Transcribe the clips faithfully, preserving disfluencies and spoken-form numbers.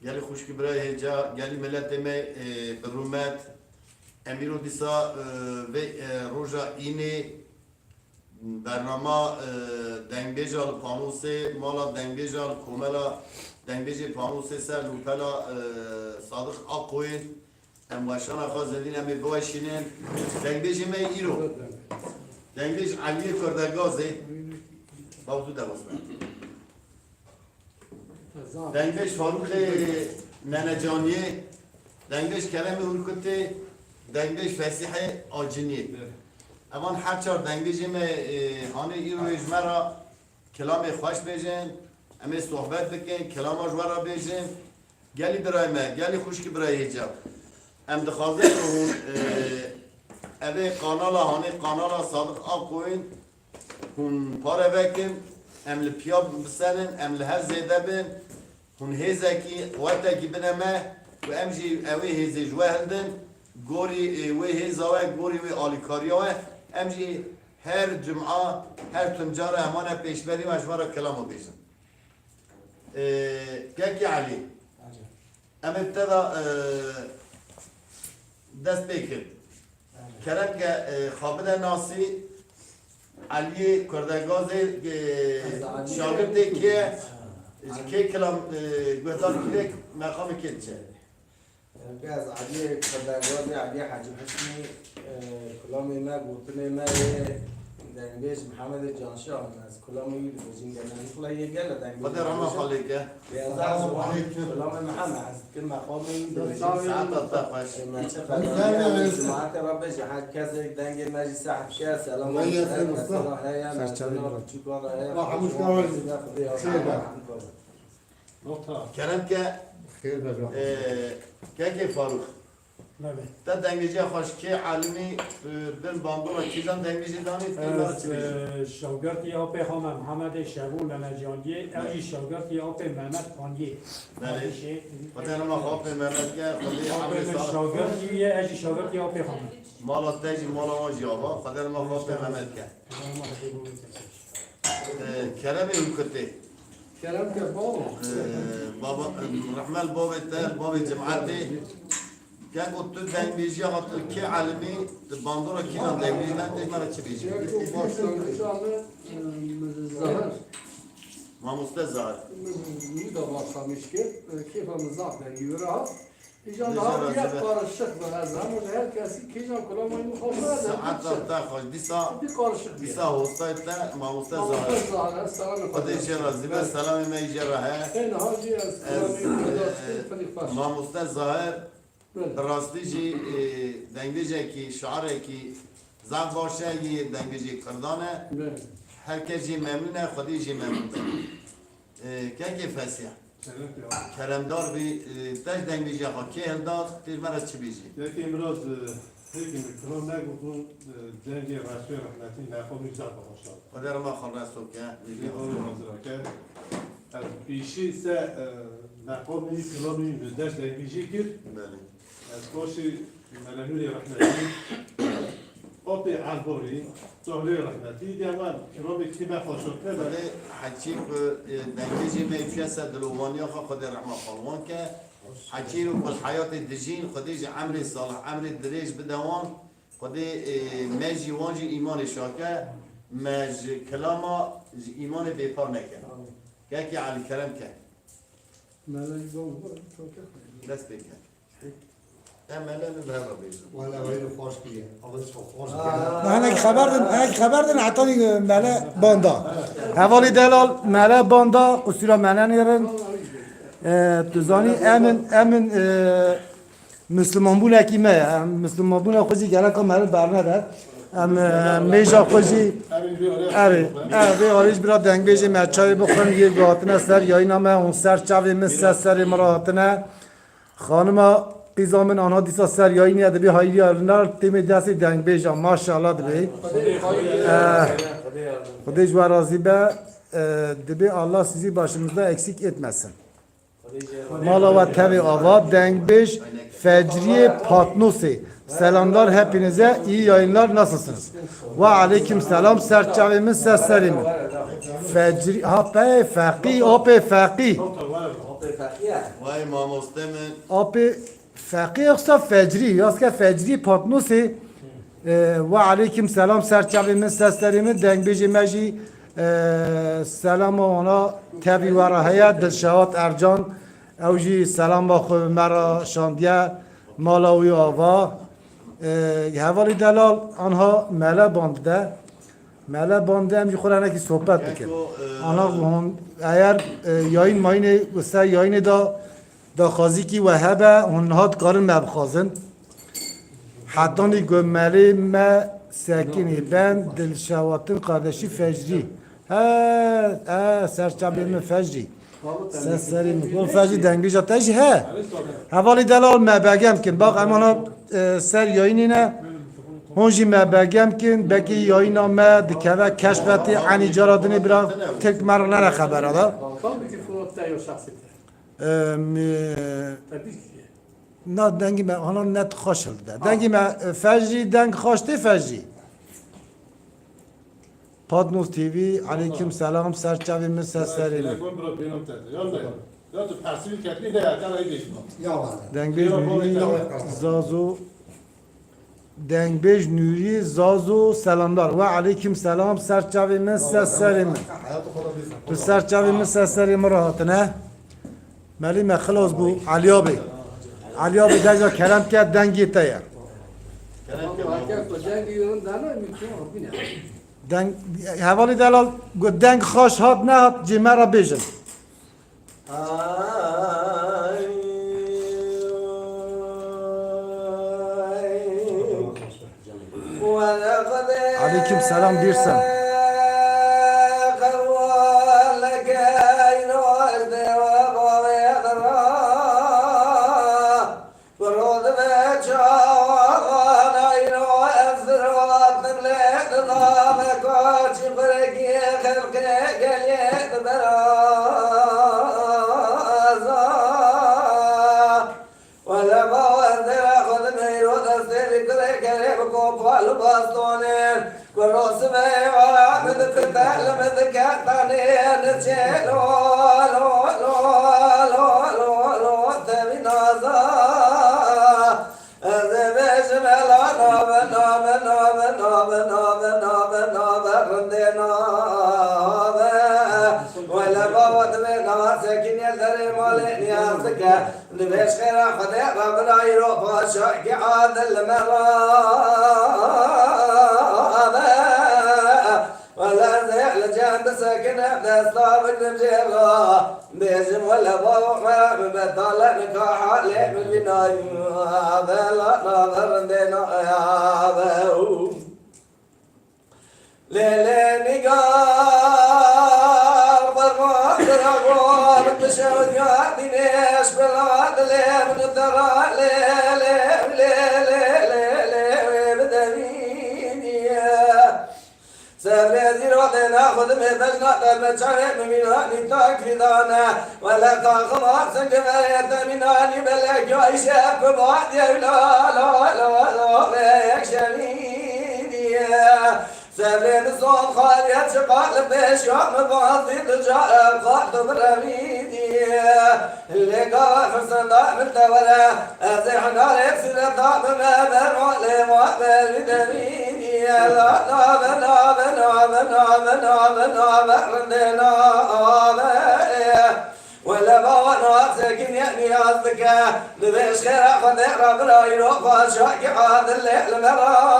Gelî xwişkî birayê hêja, gelî miletê me, e, bi rûmet. Em îro dîsa, e, vê, e, roja înê bernama, e, dengbêja li Panosê, mala dengbêja li komela dengbêjê Panosê ser lûpela, e, Sadiq Akoyê. Em weşana xwe zindîn em ê biweşînin. Dengbêjê me îro. Dengbêj Eliyê Kurdegazê. Bavdû de wesme. Dengbêj Farûqê Nenecaniyê, dengbêj Keremê Hurkutê, dengbêj Fesîhê Aciniyê. Evan her çar dengbêjê me, e, hanê îro ji me re kilamê xweş bêjin, em ê sohbet bikin, kilama ji we re bêjin. Gelî birayê me, gelî xwişkî birayê hêja. Em dixwazin ku hûn, e, evê kanala hanê kanala Sadiq Akoyên hûn pare vekin, em li piya bisenin, em li hev zêde bin, hûn hêzekî, quwetekî bine me ku em jî ew ê hêzê ji we hildin, gorî, e, wê hêza we, gorî wê alîkariya we, em jî her cuma, her tuncara hemane pêşberî me ji we re kelama bêjin. E, Kekî Elî, em ê te de, e, dest pê kir. Kerem ke, e, xwe bide nasî, Eliyê Kurdegazê, e, şagirtê kê ye? Ji kê kilam, e, guhdar kî ye, meqamê kê diçe? Belkî ez Eliyê Kurdegazê, Eliyê Hecî Husnî, e, kulamê me, gotinê me yê dengbêj Mihemedê Canşa min. Ez kulamê wî dibêjim, gelek xwe yê gelek dengbêj. Xwedê rehma xwe lê ke. Bêza Selamun aleyküm. Kulamê Mihemed, ez dikim meqamê wî dibêjim. Saeta te xweş. E, me çi xeber, cemaetê re bêje, her kesê dengê me jî sehf ke, selam aleyküm, selam heye, me çûka re heye, Xwedê ya Xêr be. Kerem ke, Xêr be, e, Kekê Farûq. Belê. Te dengbêjiya xwe ji kê elimî, e, bin bandora kîjan dengbêjê danî, tu Ez, bana çi bêjî? E, şagirtî apê xwe me Mihemedê Şevû Nenecaniyê, ew jî şagirtî apê Mehmet Kaniyê. Belê. Xwedê rima xwe apê Mehmet ke, Xwedê Apê emrê min sağ. Şagirtî ye, ez jî şagirtî apê xwe me. Mala te jî, mala wan jî ava, Xwedê rima xwe apê Mehmet ke. Keremê Hukutê. Kerem ke baba. Ee, baba, rehmel babê te, babê cemaetê. Keko tu dengbêjiya xwe tu kê elimî, tu bandora kîjan dengbêjî ne, tê me re çi bêjî? Keko başlangıç anı, e, Zahir. Mamoste Zahir. Min da başlamış ki, e, keyfa min zaf dengî wira. Îcar niha yek qarişik be, ez hemû ji her kesî kîjan kulamê min xwe bide. Saeta te xweş. Dîsa, dîsa hostayê te, mamoste Zahir. Mamoste Zahir, selamê xwe. Xwedê jê razî be, selamê me jê re he. Ê niha jî ez kulamê Kurda dikim, xwedî xweş. Mamoste Zahir, bi rastî jî, e, dengbêjekî, şarekî zaf baş e, yê dengbêjê Kurdan e. Her kes jê memnûn e, Xwedê jê memnûn be. E, kekê Fesîh. Kerem ya. Keremdar bî, e, te ji dengbêjiya xwe kê hilda, tê ji me re çi bêjî? Yekê miraz, e, hêkî min kilam negotin, e, dengê Resûlê rehmetî meqamî zaf baş e. Xwedê rima xwe reso ke, Xwedê rima xwe reso ke. Ez pîşî se, e, meqamî kilamî min deş dengbêjî kir. Belê. Ez paşî Mele Nûrê rehmetî, Apê Erborî, Tohlê rehmetî, dî heman kilamê kî me xweşo kir. Xwedê heçî ku, e, dengbêjê me yê piyese dilovaniya xwe Xwedê rehma xwe li wan ke. Heçî ro ku li heyatê dijîn, Xwedê ji emrê salih, emrê dirêj bide wan. Xwedê, e, me jî wan jî îmanê şake, me ji kilama, ji îmanê bêpar neke. Kekê Elî kerem ke. Melek bang, çok yakın. Dest pê ke. Em mele min bi hev re bêjin. Wele wê li xweş kiriye. Allah çok xweş kiriye. Hinek xeber din, hinek xeber din, hetanî mele banda. Hevalî delal, mele banda, qusûra mele nêrin. E, tu zanî, em in, em in, e, Mislimanbûnekî me ye. Em Mislimanbûna xwe jî gereka mele bernede. Em, e, mêja xwe jî, erê, erê, vê alî ji bira dengbêjê me çavê bixwin, yê ku hatine ser yayîna me, hûn ser çavê min, ser serê min re hatine. Xanima qîza min ana dîsa ser yayînê ye, dibê hayriya nar têmê destê dengbêja, maşallah dibê. Eh, Xwedê ji we razî be, eh, dibê Allah sizi başımızda eksik etmesin. Mala we tevê ava, dengbêj Fecriyê Patnosê. Selamlar hepinize, iyi yayınlar, nasılsınız? Ve aleyküm selam, ser çavê min, ser serê min. Fecri, ha, pê, Feqî, apê Feqî. Vay mamoste min. Apê Feqî yoksa Fecrî, yaske Fecrî Patnosê. E, we aleykum selam, serçavê min, seserê min, dengbêjê me jî, e, selama wana tevî we re heye, Dilşewat Ercan, ew jî selama xwe me re şandiye, mala wî ava. E, hevalî delal, anha mele band de. Mele bande em jî xwe re hinekî sohbet dikin. Ana hon, eğer, e, yayın mayînê, wisa yayınê da, daxwazîkî we hebe, hon niha dikarin me bixwazin. Hetanî ku melê me sekinî ben, Dilşewatin kardeşî Fecrî. He, he, serçavê min Fecrî. Ser serê min. Hon Fecrî dengbêja te jî he. Hevalî delal me begem kin. Bak em ana, e, ser yayınê ne. Hon jî me begem kin, belkî yayîna me dikeve keşfetê, enî cara dinê bira tirk me re nere xebera da. Tam mikrofona te yo şahsê te. Em, e, Te dî ki. Na dengî me, hana net xweş hilde. Dengî me, e, Fecrî, deng xweş tê Fecrî. Patnos T V, aleykum selam, serçavê min, ser serê min. Dengbêj Nûrî, Zazo, Dengbêj Nûrî, Zazo, selamlar. We aleykum selam, serçavê min, ser serê min. Tu serçavê min, ser serê min re hatine. Melî me xilas bû, Elîya Bey. Elîya Bey, deza kerem ke, dengê te ye. Deng, hevalî delal, got deng xweş hat nehat, cê me re bêjin. Aleykum selam, Dîrsen. Wele bawer dera xwe di meyro destê li kurê kerê bi kopa li bastonê. Kuro sibê wara min dikirte li min dike tenê niçê lo, lo, lo, lo, lo, lo, te vî naza. Ez ê bêjim hela nabe, nabe, nabe, nabe, nabe, nabe, nabe, rindê nabe. Wele baba divê nabe sekinî derê malê niyaz dike. Dibêj xêra Xwedê re birayî ro paşakî adil li me rabe. Wele ez ê li cem bisekine desta bigrim jê re. Bêjim wele baba me bi betale nika halê min vî nabe. La nabe rindê nabe. Lê, lê, nîgar, ferman, dirago, min dişew diya dînê, eşbela, dilê, min dera, lê, lê, lê, wê bidevînî. Sebrê zîro dê naxudim ê bejna te, me çavê min mîna nîtak fîdane. Wele taxim arsın ki verê te mînanî belek ya îşe ku badiye la, la, la, la, ve yek şevînî. Sebrê min zon xaliye çi qal pêş ya min bazî tu ca ev xal tu birevînî. Lê gava firsenda min te were, ez ê hinarê sireta bime ber malê ma berî derînî. La nabe, nabe, nabe, nabe, nabe, nabe, rindê nabe. Wele baba nasekiniye niyaz dike. Dibêj xêra Xwedê re birayî ro paşakî adil lê li me rabe.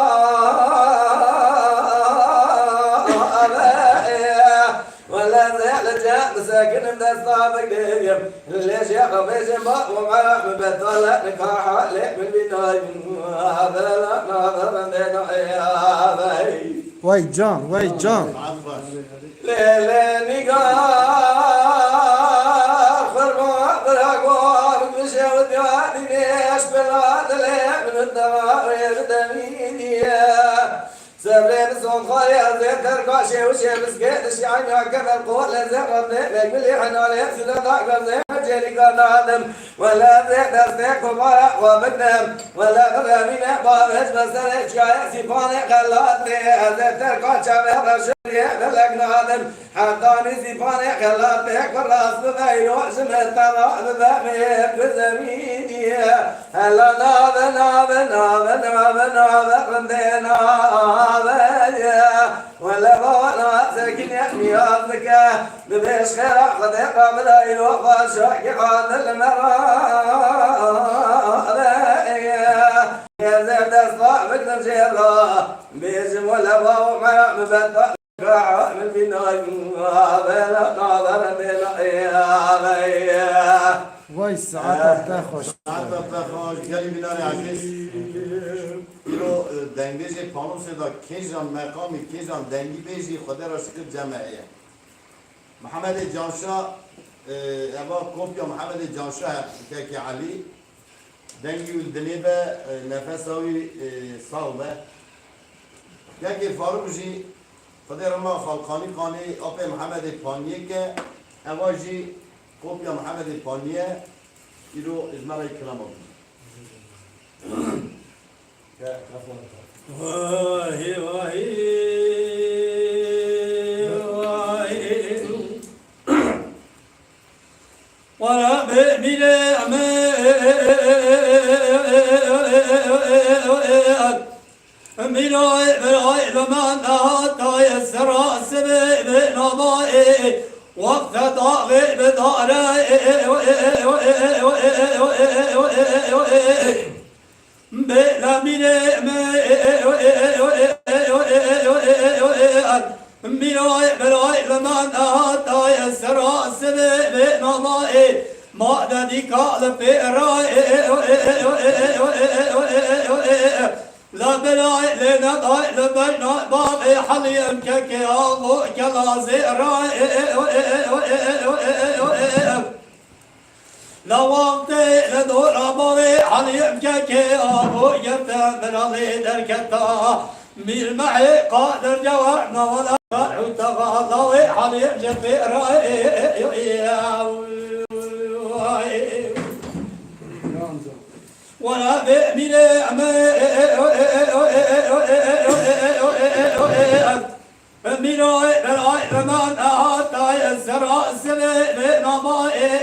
Wele ez ê li cem bisekinim desta bigirîm. Lê jê re bêjim babo me re min betale nika halê min vînayî. Bela nabe rindê nabe. Wey can, wey can. Lê, lê, nîgar, xurma, bira, gor, dije û diyarî, eşbela, dilê min, dema, wê, demîniye. Sebrê min, zon, xwayê, ez ê terka, şêw, şêw, biskê, dişî, enya, kefer, qol, ez ê, revnê, vek, milî, henarê, zile, da, gazê, cêrî, kanadim. Wele ez ê destê ku baya xwe bigrim. Wele bixemîne bavêj be serê çiyayê Sîpanê Xelatê. Ez ê terka çavê reşê yê felek nadim. Heta nîzî panê xelatê ku rast bibe, îro ji min tera bibe mêr bi zemînî. Hela nabe, nabe, nabe, nabe, nabe, rindê nabe ye. Wele baba na sekîne niyaz dike. Dibêj xêra Xwedê qabila îro xweşa ki adil me ra ye. Yê zerdesta bigrin jê ra. Bêjim wele baba me ya mi beta. Vay saeta te xweş. Saeta te xweş, gelî binarê ezîz. Îro, e, dengbêjê Panosê de kêjan meqamî, kêjan dengî bêjî, Xwedê re şikir cem me heye. Mihemedê Canşa, e, eva kopya Mihemedê Canşa he, kekê Elî. Dengî wî li dilê be, e, nefesa wî, e, sax be. Kekê Farûq jî Xwedê rima Xalqanî Qanî apê Mihemedê Paniyê ke, eva jî kopya Mihemedê Paniyê, îro ji me re kilama bû. Vahî, vahî, vahî. Wala be mîrê me. Mîroy, mîroy, bi man nehata ye sera sibê bê navayê. Wexte daxê bi dare. Bê lemîrê me. Mîroy, mîroy, bi man nehata ye sera sibê bê navayê. Ma dedîka li pê re. La belay lê neday li beyna bavê heliyim kekê axo kela zêra. La wextê li dora bavê heliyim kekê axo girtin bira lê derketa. Mîr mehê qadir cewab navela û tevala wê heliyim ji pê re. Wala be mîrê me. Mîroy beray bi man nehata ye sera sibê bê navayê.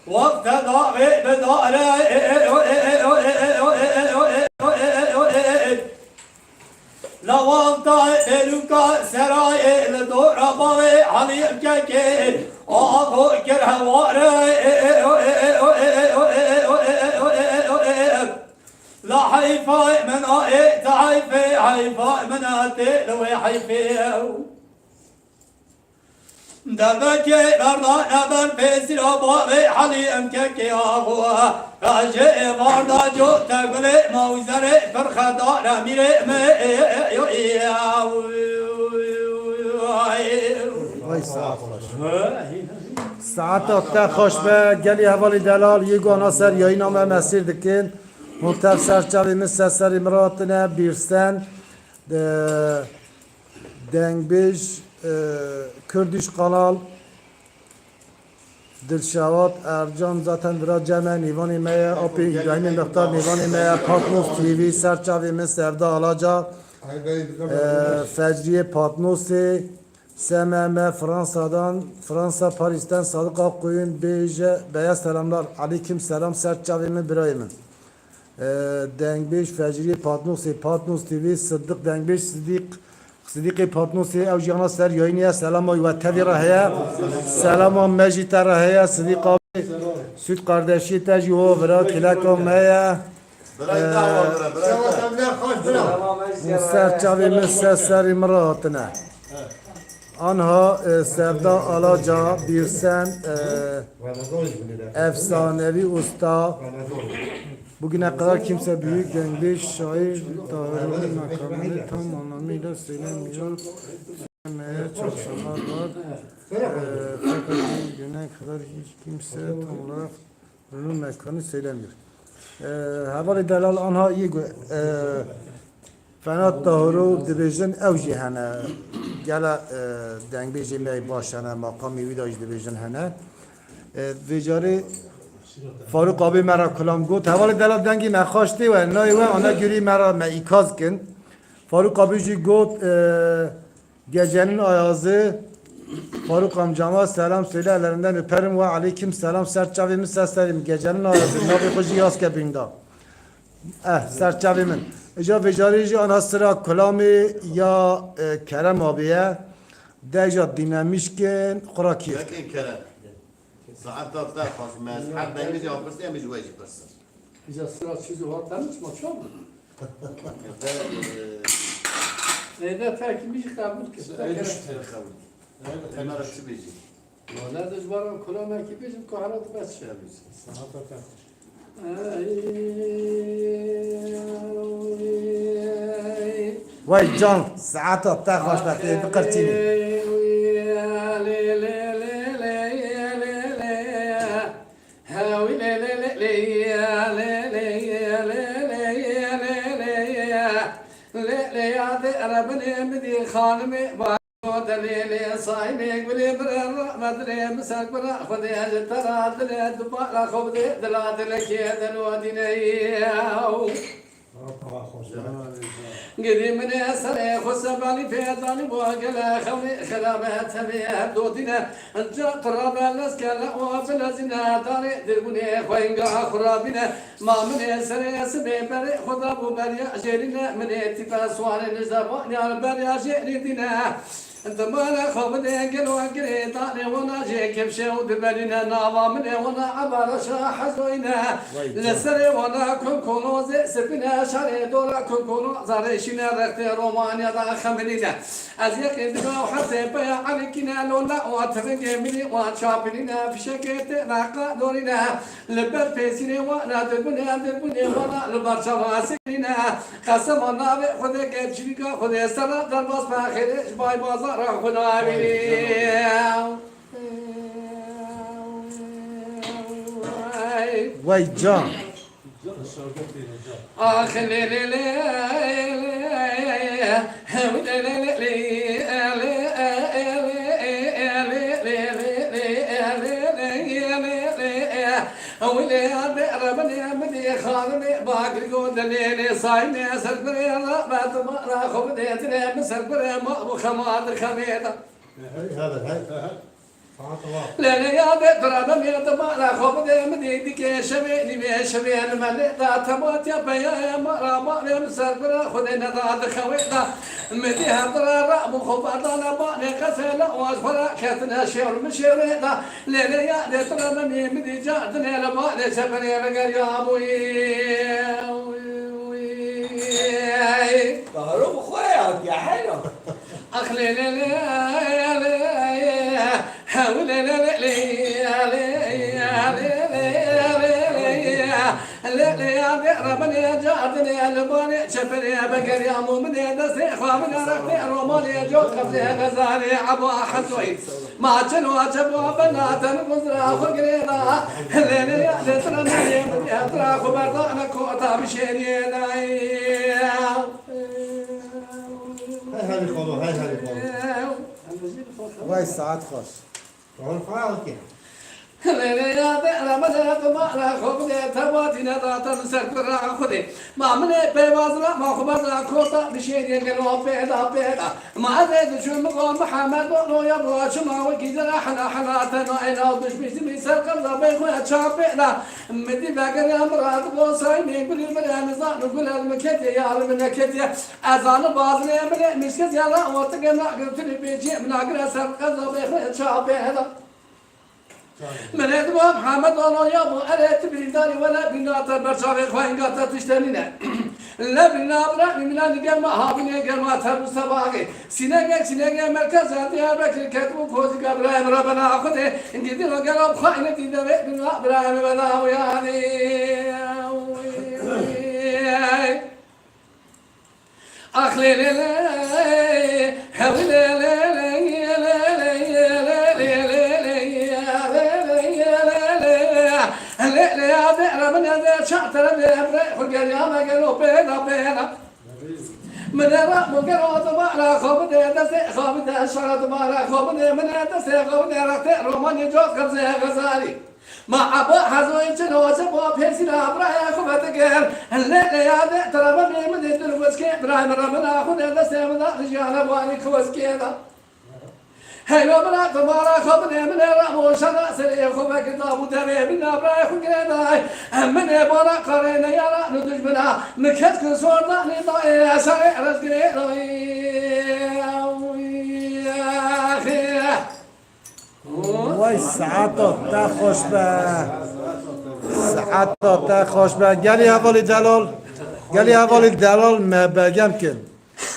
Wexte daxê bi dare. La wexta bêlûka serayê li dora bavê heliyim kekê. Axo kir heware. La heyfa min a ê te heyfê, heyfa min a tê li wê heyfê. Devekê berda neber pêsîra bavê heliyim kekê axo. Ji êvarda cote gulê mawzerê pir xedare mîrê me. Vay saet xweş. Saeta te xweş be, gelî hevalî delal, yê gwana ser yayîna me mesîr dikin. Hûn tev ser çavê min, ser serê min re hatine, Bîrsen, e, dengbêj, e, Kurdiş Kanal, Dilşewat Ercan zaten vira cem e, nêvanê me ye, apê Îbrahîmê Mixtar nêvanê me ye, Patmos T V, ser çavê min, Sevda Alaca, e, Fecriyê Patmosê, S M M Fransadan, Fransa Paris'ten Sadık Akkoyun bêje, beye selamlar, aleyküm selam, ser çavê min, birayê min. E, dengbêj Fecriyê Patnosê, Patnos T V, Sıddık dengbêj, Sıdîq, Sidîqê Patnosê, ew jî ana ser yayînê ye, selama we tevî re heye, selama me jî te re heye, Sidîq abi, Süt kardeşiyê te jî ho vira, kileka me ye. Birayê te heval bira, birayê te. Ser çavê min, ser serê min re hatine. Anha, e, Sevda Alaca, Bîrsen, e, efsanevi usta. Bugüne kadar kimse büyük dengbêj şair Tahir'in makamını tam anlamıyla söylemiyor. Söylemeye çalışanlar var. E, fakat bugüne kadar hiç kimse tam olarak Rûnû mekanî söylemiyor. E, hevalê delal anha yê gu, e, Fenat Dahiro dibêjin ew jî hene. Gela, e, dengbêjê me baş hene, maqamê wî de jî dibêjin hene. E, vê carê Farûq abî me re kulam got. Hevalê delal dengê me xweş tê we, nayê we, ana gurî me re me îkaz kin. Farûq abî jî got, e, Gecenin ayazı, Faruk amcama selam söyle, ellerinden öperim ve aleyküm selam. Ser çavê min, ses serê min. Gecenin arası, navê xwe jî yaz ke bînda. Eh, ser çavê min. Îca vêcarî jî ana sira kulamê ya, e, Kerem abiye. De îca dînamîşkin, xura kêf. Wekî Kerem. Saeta te xweş, me ez her dengê jî apirsiya, em jî we jî pirsin. Îca sira çî zû hat, em çima çawa? Ede, e, Ede tek min jî qebûl kir. Ede Kerem. Te qebûl. Ede Emre çi bêjî? Wala ez ji wan re kulamekî bêjim ku hela dibe çi. Saeta te xweş. Wey can, saeta te xweş be, tê biqirçînî. Lê lê ya dê erebinê min dî xanimê. Delîlê saymê gulê birê rahmet rê miser bira Xwedê ji te ra dilê dubara xwe bidê dila dilekê delodîne yew. Gidî min ê serê xwe sebalî pê danî bo gele xewê xerabe tevê dodîne. Ca tu rabe lezke le o bilezîne darê dirbûnê xwe inga xwe rabîne. Ma min ê serê sibê berê xwe dabû beriya jêrîne. Min ê tîpe suarê nijde banyar beriya jêrî dîne. Dimara xwe bidê gelo girê danê wana jê kevşe û diberîne nava min ê wana ebara şa hezoyne. Vay li can. Serê wana kunkono zê sipîne şarê dora kunkono zarê şîne rextê Romanya da xeminîne. Ez yekê dibe û hezê peya elikîne lona û tivingê minî û çapinîne fişekê tê veqa dorîne. Li ber pêsînê wana dirbûnê, dirbûnê wana li ber çava sirîne. Qesema navê Xwedê, gel çivîka Xwedê, serra derbas be xêrê ji bay bazara xwe navînî. Wey can. Ax lê lê lê lê. Wî lê ya dê rebinê min dê xanimê bagirgo dilê lê saymê ser birê ra be dibara xwe bidê dilê min ser birê ma û xema di xemê de. Hey, hey, hey, hey. Lê lê ya dê tu rebinê dibara xwe bidê min dê dikê şevê nîvê şevê li me lê da tematiya peyayê ma ra ma lê min ser bira xwe dê neda di xewê da. Min dî hevdira rabû xwe berdane banê qesê le û ez xwe re ketine şêwr min şêwrê da. Lê lê ya dê tu re min ê min dî cardinê li banê çeperê vegeriyabûyî. Daro bi xwe re hatiye heyran. Ax lê lê lê lê. Hew lê lê lê lê. Lê lê ya dê rebinê cardinê li banê çeperê vegeriyabû min ê destê xwe min rextê romanê cot qebzê xezarê eba hezoyî. Ma çilo çebo bena te min guzra xwe girê da. Lê lê ya dê tu re min ê min ê tu re xwe berdane kota bişêriyê dayê. Hey herî xalo, hey herî xalo. Vay saet xweş. Lê lê ya dê re min ê dima re xwe bidê, tevatîne date min ser kura Xwedê. Ma min ê peyvaz re ma xwe berda kota bişêriyê gelo pêda pêda. Ma ez ê diçûm min got Mihemed bolo ya bo çima wekî zira hela hela te nayê nav dişmîştî min ser qebza bê xwe çapê da. Min dî vegeriya min re dibo saymê gulî min re nizan û gul ez min ketiye ya li min neketiye. Ez zanim bazinê min ê mişket ya la ortike nagir tu li pêçiyê min nagire ser qebza bê xwe çapê da. Min ê diba Mihemed alo ya bo erê tu bîndarî wele bîna te berçavê xwe hinga te tişte nîne. Le bîna bira mîmina li gel ma havînê gel ma terbû sebaxê. Sînegek sînegê merkez e Diyarbekir ketibû kozîka birayê min re bena Xwedê. Gidî ro gel ab xayne dî devê bîna birayê min bena uyanî. Ax lê lê lê, hew lê lê lê, lê lê lê lê, lê lê lê, lê lê lê, lê lê lê, lê lê ya dê re min ê dê çar tere dê emre xwe geriya me gelo pêna pêna. Min ê ra min gelo dima ra xwe bidê destê xwe bidê şara dima ra xwe bidê min ê destê xwe bidê rextê romanê cot qebzê xezarî. Ma eba hezoyê çi loçe bo pêsîna birayê xwe vedigir. Lê lê ya dê tu re bimê min dê tu li weskê birayê min re min a xwe dê destê min da li jiyana banî ku weskê da. Heyva bira, tu mara xwe binê min ê, ramo şera serê xwe vekir da bû derê min, na birayê xwe girê dayê. Em min ê bana karê neyara ni dujmina, mi kes ki zor da nê dayê, serê rez girê dayê. Way saeta te xweş be. Saeta te xweş be. Gelî hevalî delal. Gelî hevalî delal me begem kin.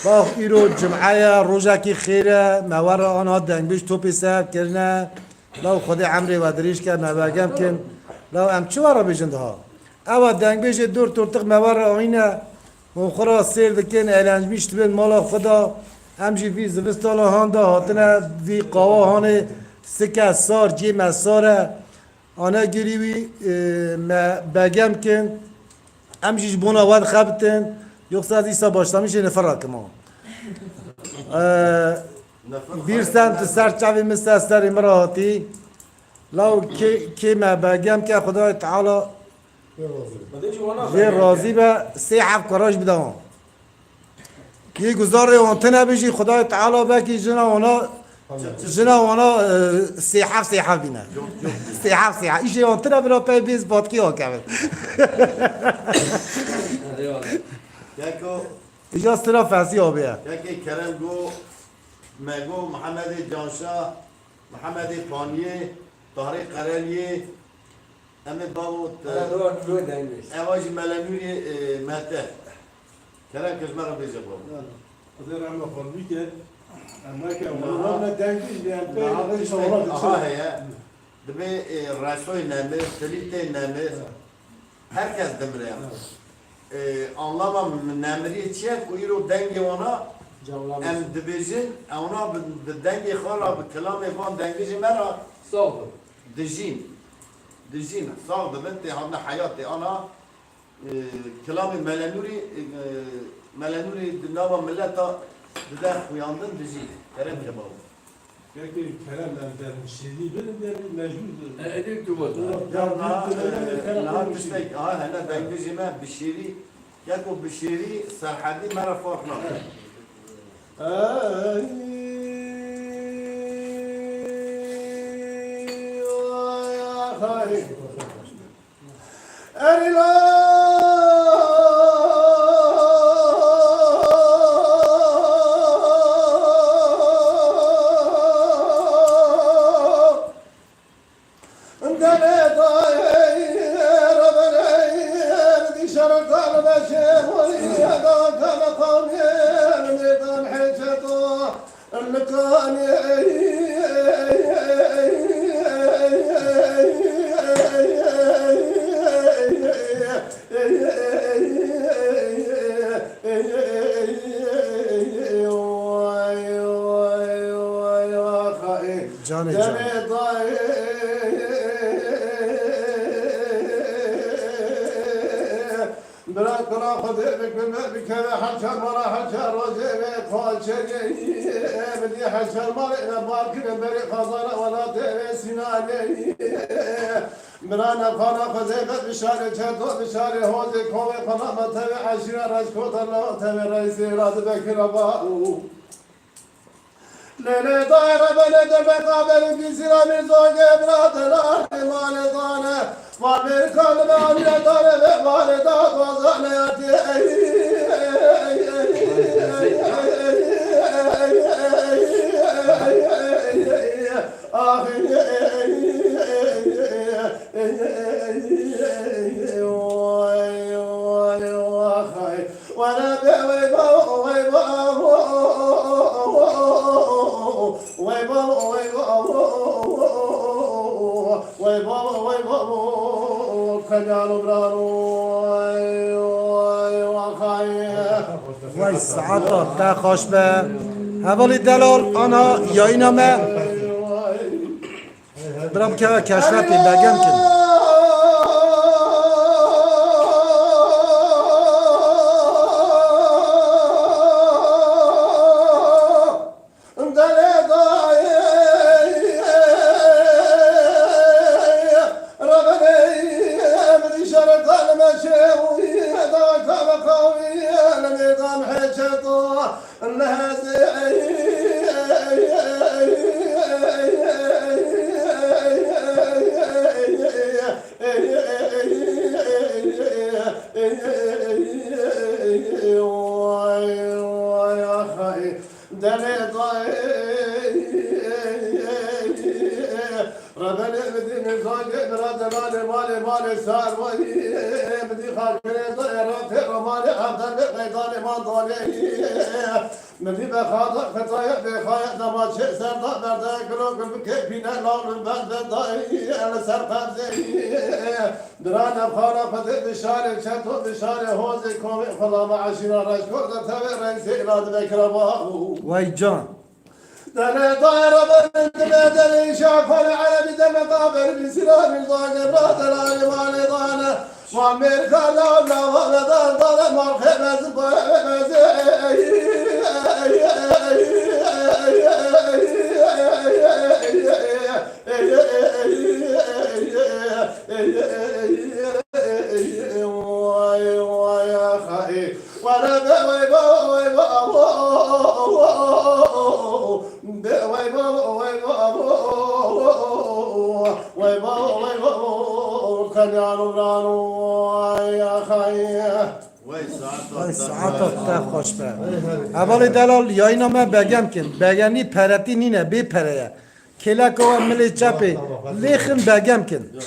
Bax, îro cum'e ye, rojekî xêr e, me were ana dengbêj topê ser kirine. Law Xwedê emrê we dirêj ke, me begem kin. Law em çi were bêjin daha? Ewa dengbêjê dor tortiq me were ayîne. Hûn xwe ra sêr dikin, eğlenmiş dibin mala xwe da. Em jî vî zivistana han da hatine, vî qawa hanê sike sar, cê me sar e. Ana girî wî, e, me begem kin. Em jî ji bona we dixebitin. Yoksa ez îsa başlamişê nifir rakim ha. E, bir sen tu ser çavê min ser serê min rahatî. Law kê, kê me begem ke Xwedayê Teala jê razî be, sê heft kuraj bide wan. Yê guzarê wan tine bijî, Xwedayê Teala belkî jina wana, jina wana, e, sê heft sê heft bîne. Sê heft sê heft. Îşê wan tine bira pey bêz patkî akevin. Yeko, îja sira fesî abiye. Yekê Kerem go, me go, Mihemedê Canşa, Mihemedê Paniyê, Tahrê Qereliyê, Em ê bavo te. Eva jî Melenûrê, e, Mete. Kerem ke ji me re bêje bavo. Xwedê rehma xwe bike. Em weke wela me dengî jî em pê niha tiştek aha heye. Dibê, e, resoyê nemir, tilîtê nemir. Her kes dimire. E, anlama nemiriyê çi ye ku îro dengê wana em dibêjin, ewna bi, bi dengê xwe re, bi kilamê van dengê ji me re dijîn. Dijîn, sax dibin, tê hatine heyatê ana, e, kilamê Melenûrî, e, Melenûrî di nava mileta dide xuyandin, dijî. Kerem ke bavo. Peki, Kerem, em der şêrî bin, der mecbur bin. E, edil tu bol. Ya, niha, niha tiştek, aha, hene dengbêjê me bi şêrî, yeko bi şêrî Serhedî me re farq nake. Ey, ay, ay. Erî la Demê dayê rebenê dîşartan meşê hoyê da kana qamê nêdan heceto. Canê can. Bira kura Xwedê bikir me bikeve heçer mala heçer rojê vê paçerê. Bidî heçer malê me bar kirin berê xazana welatê vê Sînanê. Bira nefxana Xwedê be bişarê çeto bişarê hozê kovê xwe nama tevê eşîra reşkota nama tevê reisê Razî Bekir Aba. Lê lê dayê rebenê deme qabelî bîsîra mîrzogê bira delal ê malê dane. Malê kanime anîne dane ve malê da dozane yatê. Ax. Vay saeta te xweş be. Hevalî delal ana yayîna me. Bira bikeve keşfetê, begem kin. Bira delalê malê malê serwayî, min dî xakirê dayê ra tê ra malê evdel bê qeydanê mandanê. Min dî be xada xetaya bê xaya dema çê ser da berde gilo gul bikê pîne lal û berde dayê li ser qebzê. Bira nevxana xwedê bişarê çeto bişarê hozê komê xwelama eşîra reşkor de tevê reysê îla dibe kiraba. Vay can. Dene daire benim deme dene işe kore Arabi deme da benim bir silah bir zane bra dene alim ale dane. Muammer kala la vale da dane marke mezi bare mezi. Vay saeta te xweş be. Hevalê delal yayına me begem kin. Begenî peretî nîne, bê pereye. Kêleka we milê çepê lêxin begem kin.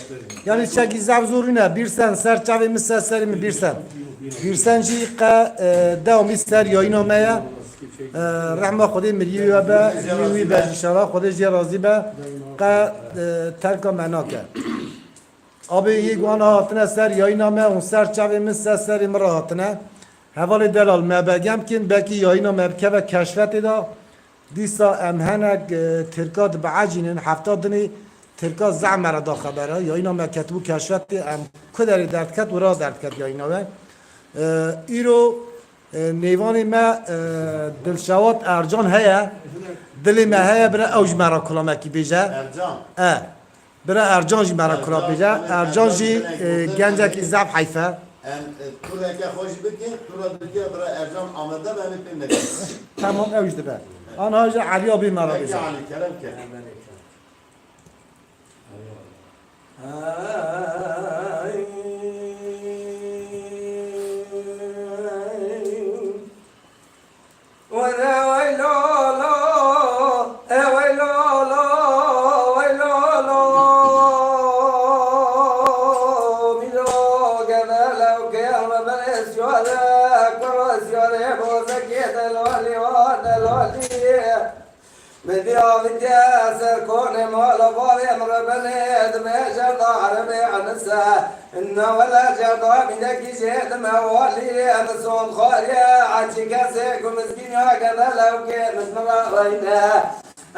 Yanî çekî zef zorîne, bîrsen, ser çavê min ser serê min bîrsen. Bîrsen jî qe, e, dewamî ser yayîna me ye. E, rehma Xwedê miriyê we be, yê wî be înşallah, Xwedê jê razî be. Qe, e, terka me nake. Abê yê guhana hatine ser yayîna me, hûn ser çavê min ser serê min re hatine. Hevalê delal me begem kin, belkî yayîna me bikeve keşfetê de. Dîsa em henek, e, tirka dibiecînin, hefta dinê tirka zehf me re da xebera. Yayîna me ketibû keşfetê, em ku derê derdiket, wira derdiket yayîna we. E, îro, e, nêvanê me, e, Dilşewat Ercan heye. Dilê me heye, bira ew ji me re kulamekî bêje. Ercan. E. Bira Ercan jî me re kula bêje. Ercan jî, e, gencekî zaf heyf e. Em, e, tureke xwe jî bikin, tura Tirkiye bira Ercan Amede be, em ê pê nekin. Tamam, ew jî dibe. Anha jî Elî abî me re bêje. Elî, kerem ke. Were wey lolo, e wey lolo, wey lolo. Mîro gede lewkê re berê siyore, kuro siyore bozekê delolî wa delolî. Min dî avitiye ser konê mala bavê min re benê, dibê cerda erebê enise. Inna wele cerda mînekî jê dime walî, min son xwariye, eçî kesê ku mizgîniya gede lewkê min min re reyne.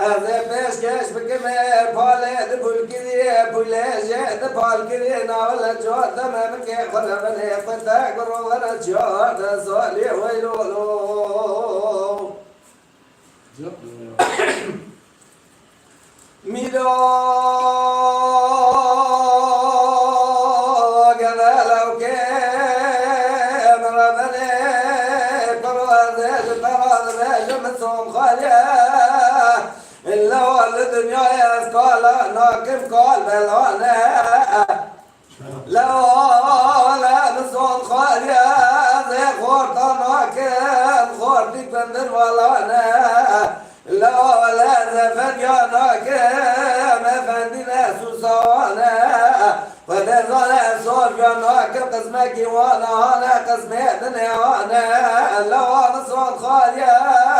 Ez ê pêşkêş bikimê palê di pûlkirî, pûlê jê di palkirî, na wele cor deme bikê xwe re benê, xwe te guro were çiyar de salî wey lolo. Mîro gele lewkê min re benê, kuro ez ê ji te re dibêjim, min som xwariye. Lewa li dinyayê ez kala nakim, kal belane. Lewa wele min son xwariye, ez ê xorta nakim, xortî bindir valane. Lewa wele ez efendiya nakim, efendî ne sûsawane. Xwedê zane ez sorfiya nakim, qismekî wana hane, qismê dinê hane. Lewa min son xwariye,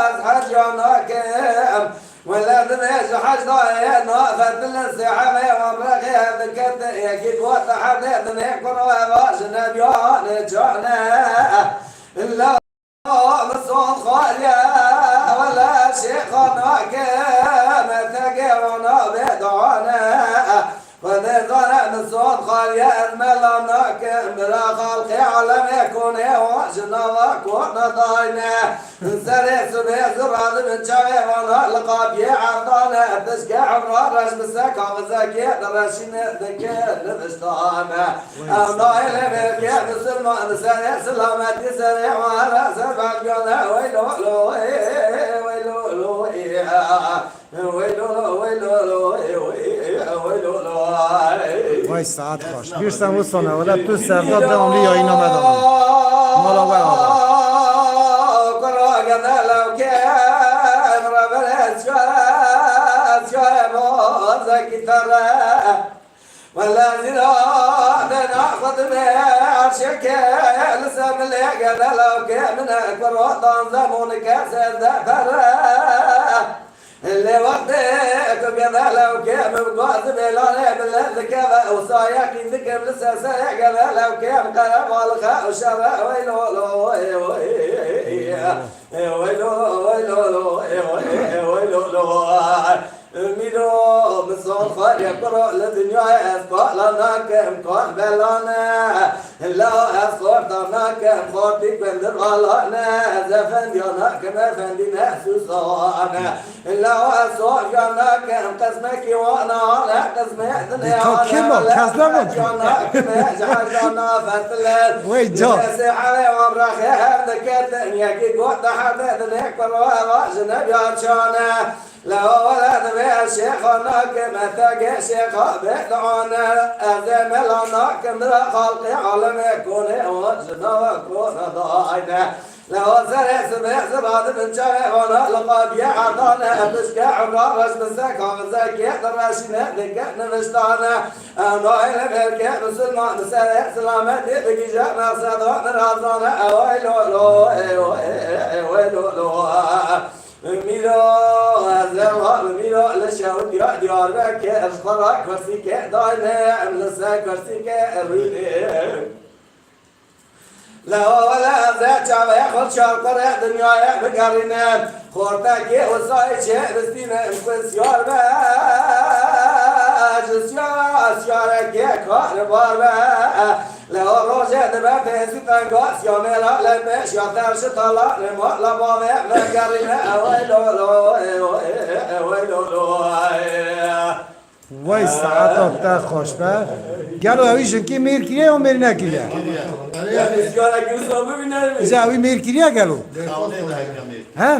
ez heciya nakim. Wele divê ji hecdayê nafetilin sê hevê wan rexê hevdikete yekî gote hevdê dinê kuro eva ji nebiyanê cane. Illa min son xwariye wele şêxa nake me tegê wana bê dane. Xwedê zane min son xwariye ez mela nakim, bira xalqê alemê konê wan ji nava kona dayne. Serê sibê zira dibin çavê wana li qapiyê erdane, pişke evra reş bi se kaxizekê direşîne dike niviştane. Ew nayê lê vê bike misilman, serê silametî serê wan re ser vegiyane, wey lo lo, wey lo lo, wey lo lo. Vay saet xweş. Bir sen wisa ne, wele tu serda devamlı yayına me devam. Mala we ava. Wele zîra de naxwe dibê erşekê li ser milê gele lawkê min e, kuro danze monike sêzdeh pere. Lê wextê ku gele lawkê min guaz bêlanê min lez dikeve û sayekî dikim li ser serê gele lawkê min qerebalixe û şere wey lo lo wey wey. Ê wey lo lo, wey lo lo, ê wey, ê wey lo lo. Mîro, min son xwarê kuro li dinyayê ez pala nakim, kan belane. Law ez xorta nakim, xortî kundir alane. Ez efendiya nakim, efendî mehsûsane. Law ez sofiya nakim, qismekî wana hale, qismê dinê Dîka hale, kêm o, hale, kes nebû. Sofiya nakim, ji hecda nafertile. Wey ca. Kesê hale wan rexê hev diketin, yekî got de herde dinê kuro eva ji nebiya çane. Law wele divê ez şêxa nakim, etegê şêxa bê duane. Ez ê mela nakim, bira xalqê alemê konê wan ji nava kona dayne. Leho serê sibê ziva dibin çavê vana li qabiye erdane, pişke hura reş bi se kaxizekê direşîne dike niviştane. Ew nayê li mêrkê misilman bi serê silametê bigîje meqseda nirazane. Ewey lo lo, ewey lo lo. Mîro, ez ê wa bi mîro li şewdiya Diyarbekir, ez xwe ra kursîkê dayne, em li ser kursîkê rûnê. Leho wele ez ê çavê xwe çarqirê dinyayê bigerînim. Xortekê wisa çê bistînim ku siyar be. Ji siya siyarekê kar bar be. Leho rojê dibe pêz û tenga siya mêla lê pêş ya terşi tala lê mala bavê vegerîne. Ewey lo lo, ewey lo lo. Wey saeta te xweş be. Gelo ewî jinkî mêr kiriye ya mêr nekiriye? Îja ewî mêr kiriye gelo? He?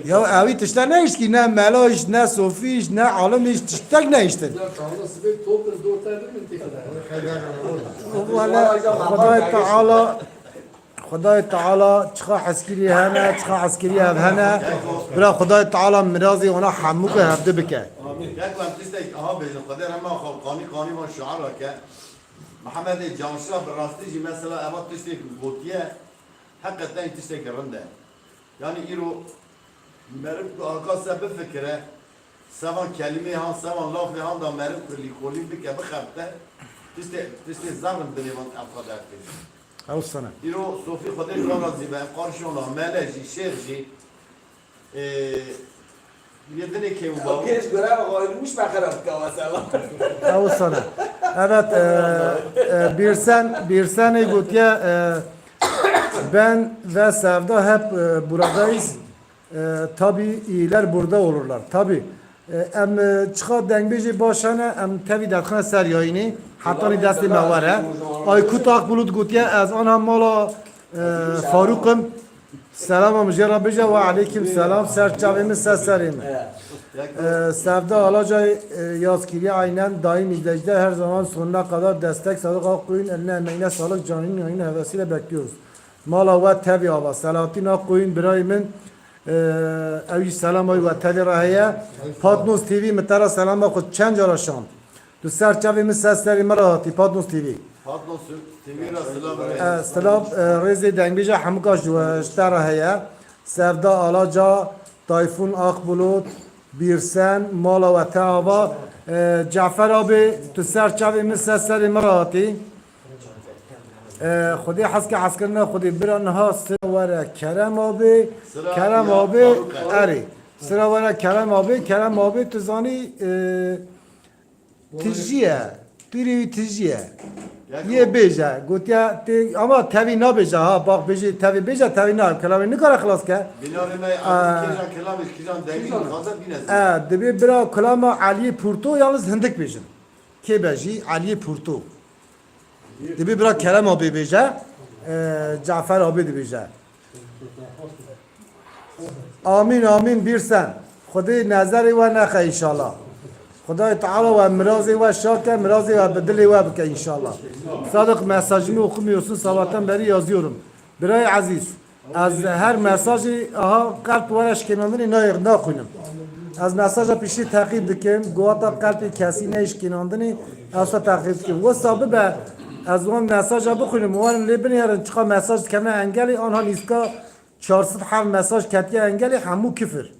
Ya ewî tişte nehiştkî, ne mela îşt, ne sofî îşt, ne alim îşt, tiştek nehiştin. Wele Xwedayê Teala Xwedayê Teala çiqa eskîrî hene, çiqa eskîrî hev hene, bira Xwedayê Teala mirazê wana hemû ke hevdi bike. Yek em tiştek aha bêjin, Xwedê rehma xwe qanî qanî van şiara ke. Mihemedê Canşira bi rastî jî mesela eva tiştek gotiye, heqeten tiştek rind e. Yanî îro meriv ku aka se bifikire, sevan kelîmê han, sevan lafê han da meriv ku lîkolî bike, bixebite, tiştê, tiştê zerrin dinê van ev xwe dertê. Ew sene. Îro Sofî Xwedê ji wan razî be, qarşona mele jî, şêx jî, ê, yê dinê kêm û bav. Kêş göre ayrılmış be xerab kawa selam. Ew sene. Evet, e, e, Birsen, Birsenê gotiye, e, ben ve Sevda hep, e, buradayız. E, tabii iyiler burada olurlar. Tabii. E, em, e, çiqa dengbêjê baş hene, em tevî derxine ser yayînê. Hetanî destê me were. Aykut Akbulut gotiye, ez anha mala, e, Farûq im. Selama min jê re bêje, we aleykum selam. Ser çavê min, ser serê min. E, Sevda Alacay, e, yazkiriye aynen daim izleyiciler her zaman sonuna kadar destek. Sadık Akkoyun eline emeğine sağlık. Canlı yayın hevesiyle bekliyoruz. Mala we tevî ava. Selahattin Akkoyun birayê min, e, ew jî selama wî we tevî re heye. Patnos T V min te re selama xwe çend cara şand. Tu ser çavê min ser serê min re hatî, Patnos T V. Patnos T V re silav re. E, silav, e, rêzê dengbêja hemûka ji we, ji te re heye. Sevda Alaca, Tayfun Akbulut, Bîrsen, mala we te ava. E, Cafer abi, tu ser çavê min ser serê min re hatî. E, Xwedê hezke hezkirina Xwedê bira niha sira were Kerem abi, Kerem abi, erê. Sira were Kerem abi, Kerem abi, tu zanî, e, tijî ye. Pîrê wî tijî ye. Yê bêje, gotiye tê, ama tevî nabêje ha, bak bêje tevî bêje, tevî na, kelamê nikare xilas ke. Binavê me Aa. Kîjan kelamê, kîjan dengî dixwaze bîne zî. E, dibê bira kelama Eliyê Purto yalnız hindik bêjin. Kê be jî Eliyê Purto. Dibê bira Kerem abi bêje, e, Cafer abi dibêje. Amîn, amîn, Bîrsen. Xwedê nezerê we nexe înşallah. Xwedayê Teala we mirazê we şa ke, mirazê we bi dilê we bike înşallah. Sadık, mesajımı okumuyorsun, sabahtan beri yazıyorum. Birayê ezîz, ez her mesajê aha qelb were şikênandinê nayê naxwînim. Ez mesaja piştî teqîb dikim, guhata qelpê kesî neyşkînandinê, ez te teqîb dikim. Wisa bibe, ez wan mesaja bixwînim, wan lê binêrin, çiqa mesaj dikevne engelê, anha nîska çar sed heft mesaj ketiye engelê, hemû kifir.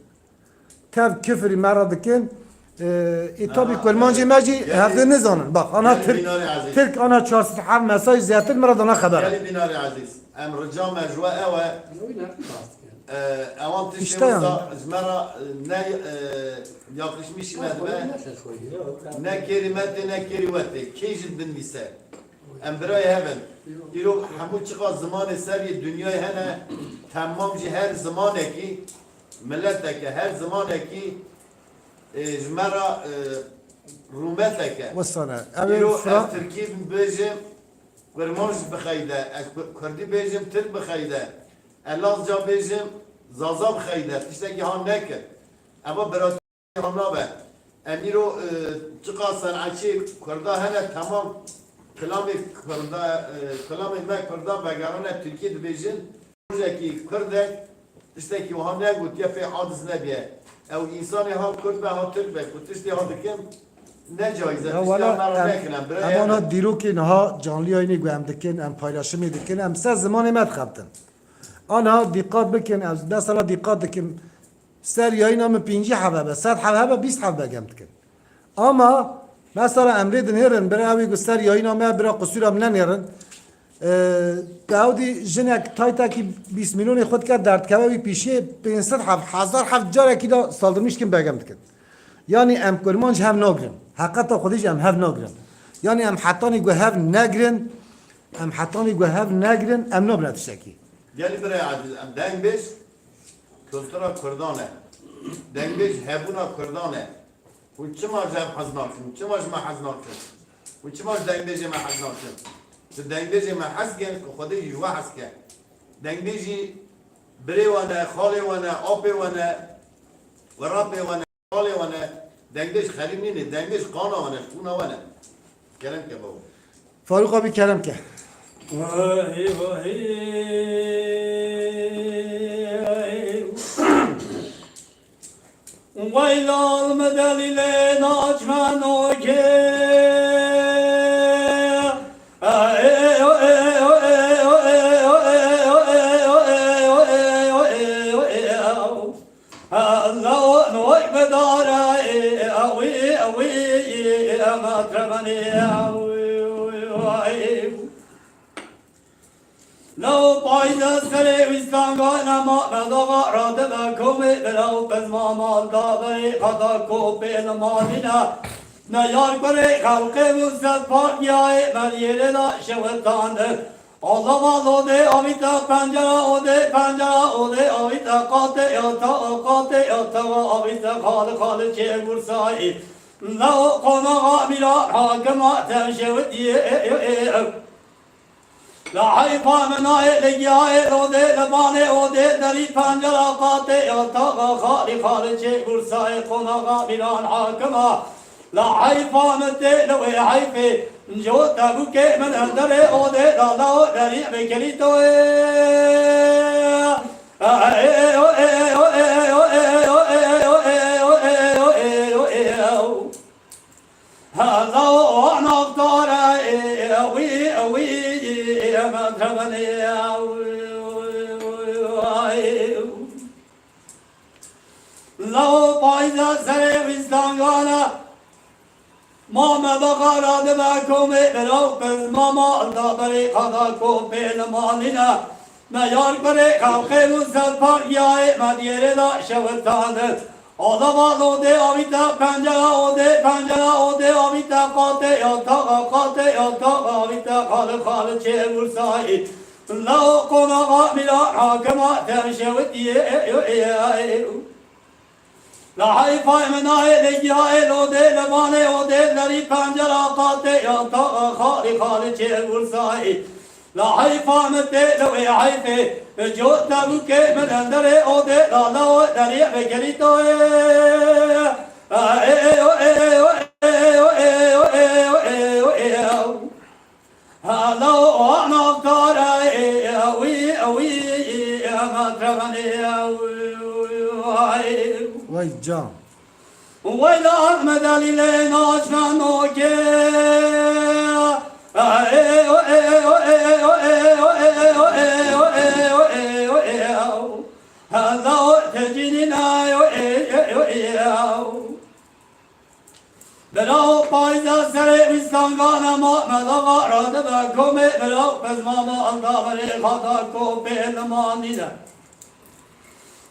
Tev kifirî me re dikin. Ee, e, tabî kurmancê me jî hevdê nizanin. Bak, ana Tirk, Tirk ana çar sed heft mesaj zêdetir me re dana xebera. Gelî Bînarê Ezîz, em rica me ji we ew e. Ewan tiştê wisa ji me re, e, ne, e, yakışmış me dibe. Ne kêrî me tê, ne kêrî we tê. Kê jî binivîse. Em birayê hev in. Îro hemû çiqa zimanê ser yê dinyayê hene, temam jî her zimanekî, mileteke, her zimanekî, e, ji me re, e, rûmeteke. Wisa ne. Ev ê Îro Fira- ez Tirkî bêjim, Kurmanc bixeyde, ez Ku-, Kurdî bêjim, Tirk bixeyde, ez Lazca bêjim, Zaza bixeyde, tiştekî han nekir. Eva bira nabe. Em îro, e, çiqa senetçiyê Kurda hene, temam kilamê Kurda, e, kilamê me Kurda vegerane Tirkiyê dibêjin. Rojekî Kurdek tiştekî wiha negotiye pê aciz nebiye. Ew însanê ha Kurd be ha Tirk be ku tiştê ha dikin ne caiz e. Ya tiştê wala ha me re em, nekin, em birayê em ana dîrokê niha canlı yayınê ku em dikin, em paylaşımê dikin, em ser zimanê me dixebtin. Ana dîqat bikin, ez mesela dîqat dikim. Ser yayına min pêncî heb hebe, sed heb hebe, bîst heb begem dikin. Ama mesela em rê dinêrin, bira ew ê ku ser yayına me bira qusûra min nenêrin. Ee, Dawdî jinek taytekî bîst milyonê xwe dike derdikeve wî pîşiyê pênc sed heb, hezar heb carekî de saldırmış kim begem dikin. Yani em kurmanc hev nagrin. Heqeta xwe dî jî em hev nagrin. Yani em hetanî ku hev negrin, em hetanî ku hev negrin, em nabine tiştekî. Gelî bira Aziz, em dengbêj Kultura Kurdan e. Dengbêj hebûna Kurdan e. Hûn çima ji hev hez nakin? Çima ji me hez nakin? Hûn çima ji dengbêjê me hez nakin? Ji dengbêjê me hez kin, ku Xwedê jî ji we hez ke. Dengbêjî birê we ne, xalê we ne, apê we ne, werapê we ne, xalê we ne. Dengbêj xerîb nîne, dengbêj qana we ne, xûna we ne. Kerem ke babo. Farûq abî kerem ke. Weylal me delîlê naçmeno ke. Law noy bedare wî wî matremenê law payda serê wî stangana ma medoga radibe komê bira û pezma malda berê qada kopê li malîna. Me yar kurê xelqê bû sed partiyayê me li yêrê da şewitandin. Alava lodê avîta pencera odê, pencera odê avîta qatê ya taxa, qatê ya taxa avîta xali xali çê gursayî. La o qonaxa mîra hakima tevşewitiyê. La heyfa min nayê li giyayê lodê li banê odê derî pencera qatê ya taxa xali xali çê gursayê qonaxa mîran hakima. La heyfa min tê li wê heyfê, jo tebûkê min hundirê odê da law derî bikirî toyê. Hela o anaxtare wî wî me temenê. Law payda serê wî stangana. Ma me bexara dibe komê bira û pez mama da berê qada kopê li malîne. Me yar kurê xelqê bû ser partiyayê me diyêrê da şewitandin. Alava lodê avîte pencera odê, pencera odê avîte qatê ya taxa, qatê ya taxa avîte xali xali çê gursayî. La o qonaxa mîra hakima tevşewitiyê. La heyfa min nayê li giyayê lodê li banê odê derî pencera qatê ya taxa xalî xalî çê gursayî. La heyfa min tê li wê heyfê jo tebûkê min hundirê odê la la derî vekirî toyê. Hela o anaxtare wî wî me temenê. Vay can. Weyla Ehmed Elî lê naşmeno ke. Hela o tecînî na. Bila o payîza serê wî stangane ma melava radibe komê bila o pezmama aldaverê xata kopê limanî de.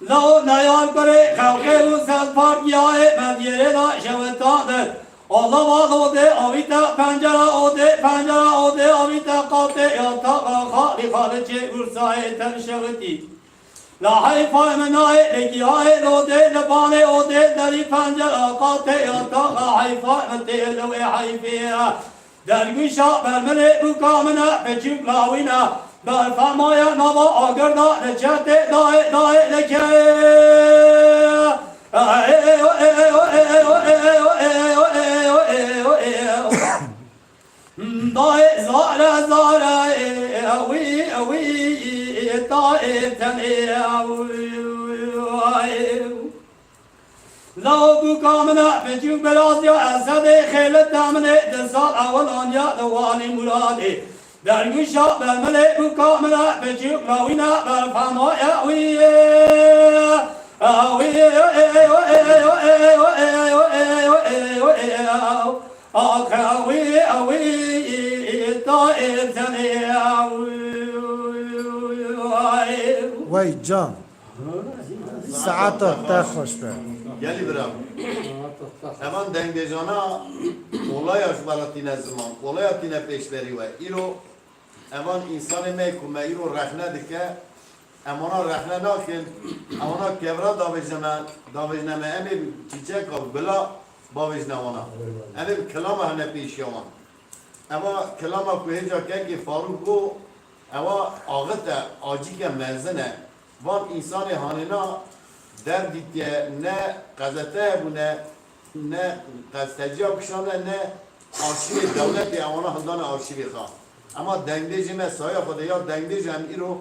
Law neyar kurê xelqê û sed partiyayê me diyerê da şewitandin. Alava lodê avîte pencera odê, pencera odê avîte qatê ya taxa xalî xaliçê Ursayê tev şewitî. La heyfa min nayê, lê giyayê lodê li banê odê derî pencera qatê ya taxa heyfa min tê li wê heyfê ye. Dergûşa bermilê bûka min e, piçûk lawîn e. Berfemaya nava agir de li çetê dayê dayê li kê. Dayê zare zare wî wî tayê tenê. Law bûka min e, piçûk bilaziya Esedê xêli te min ê, di sal ewil aniya li Walî Muradê. Dergûşa bermilê bûka min e, piçûk lawîne berfemaya wî. Wî, axe wî, wî, ta ê tenê. Wey can. Saeta te xweş be. Gelî bira. Evan dengbêjana olaya ji bala tîne ziman, olaya tîne pêşberî we. Îro evan însanê me ku me îro rexne dike, em wana rexne nakin, em wana kevra davêjne me, davêjne me, em ê çîçeka bila bavêjne wana. Em ê bi kilama hene pêşiya wan. Eva kilama ku hêja kekê Farûk got, ewa axit e, acîke mezin e. Van însanê hanêna derdîtiye, ne qezete hebûne, ne qezteciya kişane, ne arşîvê dewletê ewana hildane arşîvê xwe. Ema dengbêjê me saya xwe de ya dengbêj em îro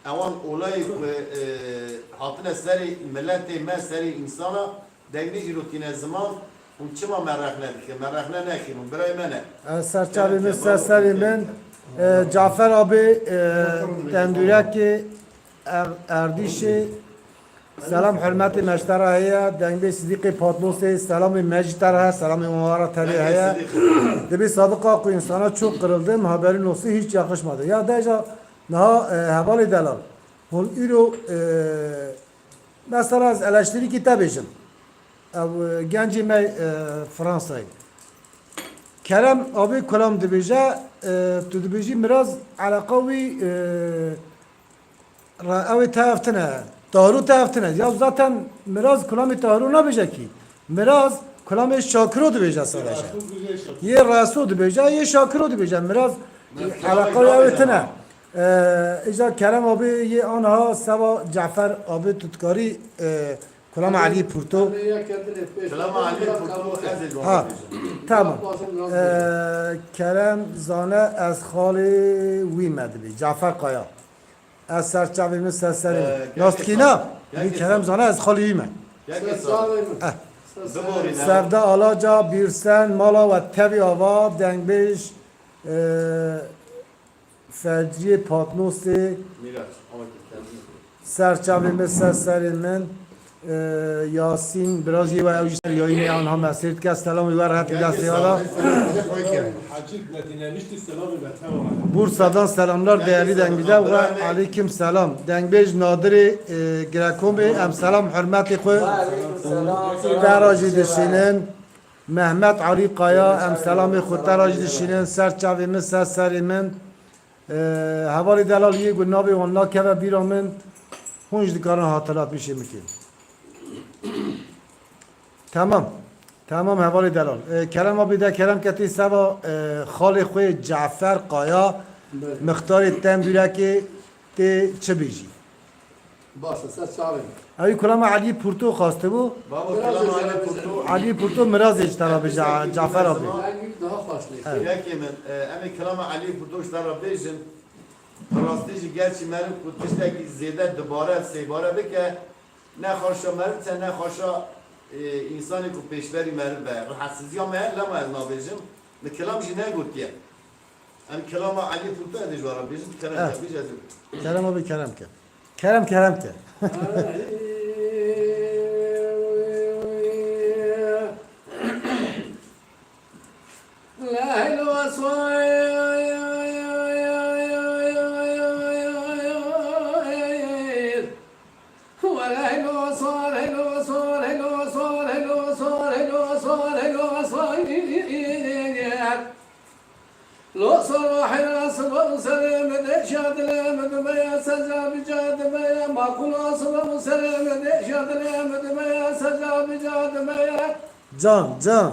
ewan olayê ku, e, hatine serê miletê me, serê însana, Dengê îro tîne ziman û çima me rexne dike? Me rexne nekîn û birayê me ne. E, serçavê min, ser serê min, e, Cafer abî, e, tendûrekê Er-, Erdîşê, selam hurmetê me ji te re heye, dengbê Sidîqê Patmosê, selamê me jî te re heye, selamê wan re tevê heye. Dibê sadiqa ku însana çok kırıldım, haberin olsun, hiç yakışmadı. Ya deja niha, e, hevalê delal. Hûn îro, e, Mesela ez eleştirîkî te bêjim. Ew, e, gencê me, e, Fransayê. Kerem abî kulam dibêje, e, tu dibêjî Miraz eleqa wî, e, re-, ew ê tev tine. Tahirû tev tine. Ya zaten Miraz kulamê Tahirû nabêje kî. Miraz kulamê Şakiro dibêje sadece. Yê Reso dibêje, yê Şakiro dibêje. Miraz eleqa wî ew ê tine. Ee, îca Kerem abi yê anha seva Cafer abi tu dikarî, e, Kulama Elî Purto. Kulama Elî Purto, ez ê Ha, tamam. Ee, Kerem zane ez xalê wî me dibî. Cafer Kaya. Ez ser çavê min ser serê min. Ee, Nastkîna? Wî Kerem zane ez xalê wî me. Eh. Biborîne. Sevda Alaca, Bîrsen, Mala we tevî ava, dengbêj, e, Fecriyê Patmosê. Mîraç, ama ki kendini. Ser çavê min, ser serê min. E, Yasîn, biraz yê we ew jî ser yayînê anha me sêr dike. Selamê we rehet destê we da. Hacı Medine Mişti selamı ve tevava. Bursa'dan selamlar değerli dengbêjler ve aleyküm selam. Dengbêj Nadirê, e, Grekomê em selam hurmetê xwe te ra jî dişînin. Mehmet Alî Kaya, em selamê xwe te ra jî dişînin, ser çavê min, ser serê min. Ee, hevalê delal yê ku navê wan nakeve bîra min, hûn jî dikarin hatilatmîşê min kên. Temam. Temam hevalê delal. Ee, Kerem abî de Kerem ketî seva, ee, xalê xwe Cafer Kaya, Belê. Mixtarê Tembûrekê tê çi bêjî? Baş e, ser çavê min. Ew kulama Elî Purto xwestibû. Babo, Mirazê kilama Elî Purto. Elî Purto Mirazê ji te re bije, Cafer abi. Rengî daha xweş lê. Evet. Yekê min, e, em ê kilama Elî Purto ji te re bêjin. Bi rastî jî gerçî meriv ku tiştekî zêde dibare, sêbare bike, ne xweşa meriv te, ne xweşa Ê, însanê ku pêşberî meriv be, rehetsiziya me heye, lema ez nabêjim, min kelam jî negotiye. Em kelama Elî Fûrte ez ê ji we re bêjim, kerem Eh. ke, bêje ez ê. Kerem abi, kerem ke. Kerem, kerem ke. Lo sor hera sibor serê min de şadilê min dibe ya seza bica dibe ya, makula sibor serê min de şadilê min dibe ya seza bica dibe ya. Can, can.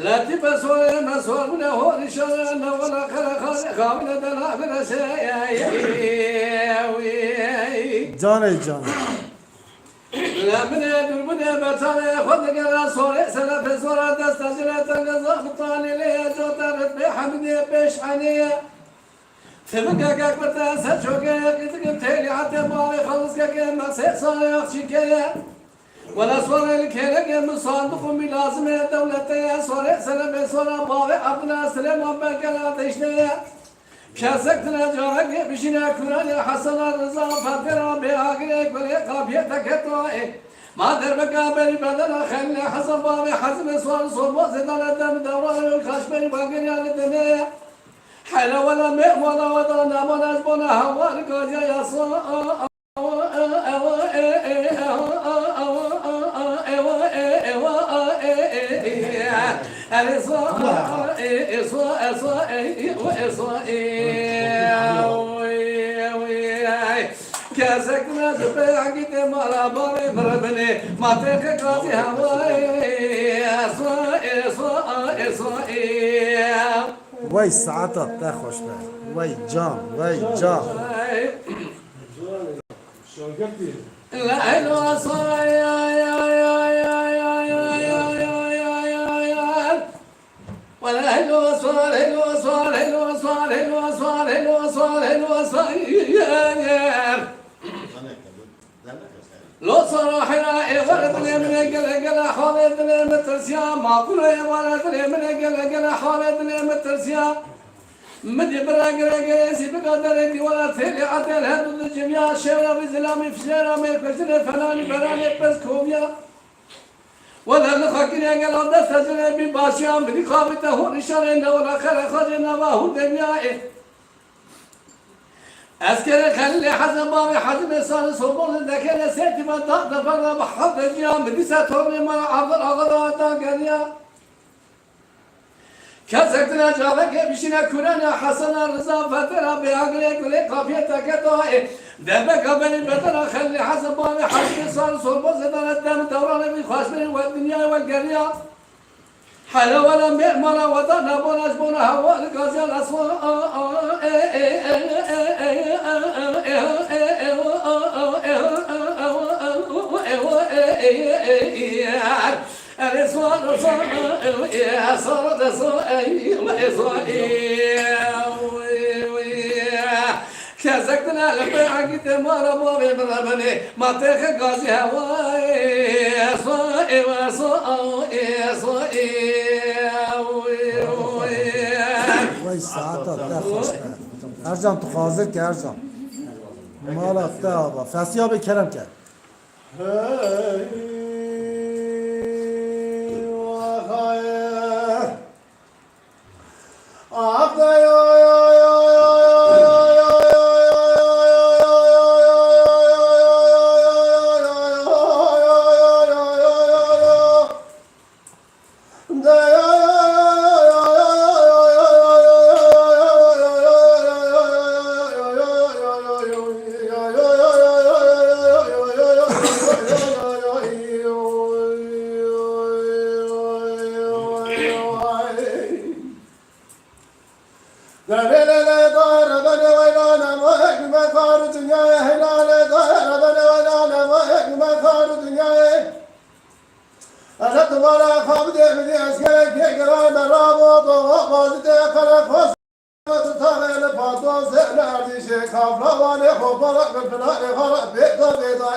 Letîfe sorê me sor bûne hor îşare me wela qere xare xavine de nabire se. Canê can. Le min ê dûr bûne betanê xwe digere sorê selefe sora desta zile tenge zabitanê lê ye cota ritmê hemidê pêş enê ye. Tivike kek bi te ser çokê qîtikim têlî hete bavê xaliskeke me sê sarê axçîke ye. Wela swarê li kêlekê min sandiq û mîlazimê dewlete ye. Swarê selemê swara bavê Abdullah Silêman Belgela deşte ye. Kesek tine carekê bijîne kuranê Hesena Riza Fetera bê agirê gulê qapiyê teketoyê. Ma derbeka berî bedena xelîlê Hesen bavê Hezimê swar sobo zêdane dem dewranê û kaşberî bagirya li demê ye. Hele wela mêhmana weda namana ji bona hewar gaziya yasa. Kesek ne ji peyangî tê mala bavê miribinê, ma têxe gazî hewayê. Wey saeta te xweş be. Wey can, wey can. Lo sara hera ê were dilê min ê gele gele halê dilê min tirsiya. Maqûl ê were dilê min ê gele gele halê dilê min tirsiya. Min dî bira gire gire zî bika derê dîwara têlê etel her du du cimiya şevra bi zilamî fijera me kujinê felanî beranê pez koviya. Wele li xakirê gela dest ez ê bî başiya min dî xabite hûn îşarê ne wela xere xacê nava hûn demiyayê. Eskerê Xelîlê Hezin bavê Hezimê Sarî Sobolê dekene sêtî me da deferna bi hevde ciya min dîsa tornê me ya Evdir Axa da da geriya. Kesek tine cavekê bişîne kurene Hesena Riza Fetera bê agirê gulê qapiyê teke dayê. Debeka berî bedena Xelîlê Hezin bavê Hezimê Sarî Sobolê dane dem dewranê bî xweşberî we dinyayê we geriya. Hele wela mêhmana we da nabona ji bona hewa li gaziya leswa. Kesek dine li pê egîtê mala bavê min re binê. Ma têxe gazî hewayê. Eso, ew, eso, ew, eso, ew. Wey saeta te xweş be. Ercan, tu hazir ke Ercan. Mala te ava. Fesiya bê kerem ke. Hey, wahayê. Derê lê lê dare benê weylane, moyek me kar dinyayê, heyla lê dare benê weylane, moyek me kar dinyayê. Ere duvara xabidê min dî ez gerek pê girayme rabo, doğa bazî tê qere xwest. Tutare li pato zehne erdîşê kafla wanê xopara bi pilanê xara bêda bêda.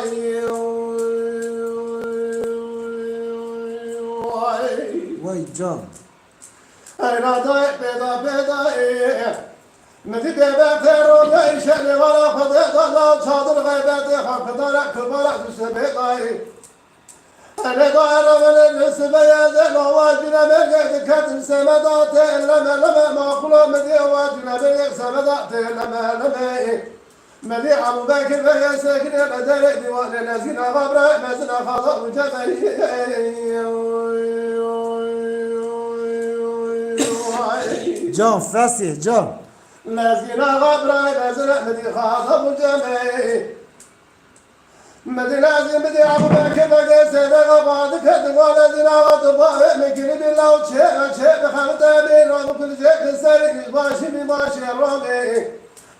Ay can. Eyra dayê pêda pêda ê. Min dî bêbextê roja îşelê wala Xwedê dana çadir xeybetê xwe kidara kibara diştê bêdayê. Elê da erevele li sibeye de lawa cine belgê diketin semeda tê leme leme maqula min dê wa cine belgê semeda tê leme leme. Mevî Ebû Bekir veye sekinê li derê dîwanê Lezgîn Axa Birayê mezin Axa da û Cebelî. Can, fesî, can. Lezgîn Axa Birayê mezin Mevî Xaza û Cebelî. Mevî Lezgîn Mevî Ebû Bekir vege sêde xaba dike dîwanê Lezgîn Axa tu bavê min kirî bî law çê çê bi xew te bî ro bi kul jê bi serî başî bî başê ro bî.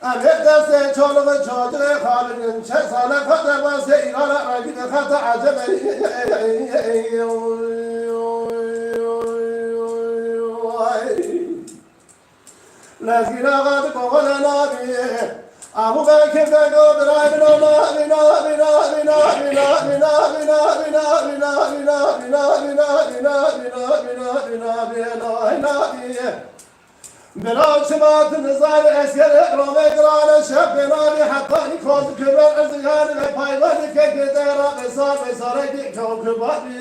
Em hê destê çolixê çolixê xalidin çe sale xete basê îrana rengî de xete ecebe. Lezgîna xadi koxele nabî. Abu Bekir de go biray bino nabî, nabî, nabî, nabî. Bira çima tu nizanî eskerê Romê girane şef bênanî hetanî koz kiber erziyani ve payvanî kekê te ra ve sar ve sarekî kewkibabî.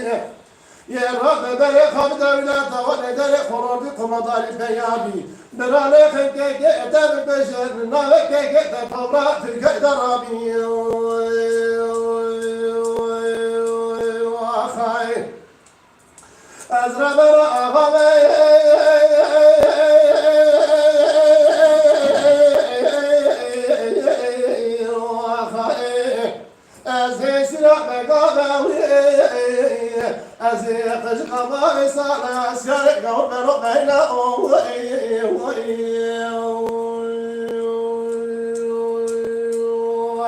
Yê ra ve berê xabi dewleta ve nederê xorordî komandarî peyabî. Bira lê xenkekê te bibêje navekekê te tobra Tirkey de rabî. Axay. Ez revera axa me. Ez ê sira begava wî. Ez ê qijqa mavê sala siyarê gawr bero beyna o.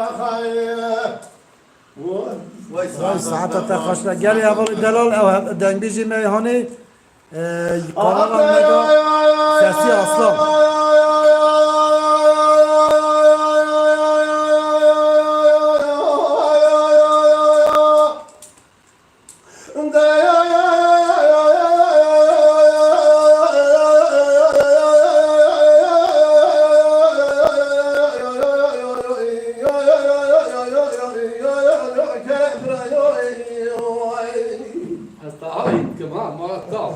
Axay. Vay, saeta te xweş be. Gelê hevalê delal, ew hem dengbêjê me hane, e, kanala me de Sesî Aslan. Ez tahavî dikim ha, ma tav.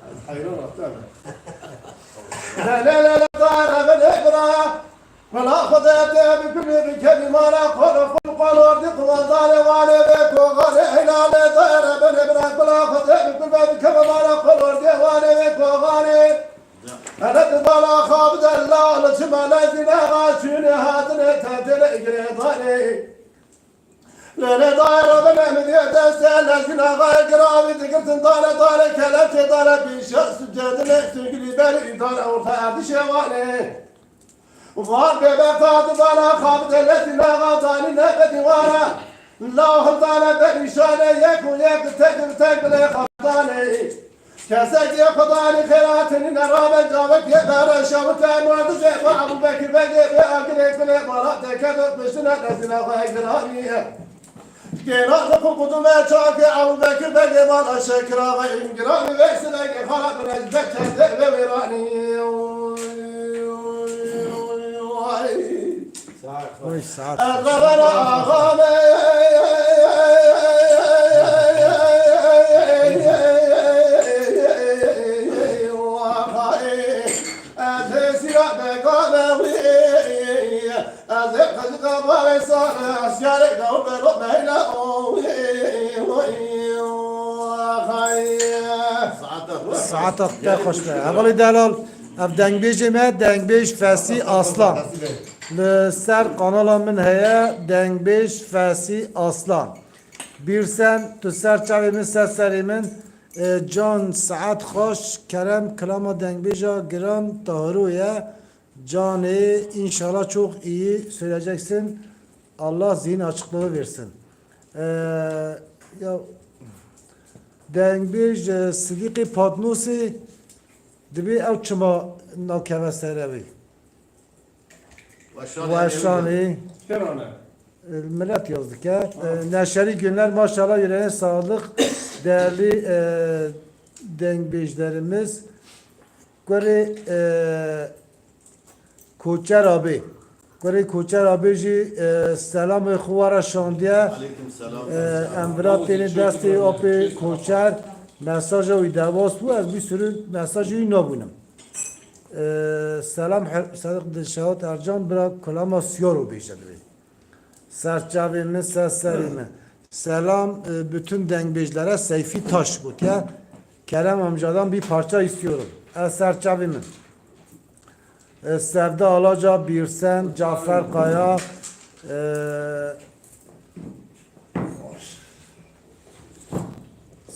Ez heyran, tav. La la la la, dara bile bira. Bila Xwedê te bi kulî bi kevî mala xwe li xwe qolordî qumandane wane be koxane heynane dayere bene bira. Bila Xwedê bi kul be bi kevî mala qolordî wane be koxane. Hele di bala xwe bide la li çima lezîne xaçûnê hatine te têne girêdane. Lêlê dayê re bine min diye destê lezgîn axayê giravî digirtin dane dane kelepçê dane pîşe sucedine singilî berî dane orta erdişê wane. Van bêbexta tu dana xabite lezgîn axa danî ne bedî wana. Law hildane berîşane yek û yek tek bi tek bilê xabdane. Kesekî Xudanî xêratinî nerabe cavekê bere şewite mordizê xwe Ebû Bekir Begê bê agirê kulê mala teke dot piştine destine xwe giraniye. Kêna xwe qudûme çakê Ebû Bekir Begê mala şekira xwe îngirani vê sinekê xala bi necde çendê vê wêranî. Oy, saet. Ez revera axa me. Ez hêsîra begane wî. Ez ê qizika bavê sare, ez yarê gawr bero meyna o. Saeta te xweş be. Hevalê delal, ev dengbêjê me, dengbêj Fesî Aslan. Li ser kanala min heye, dengbêj Fesî Aslan. Bîrsen, tu ser çavê min, ser serê min, e, can, saet xweş, kerem, kilama dengbêja giran Tahiro ye. Canê, inşallah çok iyi söyleyeceksin. Allah zihin açıklığı versin. E, ya, dengbêj, e, Sidîqê Patnosê dibê ew çima nakeve ser ew ê. Weşanê. Weşanê. Kira ne? E, millet yaz dike. E, Neşeri Günler, maşallah, yüreğine sağlık. Değerli, e, dengbêjderimiz. Kurê, e, Koçer abi. Kurê Koçer abi jî, e, selamê xwe were şandiye. Aleyküm selam. E, em vira têne destê apê Koçer. Mesaja wî derbas bû, ez bir sürü mesajê wî nabûnim. E, selam Her-, Sedik Dilşehad Ercan, bira kulama Siyaro bêje divê. Ser çavê min, ser serê min. Selam, e, bütün dengbêjlere Seyfî Taş gotiye. Kerem amcadan bir parça istiyorum. Ez ser çavê min. E, Sevda Alaca, Birsen, Cafer Kaya, e,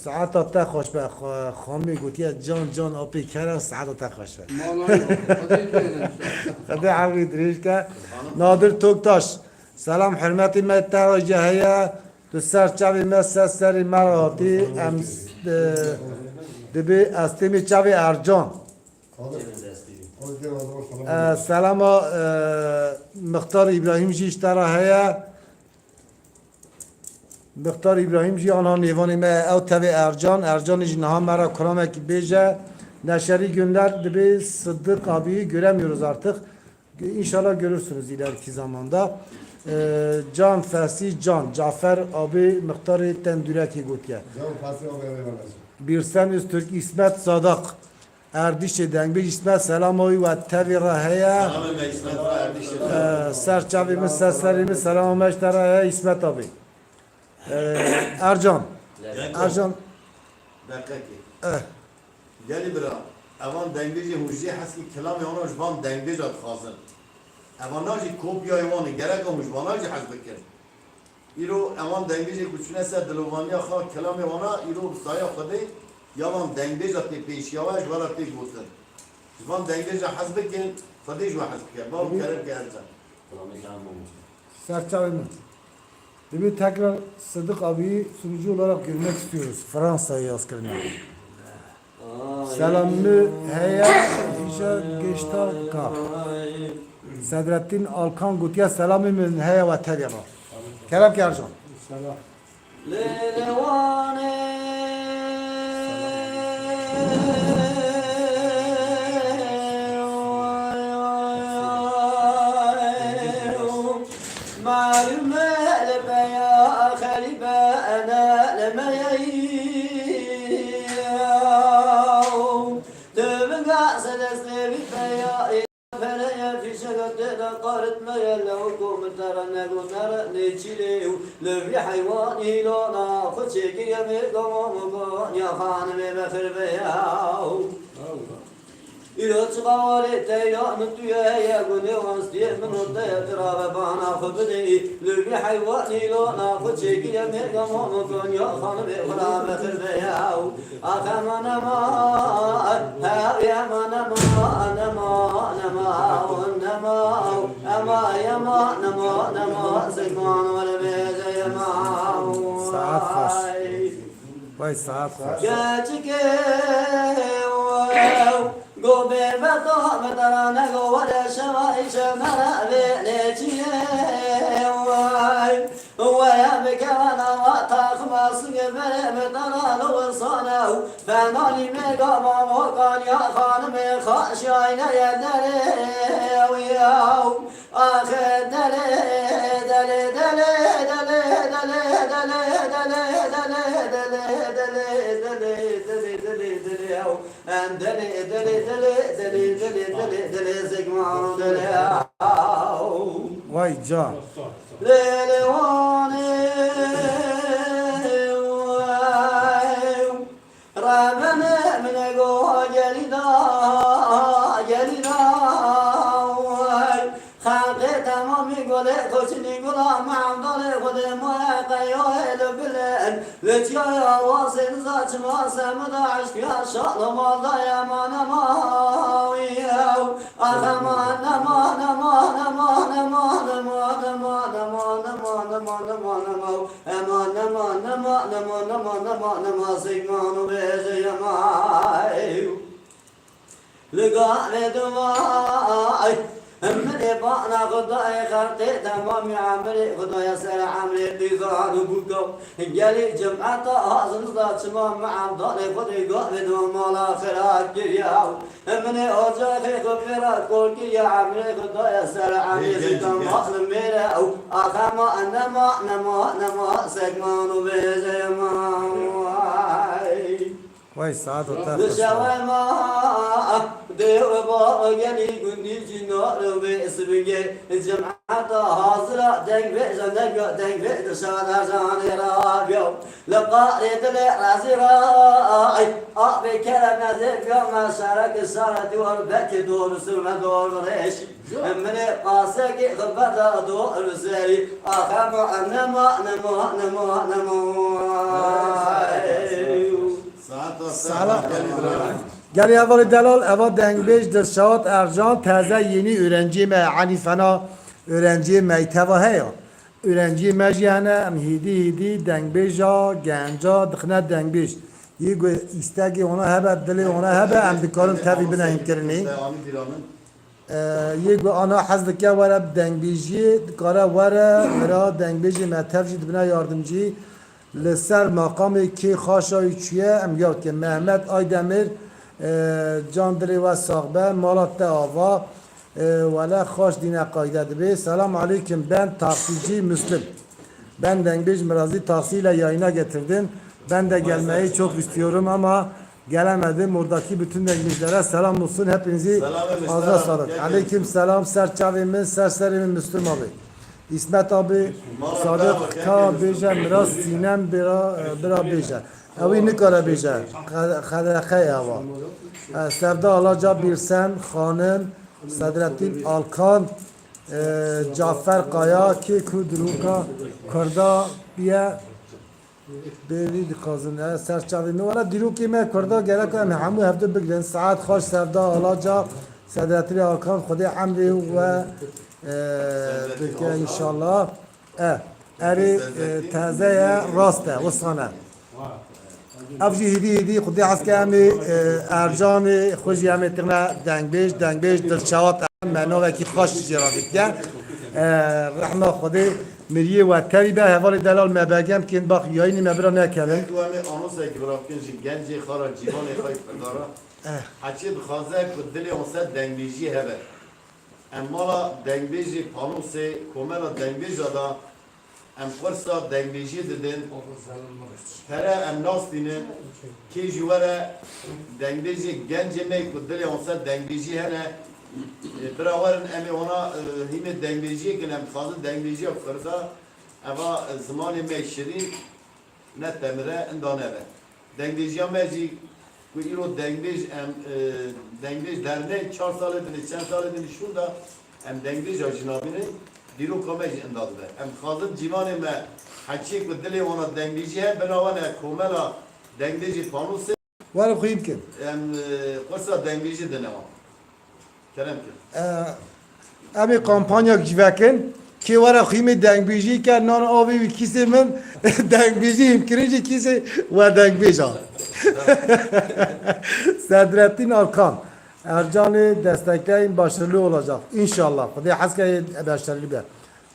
Saeta te xweş be, xwe-, xanimê gotiye, can can apê Kerem, saeta te xweş be. Mala yok. Hadi gidelim. Xwedê hevî dirêj ke. Nadir Toktaş, selam, hurmetî me te re jî heye. Tu ser çavê me, ser serê me re hatî. Em, e, dibê ez têmê çavê Ercan. E, selama, e, Mixtar Îbrahîm jî ji te re heye. Mixtar Îbrahîm jî ana nêvanê me ye, ew tevê Ercan. Ercanê jî niha me re kuramekî bêje. Neşerî Günler dibê Sıddık abiyi göremiyoruz artık. İnşallah görürsünüz ileriki zamanda. E, Can Fesî Can, Cafer abi Mixtarê Tendûrekê gotiye. Can Fesî abi, eyvallah. Birsen Öztürk, İsmet Sadak. Erdîşê dengbêj Îsmet, selama wî we tevî re heye. Selamê me Îsmet ve Erdîşê. Ee, ser çavê min, ser serê min, selama me ji te re heye Îsmet abi. Ee, Ercan. Ercan. Deqekê. Eh. Gelî bira, evan dengbêjê hûn jê hez ki kilamê wana ji van dengbêja dixwazin. Evan na jî kopyayê wan in, gereka hûn ji vana jî hez bikin. Îro ewan dengbêjê ku çûne ser dilovaniya xwe, kelamê wana îro bi saya Xwedê ya van dengbêja tê pêşiya we ji we re tê gotin. Ji van dengbêja hez bikin, Xwedê ji we hez bike. Baw kerem ke Ercan. Serçavê min. Dibê tekrar Sıdık abiyi sunucu olarak görmek istiyoruz. Fransa'ya yaz kirine. Selamı heye, îja gêşta ka. Sedrettin Alkan gotiye selamê min heye we tevî re. Kerem ke Ercan. Selam. Lê lewanê Merûme li peya xerîbe ene li me ye. Tu binga sedestê vî peya ê pereye fîşeke tê de qarit me ye. Lew ku min te re negot nere nêçîrê û li vî heywanî lona xwe çêkiriye mêrga Mamokan ya xanimê me xirbe ye. Îro çiqa warê teyra min tu ye heye, gunê wan stiyê min û te ye, tu rabe bana xwe bidê, li vî heywanî lona xwe çêkiriye mêrga Mamokan ya xanimê xwe rabe xirbe ye. Ax eman eman, hew eman eman, eman eman, eman, eman, eman, eman, zikman were bêje eman. Saet xweş. Vay, saet xweş. Keçikê, gobê me to me dara nego were şeva îşe me re vê nêçîyê. Waya bikevana wa taxma singê berê me dara lo sona. Fenalî me gama mokan ya xanimê xaşiyayne ye derê. Axe delê, delê, delê, delê, ew. Em delê, delê, delê, delê, delê, delê, delê, zikmaro delê, ew. Vay can. Lê, lê wanê, ew. Revene min go gelî da, gelî da, way. Xelqê temamî gulê koçinî gula mevdalê xudê moye qeyoyê li bilen. Li çiyaya wasê niza çima semida eşqiya şaxlo malda ye ma nema wî ew. Ax eman, eman, eman, eman, eman, eman, eman, eman, eman, eman, eman, eman. Eman, eman, eman, eman, eman, eman, eman, zikman û bêje yemay. Li gavê divay, Min ê bana Xwedayê xelqê temamî emrê Xwedaya ser emrê qîzan û bûka. Gelî cemeta hazin da çima me evdalê Xwedê gavê do mala xira kiriya. Min ê ocaxê xwe pê re kol kiriya emrê Xwedaya ser emrê zikan mexlim mêre ew. Axema nema, nema, nema, sekman û bêjema. Vay, saet o te Li xweş. Şewe ma dê û ba gelî gundî cînar û vê sibingê cemeta hazira deng vê jenega deng vê di şewe dercanê rabiya. Li qarê dilê rezî ray abê kerem ez ê biya me şerek şare dîwar bekê dor sirme dor reşî. Min ê qasekê xwe veda dor serî axema nema, nema, nema, nema. Saet Salam. Gelî hevalê delal, eva dengbêj Dilşad Ercan, teze yênî öğrenciyê me, enî fena öğrenciyê mekteba heye. Öğrenciyê me jî hene, em hêdî hêdî dengbêja genca dixine dengbêj. Yê ku îstegê wana hebe, dilê wana hebe, em dikarin tevî bine hînkirinê. Yê ku ana hez dike were bi dengbêjiyê, dikare were, mira dengbêjê me tev jî dibine yardimcî. Li ser maqamê kê xaşa wî çûye, em yad ke Mehmet Aydemir, e, can dilê we sax be, mala te ava, e, wele xaş dîne qayde dibe. Selam aleykum, ben taksicî Müslüm. Ben dengbêj Mirazî taksî ile yayına getirdim. Ben de gelmeyi çok istiyorum ama gelemedim. Oradaki bütün dengbêjlere selam olsun. Hepinizi ağzına sağlık. Aleyküm selam. Ser çavê min, ser serê min Müslüm abi. İsmet abi, Sadık ka bêje, Miraz Sînem bira, bira bêje. Ew ê nikare bêje. Xe-, xedexe ye ava. E, Sevda Alaca, Birsen Xanim, Sedrettin Alkan, e, Cafer Kaya, kê ku diroka Kurda biye. Bêrî dixwazin, e, serçavê min. Wala dîrokê me Kurda gerek em hemû hevdu bigrin. Saet xweş Sevda Alaca, Sedretilê Alkan, Xwedê emrê we, e, bike inşallah. E, erê, e, teze ye, rast e, wisane. Ev jî hêdî hêdî Xwedê hez ke em ê, e, Ercanê xwe jî em ê tixne dengbêj, dengbêj Dilşewat em me navekî xweş jê re dike. E, rehma Xwedê miriyê we tevî be, hevalê delal me begem kên bax yayînê me bira nekevin. Em ê anosekî bira bikin ji gencê xwe re cîvanê xwe yê Kurda re. Eh. Heçê dixwaze ku dilê wan ser dengbêjiyê hebe. Em mala dengbêjê Panosê, komela dengbêja da, em qursa dengbêjiyê didin. Pere em nastînin. Kê jî were dengbêjê gencê me ku dilê wan ser dengbêjî hene. E, bira werin em ê wana, e, hîmê dengbêjiyê kin, em dixwazin dengbêjiya kurda, eva, e, zimanê me şirîn, ne temire, inda nebe. Dengbêjiya me jî ku îro dengbêj em, e, dengbêj dernê çar salê din, çend salê din şûnda em dengbêja jî nabînin, dîroka me jî inda dibe. Em dixwazin cîvanê me heçiyê ku dilê wana dengbêjî hebe, bira wane komela dengbêjê Panosê. Were xwîn kin. Em, e, qursa dengbêjî dine wan. Kerem kin. E, em ê kampanyak jî vekin. Kê were xwîmê dengbêjî ke nan avê wî kîsê min, dengbêjî hîmkirin jî kîsê we dengbêja. Sedrettin Alkan, Ercan'ı destekleyin, başarılı olacak. İnşallah. Xwedê hez ke başarılı be.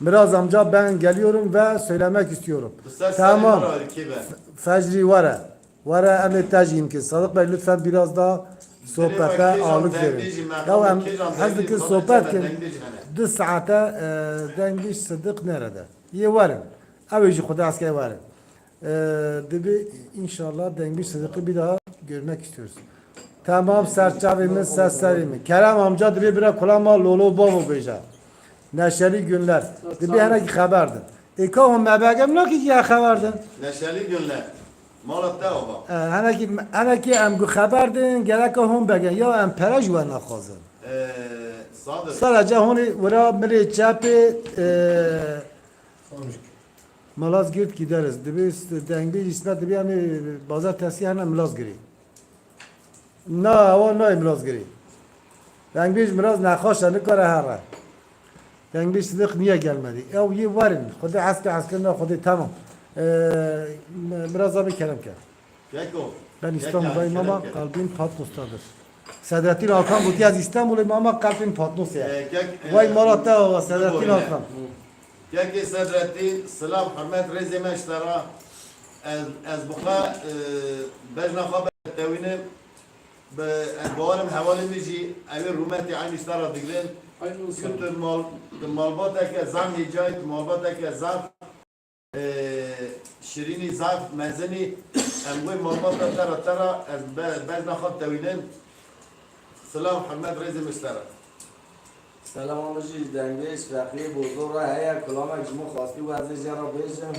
Miraz amca, ben geliyorum ve söylemek istiyorum. Tamam. Fecrî were. Were em ê te jî hîn kin. Sadık Bey, lütfen biraz da sohbete ağırlık verin. Ya em hez dikin sohbet kin. Du saete, e, Dengbêj Sıdık nerede? Yê werin. Ew ê jî Xwedê hez ke werin. E, dibi inşallah Dengbêj Sıdık'ı bir daha görmek istiyoruz. Tamam, serçavê min, ser serê min. Kerem amca dibi bira kulama Lolo Bavo bêje. Neşeli günler. Dibi henekî xeber din. Ê ka hûn me begem nakî ya xeber din. Neşeli günler. Mala te ava. E, henekî, henekî em gu xeber din, gereka hûn begen. Ya em pere ji we naxwazin. E, Sadık. Sadece hûn wira milê çepê, e, Malazgirt gideriz. Dibi dengbêj îsmet dibi em ê bazartesi hene Milazgirî. Na, ewa nayê Milazgirî. Dengbêj Miraz nexweş e, nikare here. Dengbêj Sidiq niye gelmedi? Ew yê werin. Xwedê hes ke heskirina Xwedê, tamam. Ee, Miraz abi kerem ke. Yeko. Ben İstanbul'dayım ama kalbim Patmos'tadır. Sedrettin Alkan gotiye ez Îstanbulê me ama qelbim Patnosê ye. E, kek, e, Vay mala te ava Sedrettin Alkan. Kekê Sedrettin, silav, hurmet, rêzê me ji te re. Ez, ez bi xwe, e, bejna xwe bi tewînim. Bi, ez bawerim hevalê min jî ew ê rûmetê eynî ji te re digrin. Ku tu mal, tu malbateke zaf hêcayî, tu malbateke zaf, e, şirînî, zaf mezinî. Em wê malbata te re, te re, ez be, bejna xwe tewînim. Silav, hurmet, rêzê min ji te re. Selama min jî ji dengbêj Feqî Bozo re heye, kulamek ji min xwestî û ez ê jê re bêjim.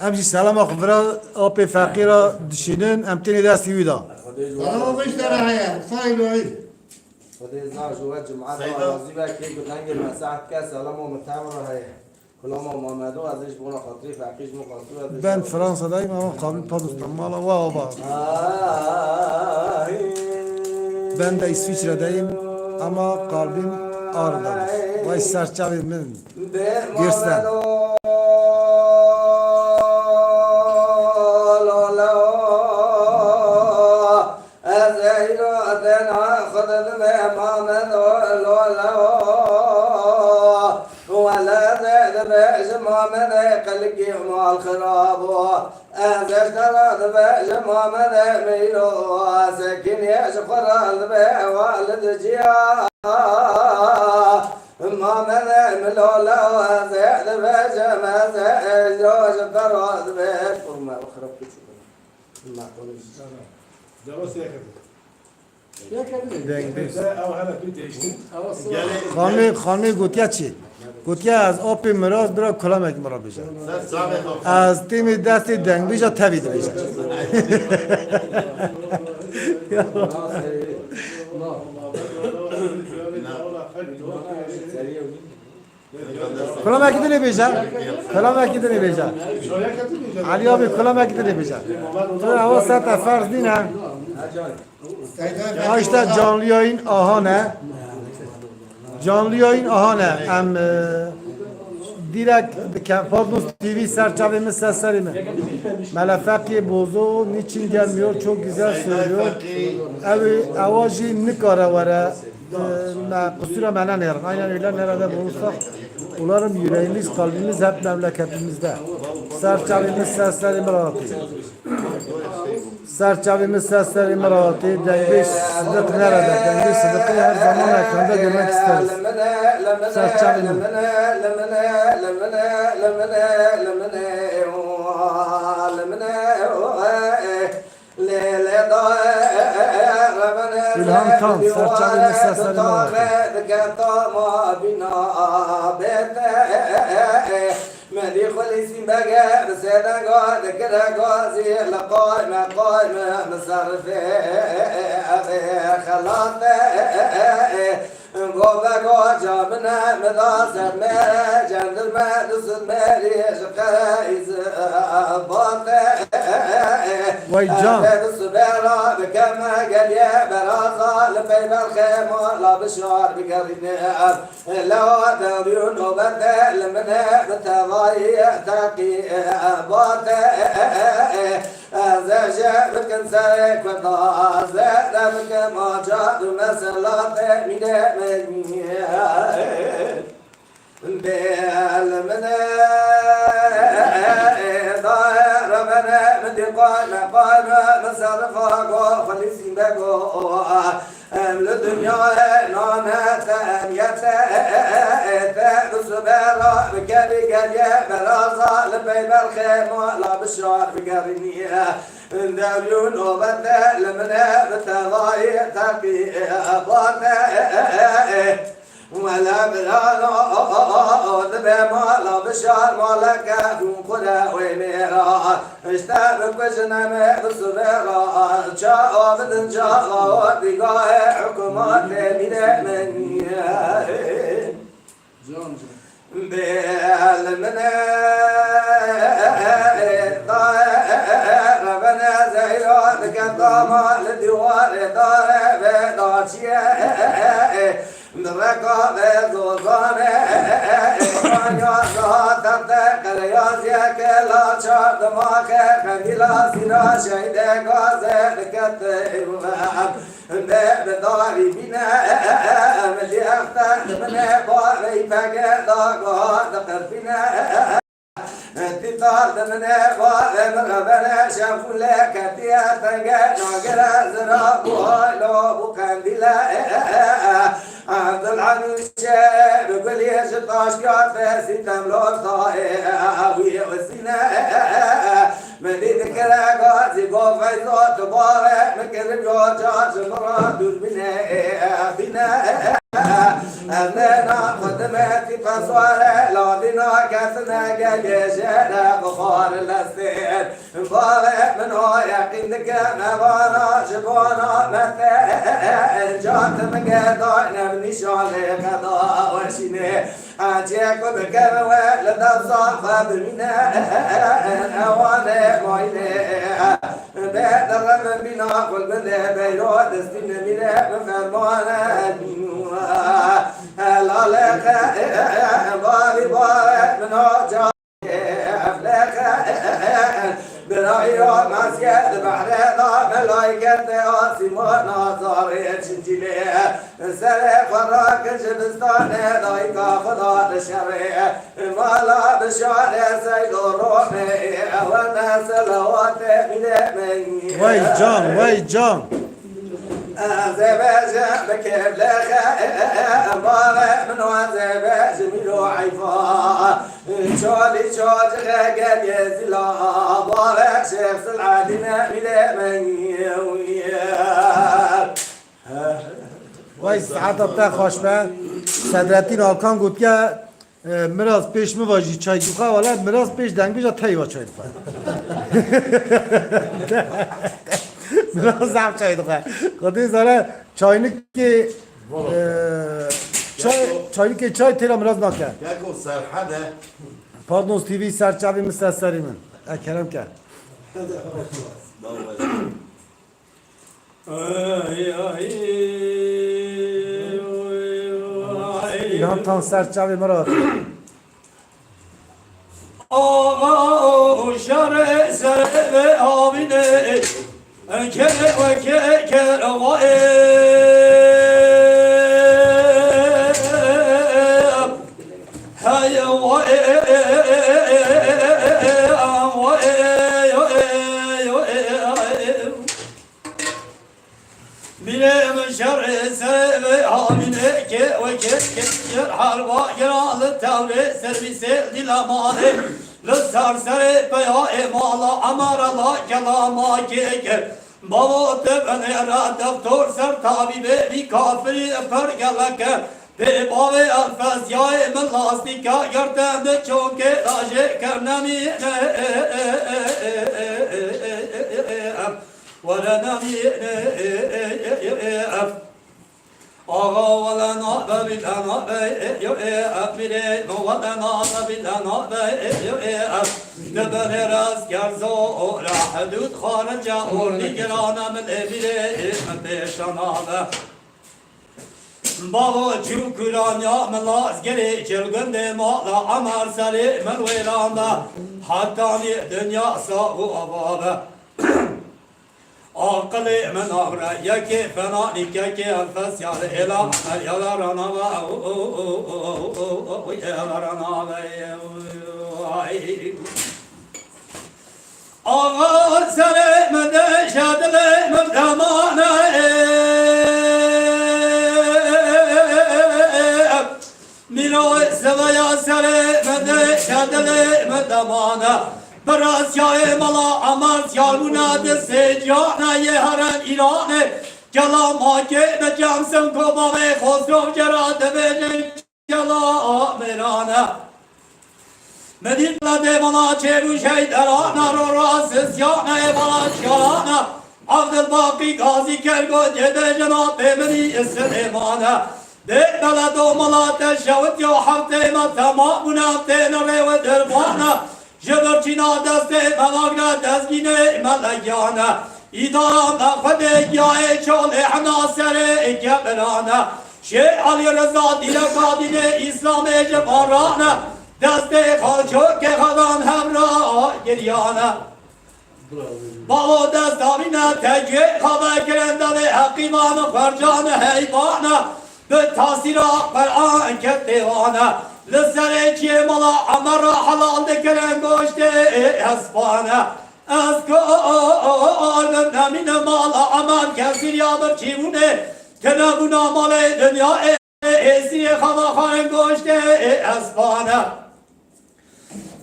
Em jî selama xwe vira apê Feqî re dişînin, em tênê destî wî de. Xwedê ji we Selama min ji te re heye, Sayî Loî. Xwedê zar ji we cumeta Seyda. Razî be, kê ku dengê me seh dike, selama min tev re heye. Kulama Mamedo, ez ê ji bona xatirê Feqî ji min xwestî û ez ê Ben jê re Fransa dayım ama kalbim Patnos'ta. Mala wa ava. Ben de İsviçre'deyim ama kalbim Ağrı'dadır. Vay serçavê min. Girse. Ez eyro dena xwe didime Mamedo, lo, lo. Wele ez ê dibêjim Mamedê qelikî mal xirabo. Ez ê ji te re dibêjim Mamedê mîro. Sekinî ji xwe re dibê wa li diciya. Mamedê milolo ez ê dibêjim, ez ê îro ji te re dibê. Kurme xirab biçûk. Deng. Xanmê, xanmê gotiya çi? Gotiya ez apê miraz bira kulamek min re bêje. Ez têmê destê dengbêja tevî dibêje. Kulamekî dinê bêje. Kulamekî dinê bêje. Elî abi kulamekî dinê bêje. Tu ewa sete ferz nîne. Ha işte canlı yayın aha ne? Canlı yayın aha ne? Em e, direkt bi Ke- Patnos T V serçavê mi ses serê mi. Mele Feqiyê Bozo niçin gelmiyor? Çok güzel söylüyor. Ew ê ewa jî nikare were. E, me, kusura me nenêrin. Aynen öyle nerede bulunsak olalım yüreğimiz, kalbimiz hep memleketimizde. Serçavimiz sesleri miratî. Serçavimiz sesleri miratî. Dengbêj Sıdık nerede? Dengbêj Sıdık'ı her zaman ekranda görmek isteriz. Serçavimiz. İlham Tan, serçavê min seslerê me vake. Medî xulîsîn bege bi sêdenga dikire gazî li qayme qayme misarifê xelate. Go vego camine mi da ser me, cendir me du sed merî ji qereyz bate. Vay can. Ez bi sibera bikeme geliye beraza li pey belxê mala bişar bigerîne. Lewa derî û nobete li min e bi tevayî teqî bate. Ez ê jê bikim serê Kurda, ez ê bikim acar û meselatê mînê min. Bêl min e, daye re bene, min dî qayme, qayme, min serifa go, xulîsî bego. Em li dinyayê nane te, em yete, te bi sibera, bi kevî geriye, beraza, li pey belxê mala bişar bigerîniye. Deryû nobete li min e bi tevayî teqî bate. Wele birano dibe mala bişar maleke xure wê mêra. Ji te bikujine me bi sibera. Çawa bidin cala dîgahê hikûmetê mînê min. Bêl min e, daye, rebene zeyra dike dama li dîwarê dare vê daçiye. Bi reka vê zozane, manya zate Te qereyaziyeke laça dimaxe, qendîla sîra şeydê gaze dikete. Be bi darî bîne, milî exte dimine, barê pege da goha diqirpîne. Tîta dimine, barê min revene, şefûle ketiye tenge, nagire zira bu haylo bu qendîle. Dil enûşe bi gulê ji taşkate, sîtem lor dayê wî wesîne. Min dî dikire gazî go feyzo tu bare, min kirin yo ca ji min ra dûr bine, bine. Ez ne na xwe dime tî pesware, ladîna kesine gelê jere bixwar lestên. Bavê min o yeqîn dike me vana ji bona me te. Ca tu min gedayne bi nîşanê qeda weşînê. Hecê ku dike we li dewsa xwe bimîne. Ewanê mayînê. Bê dere min bîna xul bide beyro destî nemîne bi fermane. Helalê xe bavî bavê min o ca. Birayî ya masiye di behrê da, melayketê asîmana zarê çincîlê. Serê xwe rakin ji bistanê, dayika xwe da li şerê. Mala bi şarê seydo romê, ewe ne selawatê bîrê min. Wey can, wey can. Ez ê bêjim bi kêflê xe, bavê min, ez ê bêjim îro eyfa. Çalî çocixê gelê zîla, bavê Şêx Sil'edîne mîrê min. Wey, saeta te xweş be. Sedrettin Alkan gotiye, e, Miraz pêş min ve jî çay dixwe, wele Miraz pêş dengbêja tey ve çay dixwe. Miraz zaf çay dixwe. Xwedê zane çaynikê, e, çay, çaynikê çay têra Miraz nake. Keko Serhede. Pardon, T V serçavê min ser serê min. E, kerem ke. Ay, ay, ay, ay. Îlham Tan ser çavê min re. Axa û şerê serê ve avînê, ke weke kerwa ê. Hey, wa ê, wa ê, wa ê, yo ê, yo ê, ay. Bîrê min şerê serê vê avînê ke weke ke ger harba gera li tewrê servîsê dîla malê li ser serê peya ê mala emara la kelama kê ke bavo te binêre deftor ser tabîbê vî kafirî per geleke pê bavê elfezyayê min lastîka girtende çokê lajê kernemî Wele nemîne, ev. Axa wele nabe bîle nabe, yo, ev mirê, wele nabe bîle nabe, yo, ev. Dibirê rez gerzo ora, hudud xarice or, nîgirane min ê mirê, min pêşa nabe. Bavo çû kuranya min lazgirê, çil gundê mala Emer serê min wêran be. Hetanî dinya sax û ava be. Aqilê min avre, yekê fena nîkekê elfesyal êla, êla rana ve, êla rana ve, ay. Axa serê min de, şedilê min demane. Mîroy seveya serê min de, şedilê min demane. Bi rastiyayê mala Emar siyar bûna di sê ciyana yê herem Îranê. Kela makê bi cem sim ko bavê Xosrov cera dibêjin kela mêrane. Medîn la dê bana çêrû şeyderana, ro rast siyana ê bana şiyarana. Abdulbaqî Gazî Kergo dê de jina pê minî Silêmane. Dê bele do mala te şewit yo heftê me tema bûne têne rê we derbane. Ji birçîna destê me nagre dezgînê me legiyane. Îdara me xwedê giyayê çolê hena serê kebirane. Şêx Elî Reza dîleka dînê Îslamê ji barane. Destê xalçokê xwe dan hevra giriyane. Balo dest davîne tecwê xwe vekirin devê heqîman û xwercan û heyvane. Bi tasîra Qur'an kir têvane. Li serê çiyê mala Emer re helal dikirin goştê hespane. Ez ku nemîne mala Emer kesî ya birçîbûnê. Tune bûna malê dinyayê. Êziyê xava xarin goştê espane.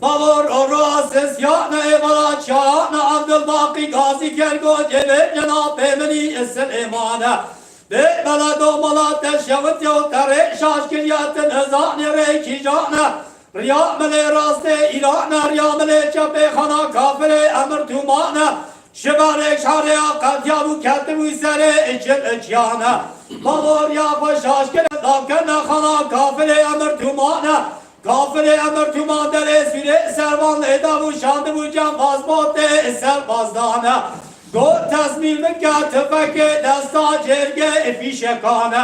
Bavor ora sesiyane êvara çayane Abdülbaqî Gazî Kergo cebe cenabê minî Silêmane. Bê bela domala te şewit yew terê şaş kiriye ti nizanê rê kîjane. Riya milê rastê îrane, riya milê çepê xana kafirê emir tûmane. Şiberê şarê ya qetiya bû ketibû serê çil çiyane. Bavoriya xwe şaş kir, dav kene xana kafirê emir tûmane. Kafirê emir tûman derê sûrê servan lêda bû şandibû cembaz botê serbazdane. Got tezmîl bike tifekê desta cêrgê fîşekane.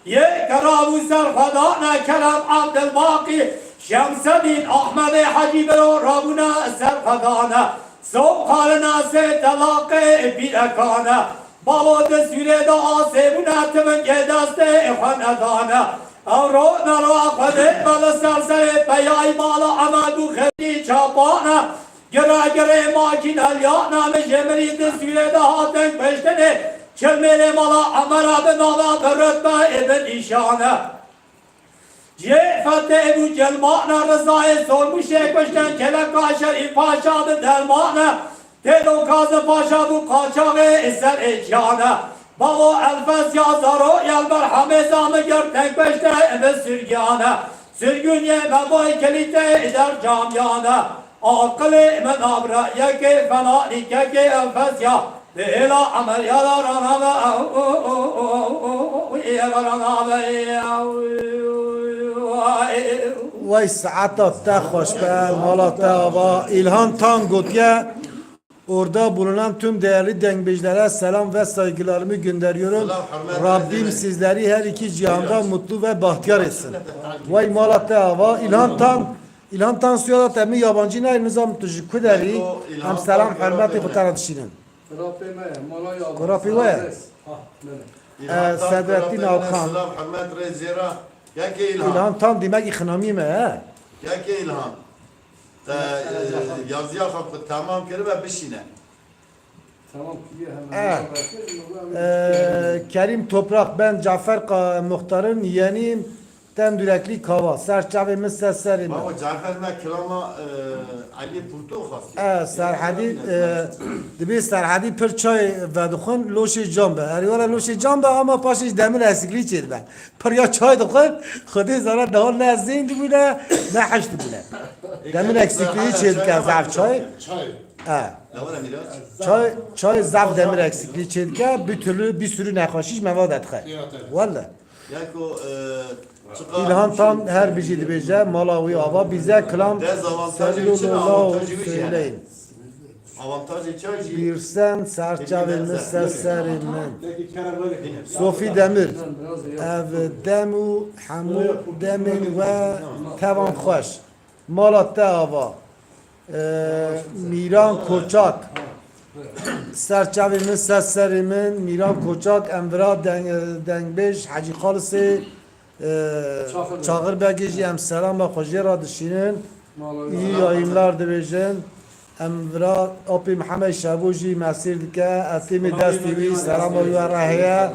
Yê kerabû ser xwe dane Kerem Abdilbaqî, Şemsedîn Ahmedê Hecî biro rabûne ser xwe dane. Sob xalina sê telaqê pîrekane. Balo di sûrê de asê bûne tivingê destê xwe nedane. Ew ro nero xwedê be li ser serê peyayî mala Emed û Xelî çapane. Gire girê makîne liyane min jê mirî di sûrê de hatin kuştinê. Çilmêlê mala Emera bi nava bi rutbe ê bi nîşane. Cihê fetê bû cilmane Rizayê Sormûşê kuştin keleka Şerîf Paşa bi dermane. Têlo Kazim Paşa bû qaçaxê ser ê ciyane. Bavo Elfes ya zaro yel ber Hemêza min girtin kuşte bi sirgiyane. Sirgûniyê me boy kilîtê der camiyane. Aqilê min abra yekê fena nîkekê Elfes ya. Bi hêla Emer ya da raname ew raname. Wey saeta te xweş be, mala te ava. İlhan Tan gotiye, orada bulunan tüm değerli dengbêjlere selam ve saygılarımı gönderiyorum. Selam, hürmet Rabbim ederim. Sizleri her iki cihanda mutlu ve bahtiyar etsin. Wey mala te ava. İlhan Tan, İlhan Tan suya da te min yabancı nayê, nizam tu ji ku derî. Em selam hürmetê xwe te re dişînin. Kurapê me ye, mala ya. Kurapê we ye? Ha, belê. Ee, Sedrettin Alkan. Selam, hürmet, rê zêra. Yekê İlhan. İlhan Tan demek ki xinamî me, he? Yekê İlhan. Te, e, yazıya xwe ku temam kiribe bişîne. Tamam, kiriye hemen. Eh. Ee, Kerim Toprak, ben Cafer Ka-, Muhtar'ın yeğeniyim. Tendürekli kava, ser çavê min ser serê min. Baba, Cafer me kilama, e, Elî Purto xwest. E, Serhedî, e, dibê Serhedî pir çay vedixwin, loşê can be. Erê were loşê can be, ama paşê ji demir eksikliği çêdibe. Pir ya çay dixwin, Xwedê zana daha ne zênd dibûne, ne heş dibûne. Demir eksikliği çêdike zaf çay. Çay. E. Çay, çay zaf demir eksikliği çêdike, bir türlü bir sürü nexweşî ji me ve derdixe. Welle. Yeko, e, çiqa İlhan Tan her bijî dibêje, mala wî ava, bize kilam dezavantajê çi ne, avantajê wî jî hene? Söyleyin. Avantajê çay jî. Birsen ser çavê min, ser serê min. Sophie Demir, ev dem û hemû demên we tevan xweş. Mala te ava. Ee, Mîran Koçak. Ser çavê min, ser serê min, Mîran Koçak, em vira deng-, dengbêj Hecî Xalisê, ee, Çaxir Beg. Çaxir Begê jî em selama xwe jê re dişînin. Mala wî. İyi yayınlar dibêjin. Em vira Apê Mihemed Şebo jî mesîr dike. Etêmê destê wî, selama wî we re heye.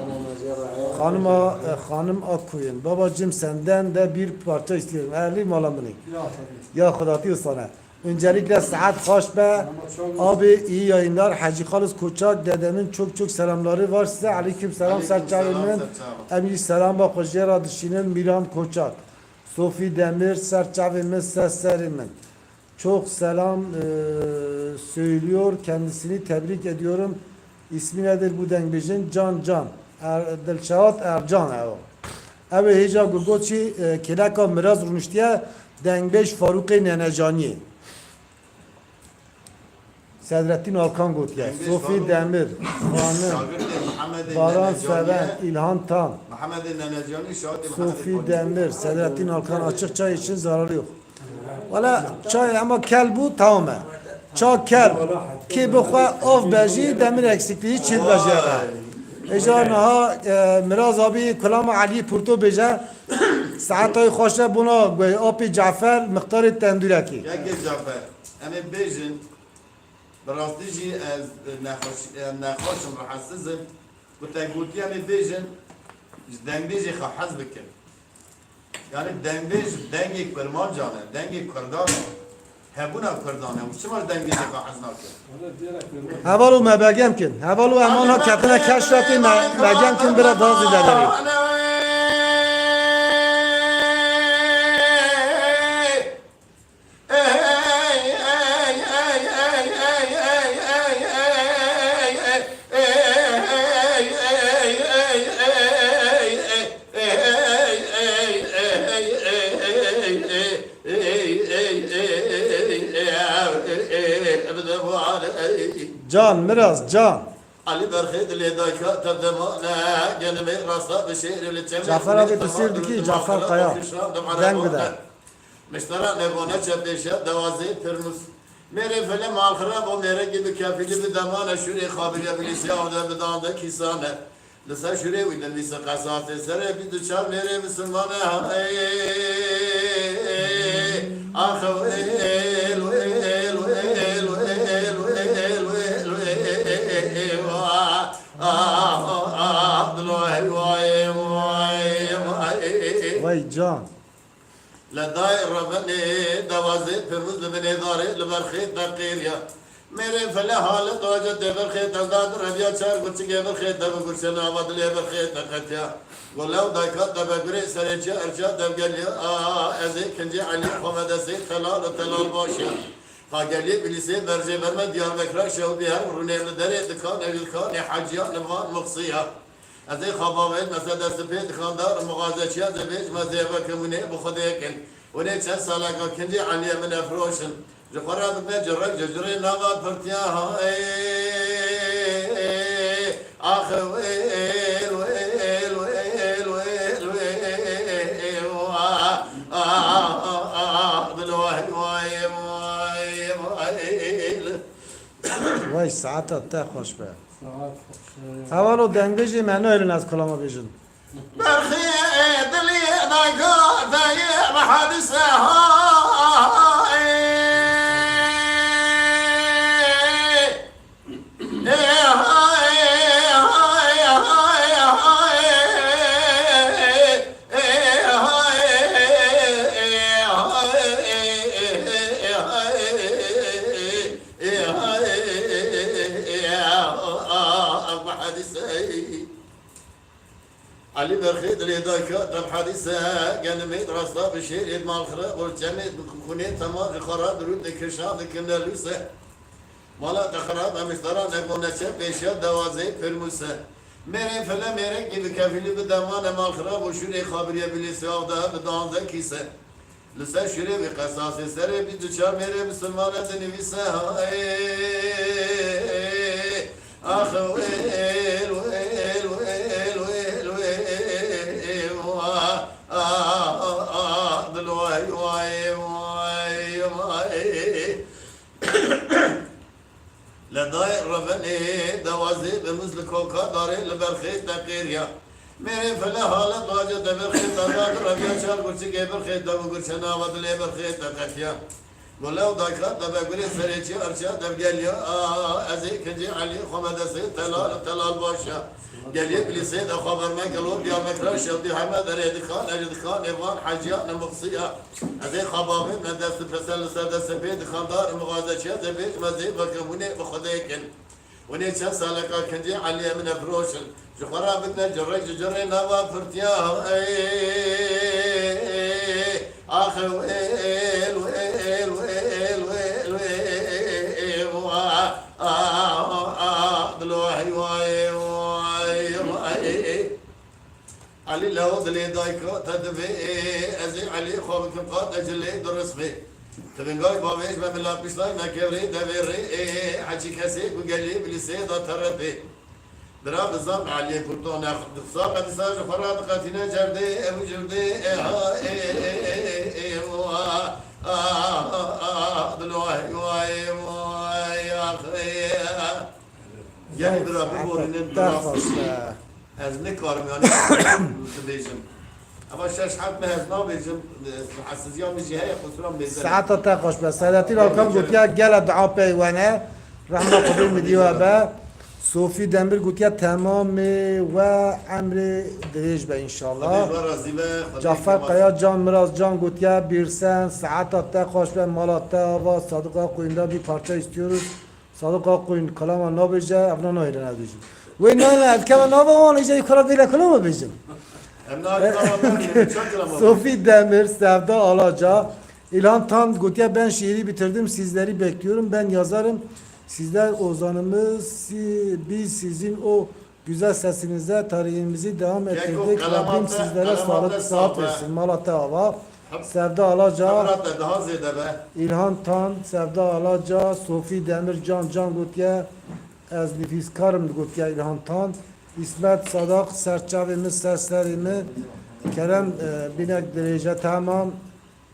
Xanima, e, xanim Akkuyun. Babacığım senden de bir parça istiyorum. Erlî mala min ê. Ya tabii. Ya Xwedê ti sana. Öncelikle saet xweş be. Abi iyi yayınlar. Hacı Halis Koçak, dedemin çok çok selamları var size. Aleyküm selam, ser çavê min. Em jî selama xwe jê re dişînin. Miran Koçak. Sophie Demir, ser çavê min, ser serê min. Çok selam, e, söylüyor. Kendisini tebrik ediyorum. İsmi nedir bu dengbêjin? Can Can. Er-, Dilşad Ercan ew. Ew ê hêja ku got jî, e, kêleka miraz rûniştiye, dengbêj Farûqê Nenecaniyê. Sedrettin Alkan gotiye. Dengbêj Sophie Farûq, Demir, Xanim, şagirtê Mihemedê Baran Nenecaniyê. Seven, İlhan Tan. Mihemedê Nenecanî, şagirtê Mihemedê Sophie Farûq. Demir, Sedrettin Alkan, açık çay için zararı yok. Wala çayê hema kel bû, tamam e. Ça kel, kê bixwe av be jî demir eksikliği çi dibe jê re. Êca niha, e, Miraz abî kulama Elî Purto bêje, saeta wî xweş e bona guhê apê Cafer, mixtarê tendûrekî. Yekê Cafer, em ê bêjin, bi rastî jî ez nexweş, em nexweş im, rahatsiz im. Ku te gotî em ê bêjin, ji dengbêjê xwe hez bikin. Yani dengbêj dengê Kurmancan e, dengê Kurdan e. Hebûna Kurdan e. Û çima ji dengbêjê xwe hez nake? Heval û me begem kin. Heval û em anha ketine keşfetê me, begem kin bira dazî de derê. Can, Miraz, can. Elî Berxê dilê dayka te demane, genimê rasta bi şêrê li çemê Cafer abi, tu sîr dikî, Cafer Kaya. Deng bide. Miştera nebone çepêşe dewazê pirnûs. Mêrê fele malxirab û mêrekî bi kefilî bi demane şûrê xabiriye bilîsî avde bi dande kîsane. Li ser şûrê wî dinivîse qesasê serê bîst û çar mêrê misilmane. Hey, ax, wêl, wêl, wêl, wah, ah, ah, dilo, hey, vay, vay, vay. Vay can. Li dayê revenê dewazê pêmûz li binê darê li ber xêt de qêriya. Mêrê fele halet ace tê ber xêt de da di reviya çar gurçikê ber xêt de bi gurçe nava dilê ber xêt de qetiya. Go lew dayka te be gurê serê çi erça dev geliya. A, ez ê kincê Elî xwe me destê telal û telal baş ya. Ka geliyê bilîsê berjê berme Diyarbekira şewbî her rûnê li derê dikan ev dikanê heciya li van muxsiya. Ez ê xabavên me se dest pê dixandar û mixazeçiya dibêj me zêve ke hûn ê bi Xwedê kin. Hûn ê çend saleka kincê Eliyê min efroşin. Ji xwe re bikne cirek ji cirê nava pirtiya ha ê. Ax wêl, wêl, wêl, wêl, wêl, wêl, wah, ah, ah, ah, dilo, hey, vay, vay, vay. Vay, saeta te xweş be. Saet xweş, ya. Hevalo dengbêjê me nayêlin ez kulama bêjin. Berxê dilê dayka te yê bi hadise ha, ê. Elî Berxê dilê dayka te bi hadîse, genimê rasta bi şêrê malxira, û çemê xunê tema ji xwe re dirûd dikir şa dikin nelûse. Mala te xirab em îstara neko neçe pêşiya dewazê pirmûse. Mêrê file mêrekî bi kefilî bi demane malxira, û şûrê xabiriye bilî siyav de bi danze kîse. Li ser şûrê wî qesasê serê bîst û çar mêrê misilmane dinivîse, hey, ax wêl, wêl, wêl, wêl, wêl, wah, ah, ah, dilo, hey, way, way, way. Li dayê revenê dewazê bi muz li koka darê li ber xêt de qêriya. Mêrê file halet bace de ber xêt de da bi reviya çar gurçikê ber xêt de bi gurçe nava dilê ber xêt de qetiya. Go lew dayka te be gurê serê çi arça dev geliya. A, ez ê kincê Elî xwe me destê telal, telal başa. Geliyê bilîsê de xwe berme gelo Diyarbekira şewdî heme derê dikan, ecî dikan, êvan heciya ne muxsiya. Ez ê xabavê me dest û pese li ser destê pê dixandar û mixazeçiya dê bêj me zê veke hûn ê bi Xwedê kin. Hûn ê çend saleka kincê Eliyê min e firoşin. Ji xwe re bikne cirek ji cirê nava pirtiya. Ey, ax wêl, wêl, wêl, wêl, wêl, wah, ah, ah, dilo hey way, way, way. Elî leho dilê dayka te divê, ez ê Elî xwe bikim qate cilê dirist bê. Tivingay bavêj me bila piştay me kevrê devê rê, ê, heçî kesê ku gelê bilîsê da te re tê. Bira bizan Eliyê Kurdo ne dixsa qedisa ji xwe re diqetîne cerdê, ew cirdê, ê, ha, ê, ê, ê, ê, wa, a, biborînim, te xweş be. Ez nikarim, yani, bibêjim. Ama şeş heb me ez nabêjim, e, hesiziya min jî heye, qusura mêze. Saeta te xweş be. Saadettin Alkan gotiye, gele dua pey we ne. Rehma Xwedê min dî we be. Sofî Demir gotiye, temamê we emrê dirêj be înşallah. Xwedê razî be, Xwedê Cafer Kaya Can Miraz Can gotiye, Birsen, saeta te xweş be, mala te ava, Sadık Akkoyun'da bir parça istiyoruz. Sadık Akkoyun kalama nabêje, evna nahêle nabêjim. Wê nayne, ez keme nava wan, îca yê kura vêle kalama bêjim. Em nahêle kalama bêjim, çend kalama bêjim. Sofî Demir, Sevda Alaca, İlhan Tan gotiye, ben şiiri bitirdim, sizleri bekliyorum, ben yazarım. Sizler ozanımız, si-, biz sizin o güzel sesinize tarihimizi devam ettirdik. Rabbim sizlere sağlık, sıhhat versin. Mala te ava. Sevda Alaca, Hemra te daha zêde be. İlhan Tan, Sevda Alaca, Sofi Demir, Can Can gotiye, ez nifîskar im gotiye İlhan Tan. İsmet Sadak, ser çavê min, ser serê min. Kerem, e, binek dirêje, tamam.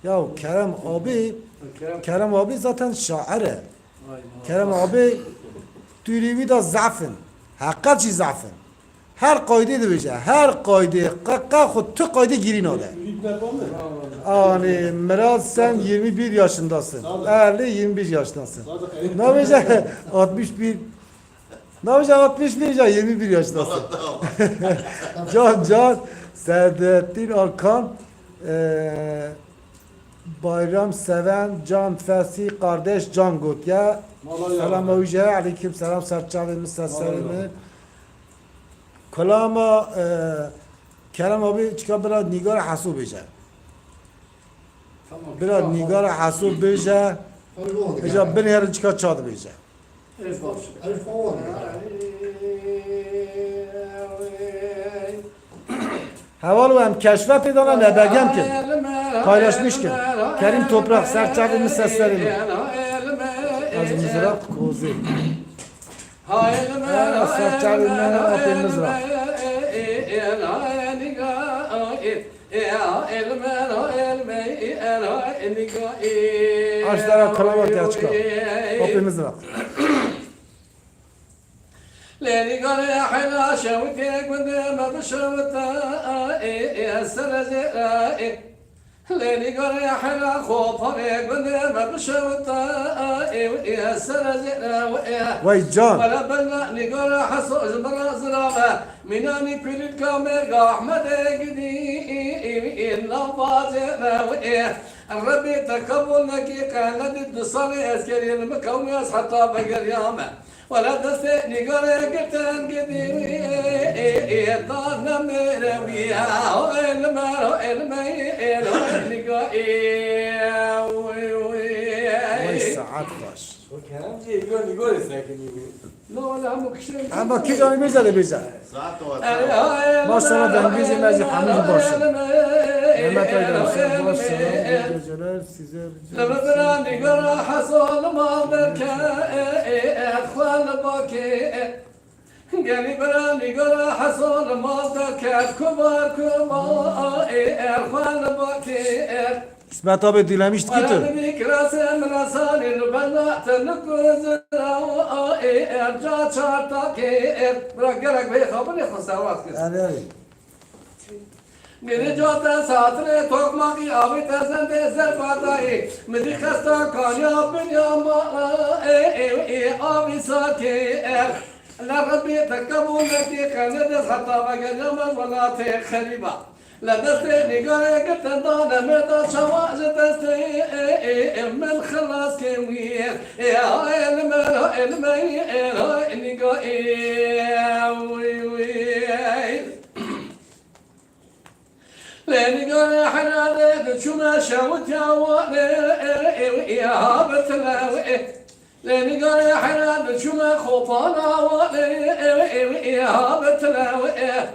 Ya Kerem abi, Kerem. Kerem abi zaten şair e. Kerem abi, tu rî wî de zaf in. Heqet jî zaf in. Her qaydê dibêje, her qaydê, qe, qe xwe tu qaydê girî nade. Anî, Miraz, sen yirmi bir yaşındasın. Sağ ol. Erli yirmi bir yaşındasın. Sağ ol. Nabêje altmış bir. Nabêje altmış bir ya yirmi bir yaşındasın. Can Can, Saadettin Alkan, e, Bayram Seven, Can Fesi, kardeş Can gotiye. Selam Awice, aleyküm selam, ser çavê min, ser serê min. Kulama, e, Kerem abi, çika bira Nîgar Heso bêje. Tamam. Bira Nîgar Heso bêje. Eja binêrin çika çad bêje. Elf olsun. Elf olsun. Heval we em keşfetê dana nebegem kin. Paylaşmış kin. Kerim Toprak, ser çavê min, ser serê min. Ez mizraq kozê. Ser çavê min, apê mizraq. Aştara kalavat ya çika. Apê mizraq. Lê nîgarê hela şewitê gundê me bişewita, ê, ê, serezê, ê. Lê nîgarê hela xopavê gundê me bişewita, ê, ê, serezê, ê. Wey can. Wele bela nîgara Heso ji min re zirav e. Mînanî kulîlka mêrga Ehmedê gidî, ê, ê, nav bacê, ê. Rebî te qebûl nekî, qe nedît du salê ez geriyê li min qewmî ez heta vegeriyame. Wele destê nîgarê girtin gidî, ê, ê, ê, da nemêre wî, ho ê li me, ho ê li me, ê, ho ê nîga, ê, wî, wî, ê. Wey saet xweş. O Kerem jî nîga, nîgarê sekinî bû. No, wele hemû kiştên. Ama kî canî bêje de bêje. Saet o. Maşallah, dengê jî me jî hemû jî baş in. Mehmet Aydın, sen baş in. İyi geceler size. Li vir bira nîgara Heso li mal derket, xwe li bakê. Gelî bira nîgara Heso li mal derket, kubar kubar, xwe li bakê. İsmet abi dilemiş git. Wele min kirasê min esanî li benda te nikuzira, ca çar takê. Bira gelek vê xabinê xwe sewat kir. Erê, erê. Gere cate satirê tokmaqî avî te zendê zerbatayî. Min dî xesta kaniya binya ma, ê, ê, ê, avî sakê, ê. Le Rebbê te qebûl nekî, qe nedê heta vegeriyame welatê xerîba. Le destê nîgarê girtin dane me da çawa ji destê, ê, ê, ê, min xilas kê wî. Ê, ê, li me, ê, li me, ê, ê, nîga, ê, wî, wî. Lê nîgarê hera de diçûme şewitya wane, ê, ê, ê, ha bitile, ê. Lê nîgarê hera diçûme xopana wane, ê, ê, ê, ha bitile, ê.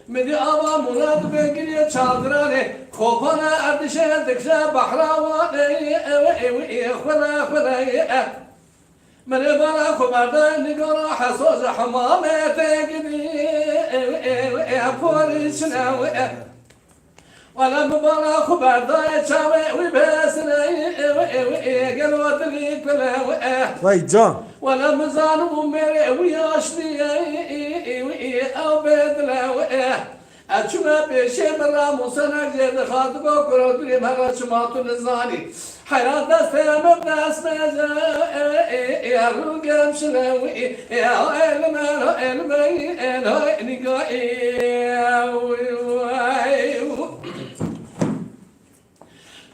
Min dî ava Murad vegiriye çadiranê, xopana erdişe dikişe behra wane, ê, ê, ê, xwele, xwele, ê. Min ê bala xwe berde nîgara Heso ji hemamê tê gidî, ê, ê, ê, porî çine, ê. Wele min bala xwe berdaye çavê wî besine, ê, ê, ê, gelo dilî kule, ê. Vay can. Wele min zanibû mêrê wî yaşlî ye, ew bêdile wê. Ez çûme pêşê min ra Mûsenek jê dixwar, digo kuro durê me re çima tu nizanî. Heyran destê min dest me je, rûgem şile wî, ha êlime, ha êlime, ha nîga.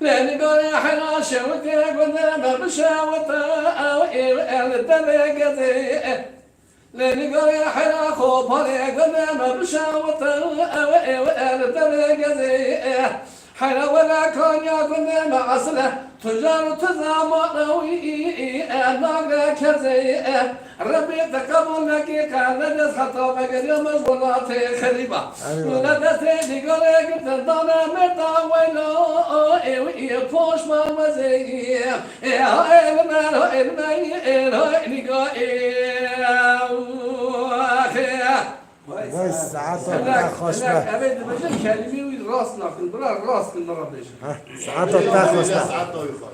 Lê nîgarê hela şewitê gundê me bişewite, ew ê el devê gezê. Lê nîgarê hela xopalê gundê me bişewite, ew ê el devê gezê. Hela wele kanya gundê me esile, tucar û tu zamane wî, e, nagre kezê. Rebê te qebûl nekî, qeledez heta vegeriya me ji welatê xerîba. Eyvallah. Wele destê nîgarê girtin dane me da weyla, ew ê poşman wezê. Ê ha ê li me, ha ê li me, ê ha ê nîga, ê, ew, axê. Vay, saeta te xweş be. Ev ê dibêjin, kelimê wî rast nakin, bira rast kin, bira bêjin. Heh, saeta te xweş be.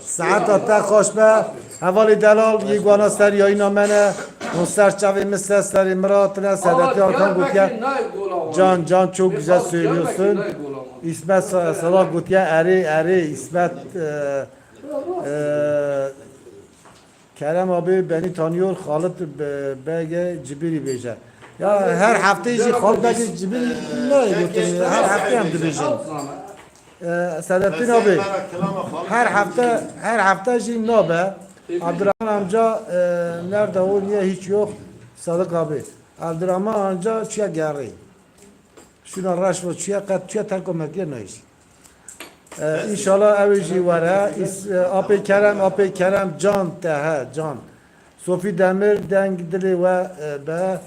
Saeta te xweş be. Hevalê delal, yê gwana ser yayîna me ne. Hûn ser çavê min ser serê min re hatine. Sedetî Hakan gotiye. Can, can, çok güzel söylüyorsun. İsmet Sa-, Salak gotiye, erê, erê, İsmet, e, e, Kerem abi beni tanıyor, Xalit Be-, Bege Cibirî bêje. Ya her hefteyê jî Xalit Bege Cibirî ne gotin, her hefteyê em dibêjin. E, Sedettin abi, her hafta, her hafta jî nabe. Abdurrahman amca, e, nerede o, niye hiç yok? Sadık abi. Abdurrahman amca çiye gerrî. Şuna reş ve çiye qet çiye terko mekir neyş. E, inşallah ew jî were. Is-, e, Apê Kerem, Apê Kerem can te he, can. Sofi Demir deng dilê we, e, be.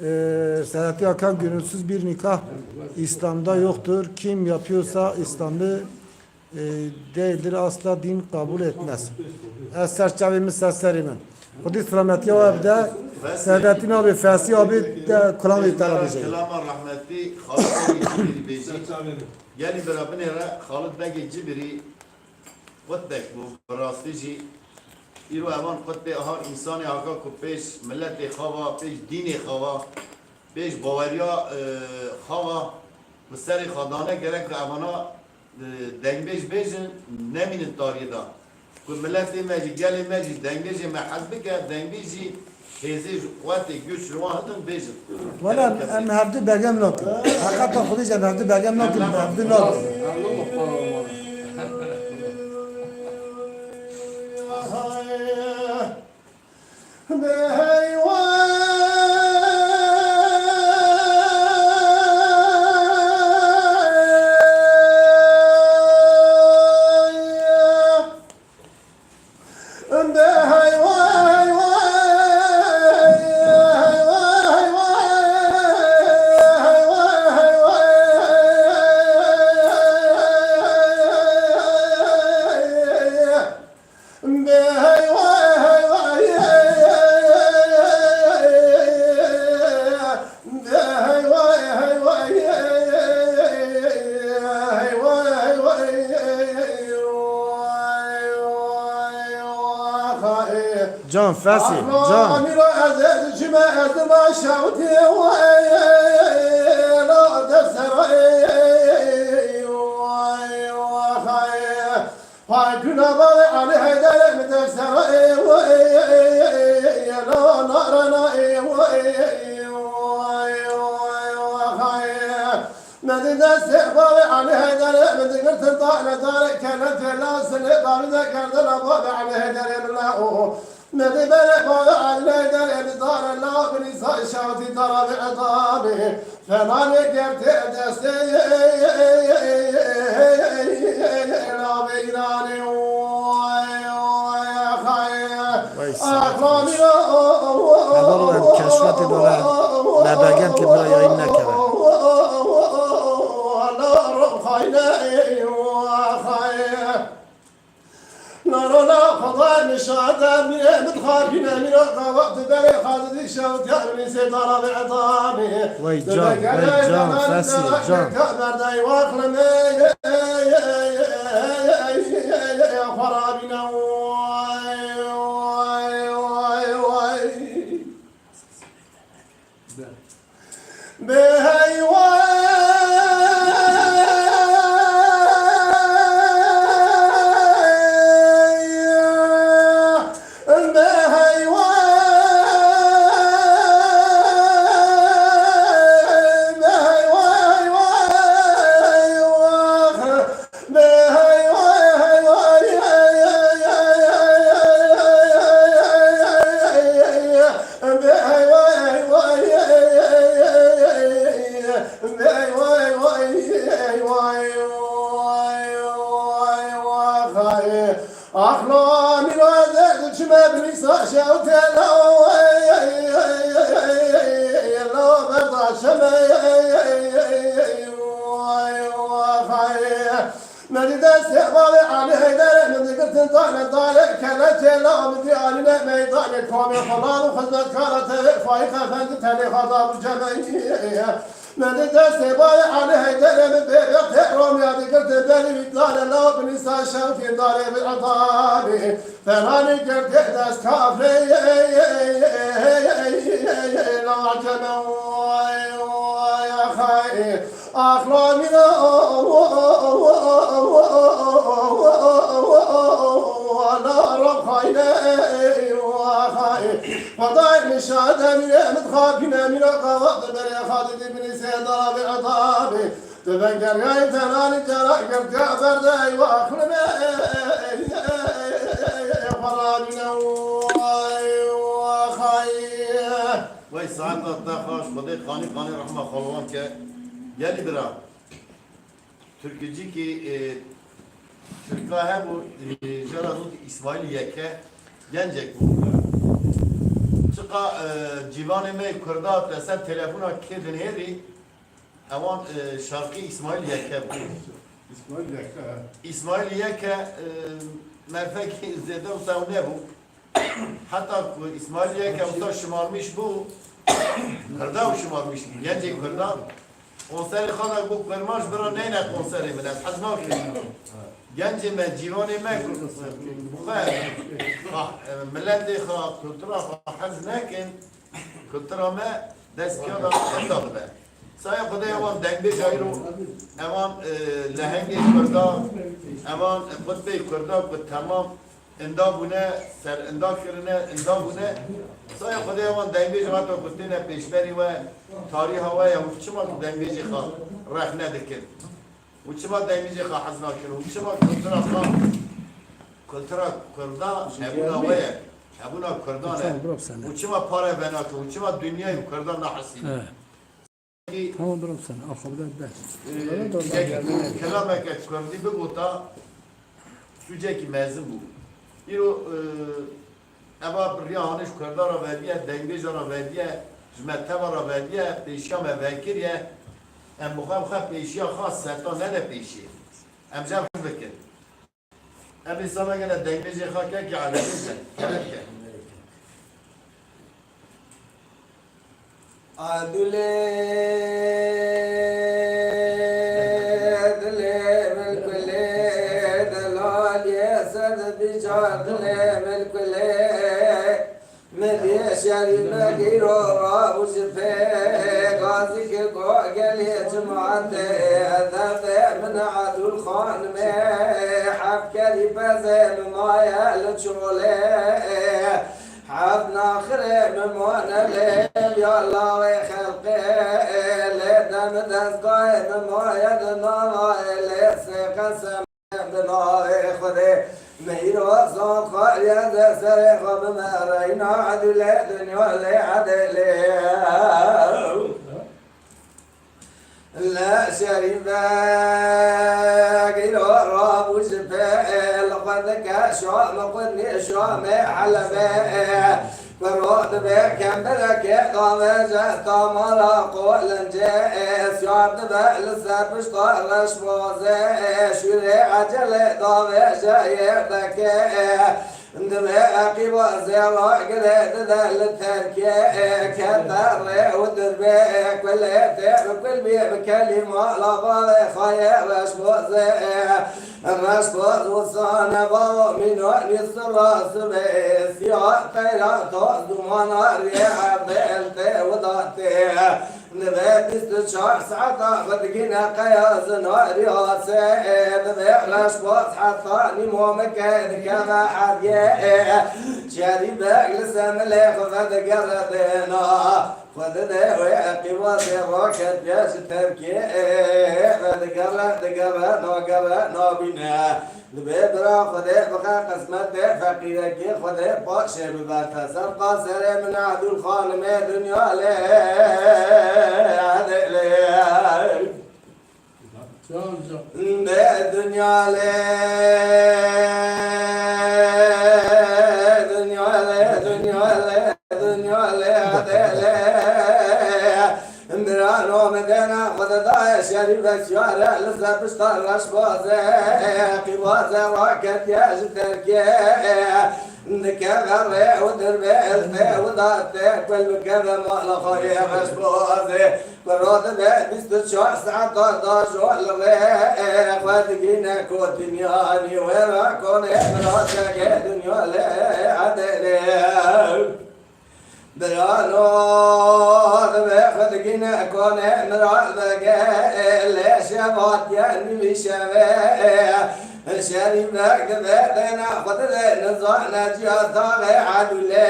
E, Selahattin Hakan gönülsüz bir nikah İslam'da yoktur. Kim yapıyorsa İslam'ı, e, değildir, asla din kabul etmez. Ez ser çavê min, ser serê min. Xwedî selametiya we bide. Selahattin abi, Fesî abi de kulamê te re bêje. Kilama rahmetî Xalid Begê Cibirî bêjî. Gelî bira binêre Xalid Begê Cibirî xutbek bû. Bi rastî jî îro evan xutbê aha însanê haka ku pêş miletê xava, pêş dînê xava, pêş baweriya, e, xava bi serê xwe dane, gerek evana, e, dengbêj bêjin, nemînin tariyê de. Ku miletê me jî, gelê me jî dengbêjê me hez bike, dengbêj jî hêzê ji quwetê, güç ji wan hidin bêjin. Wela em hevdu begem nakin. Heqeta Xwedê jî em hevdu begem nakin, hevdu nakin. Can Fesî, can. Hay kuna bavê Ali Heyderê min der sera ê wê, la narana ê wê, hay. Min di destê bavê Ali Heyderê min digirtin dane dare kene tela silê bavê de kerdina bavê Ali Heyderê min la o. Min di berê bavê Ali Heyderê min dare la binî sa şawtî dara bi edamê. Fenanê gertê destê navê Îranê. Vay, sağ ol. Heval em keşfetê dore, me begem ki bira yayın nekeve. Nara la Xwedayê min şahid e, mîrê min xapîne, mîra gavat di berê xwe di dîşe û diyar min sê dara vê edamê. Wey can, wey can, Fesî, can. Berdey waxlime, xwe rabîne. Bê heywa, bê heywa, bê heywa, heywa, heywa. Axla mîra derd çime bilîsa şew tela la berda çeme. Mendî destê bavê Alî Heyderê min digirtin dane dale keleçê la min dî Alî ne meydanê komê xwelan û xizmetkara te Faîq Efendi tenê xada bû cemeyî. Mendî destê bavê Alî Heyderê min bê bextê Romya digirtin berî wî dale la binîsa şewtî dale bi edamî. Felanî girtê dest kafrê la ceme. Axla mîna la Rab xayne. Xwedayê min şahid e mîrê min dixapîne mîna qawat berê xadidî binî sê dara bi edabê. Di vengeriyayê telanî cara girtiya berde eywa axlime. Xwedayê mîna xayne. Wey saeta te xweş, Xwedê qanî qanî rehma xalwan ke. Gelî bira. Tirkicîkî, e, Tirka hebû, e, jara zû Îsmaîl Yeke, gencek bû. Çiqa, e, cîvanê me Kurda te ser telefona kê dinêrî, ewan, e, şarkî Îsmaîl Yeke bû. Îsmaîl Yeke, he. Îsmaîl Yeke, e, merfekî zêde wisa nebû. Heta ku Îsmaîl Yeke wisa şimarmîş bû, Kurda û şimarmîş bû. Gencê Kurda, konserê xwe de bû Kurmaş bira neyne konserê min, ez hez nakim. Gencê me, cîvanê me, xwe, xwe, miletê xwe, kultura xwe hez nekin, kultura me destkiya da heta dibe. Saya Xwedê ewan dengbêja îro, ewan, e, lehengê Kurda, ewan, e, qutbê Kurda ku temam inda bûne, ser inda kirine, inda bûne. Saya Xwedê ewan dengbêja heta ku têne pêşberî we, tarîha we ye, û çima ku dengbêjê xwe rex nedikin? Û çima dengbêjê xwe hez nakin? Û çima kultura xwe, kultura Kurda hebûna we ye, hebûna Kurdan e? Û çima pare venakin? Û çima dinyayê û Kurdan nahesînin? Tamam, bırak sen. Arxabide bes. Ee, yek kelameke Kurdî bigota, sûcekî mezin bû. Îro, e, eva bi riya hanê ji Kurda re vediye, dengbêja re vediye, ji mekteba re vediye, pêşiya me vekiriye. Em bi xwe bi xwe pêşiya xwe seta nede pêşiyê. Em ji hev hez bikin. Em ê sana gele dengbêjê xwe kekê Elî Hesen, kerem ke. Adulê, dilê min kulê, delalê ser dibîca dilê min kulê. Min dî şerî me gîro rabû ji pê, gazî kir ku gelê cimatê, derdê min Adul xanimê, heft kerî bezê min maye li çolê, heft naxirê min mane lê ya lawê xelqê, lê dem dezgahê min maye di navayê lê sê qesem. Bi navê Xwedê, meyro zan xwariye de serê xwe bime reyna edûlê dinya lê edê lê. Le şerîfe gîro rabû ji pê, li xwe dike Şam, Qudnî Şamê Helebê. Kuro dibe kemberekê davêje tamara qolincê, siyar dibe li ser pişta reşbozê, şûrê ecelê davêje yê deke. Dibe eqîba zêwa girê dide li terkê, kete rê û dirbê, kulê tê bi kul bî bi kelîma labalê xayê reşbozê. Reşboz û sane bawo mîno nîsira sibê, siya teyra toz dumana rê erdê el tê widatê. Divê bîst û çar saeta xwe digîne qeya zinarî hase, divê reşbaz heta nîmamike dikeve herdiyê. Şerîbek li semilê xwe vedigere dêna, xwe dide wê qîwazê raketiye ji terkê. Vedigere, digere, nagere, nabîne. Dibê bira Xwedê bixe qismetê feqîrekî, Xwedê paşê biberte ser qaserê min Edûl xanimê dinya lê edê lê. Can, can. Dê dinya lê, dinya lê, dinya lê. Dinya lê, lê, lê. Birano min dêna xwe didayê şerî vesyare, li ser pişta reşbazê, qîwazê raketiye ji terkê. Dikeve rê û dirbê, li tê û da tê, kul bikeve mala xwe yê reşbazê. Kuro dibe bîst û çar saeta da jo li rê, xwe digîne ku dinya nî wê ra konê, bira çekê dinya lê, edê lê. Birano, divê xwe digîne konê miral vege, lê şevatiye nîvî şevê. Şerîfek divê dêna xwe didê nizane ciya taxê Edûlê.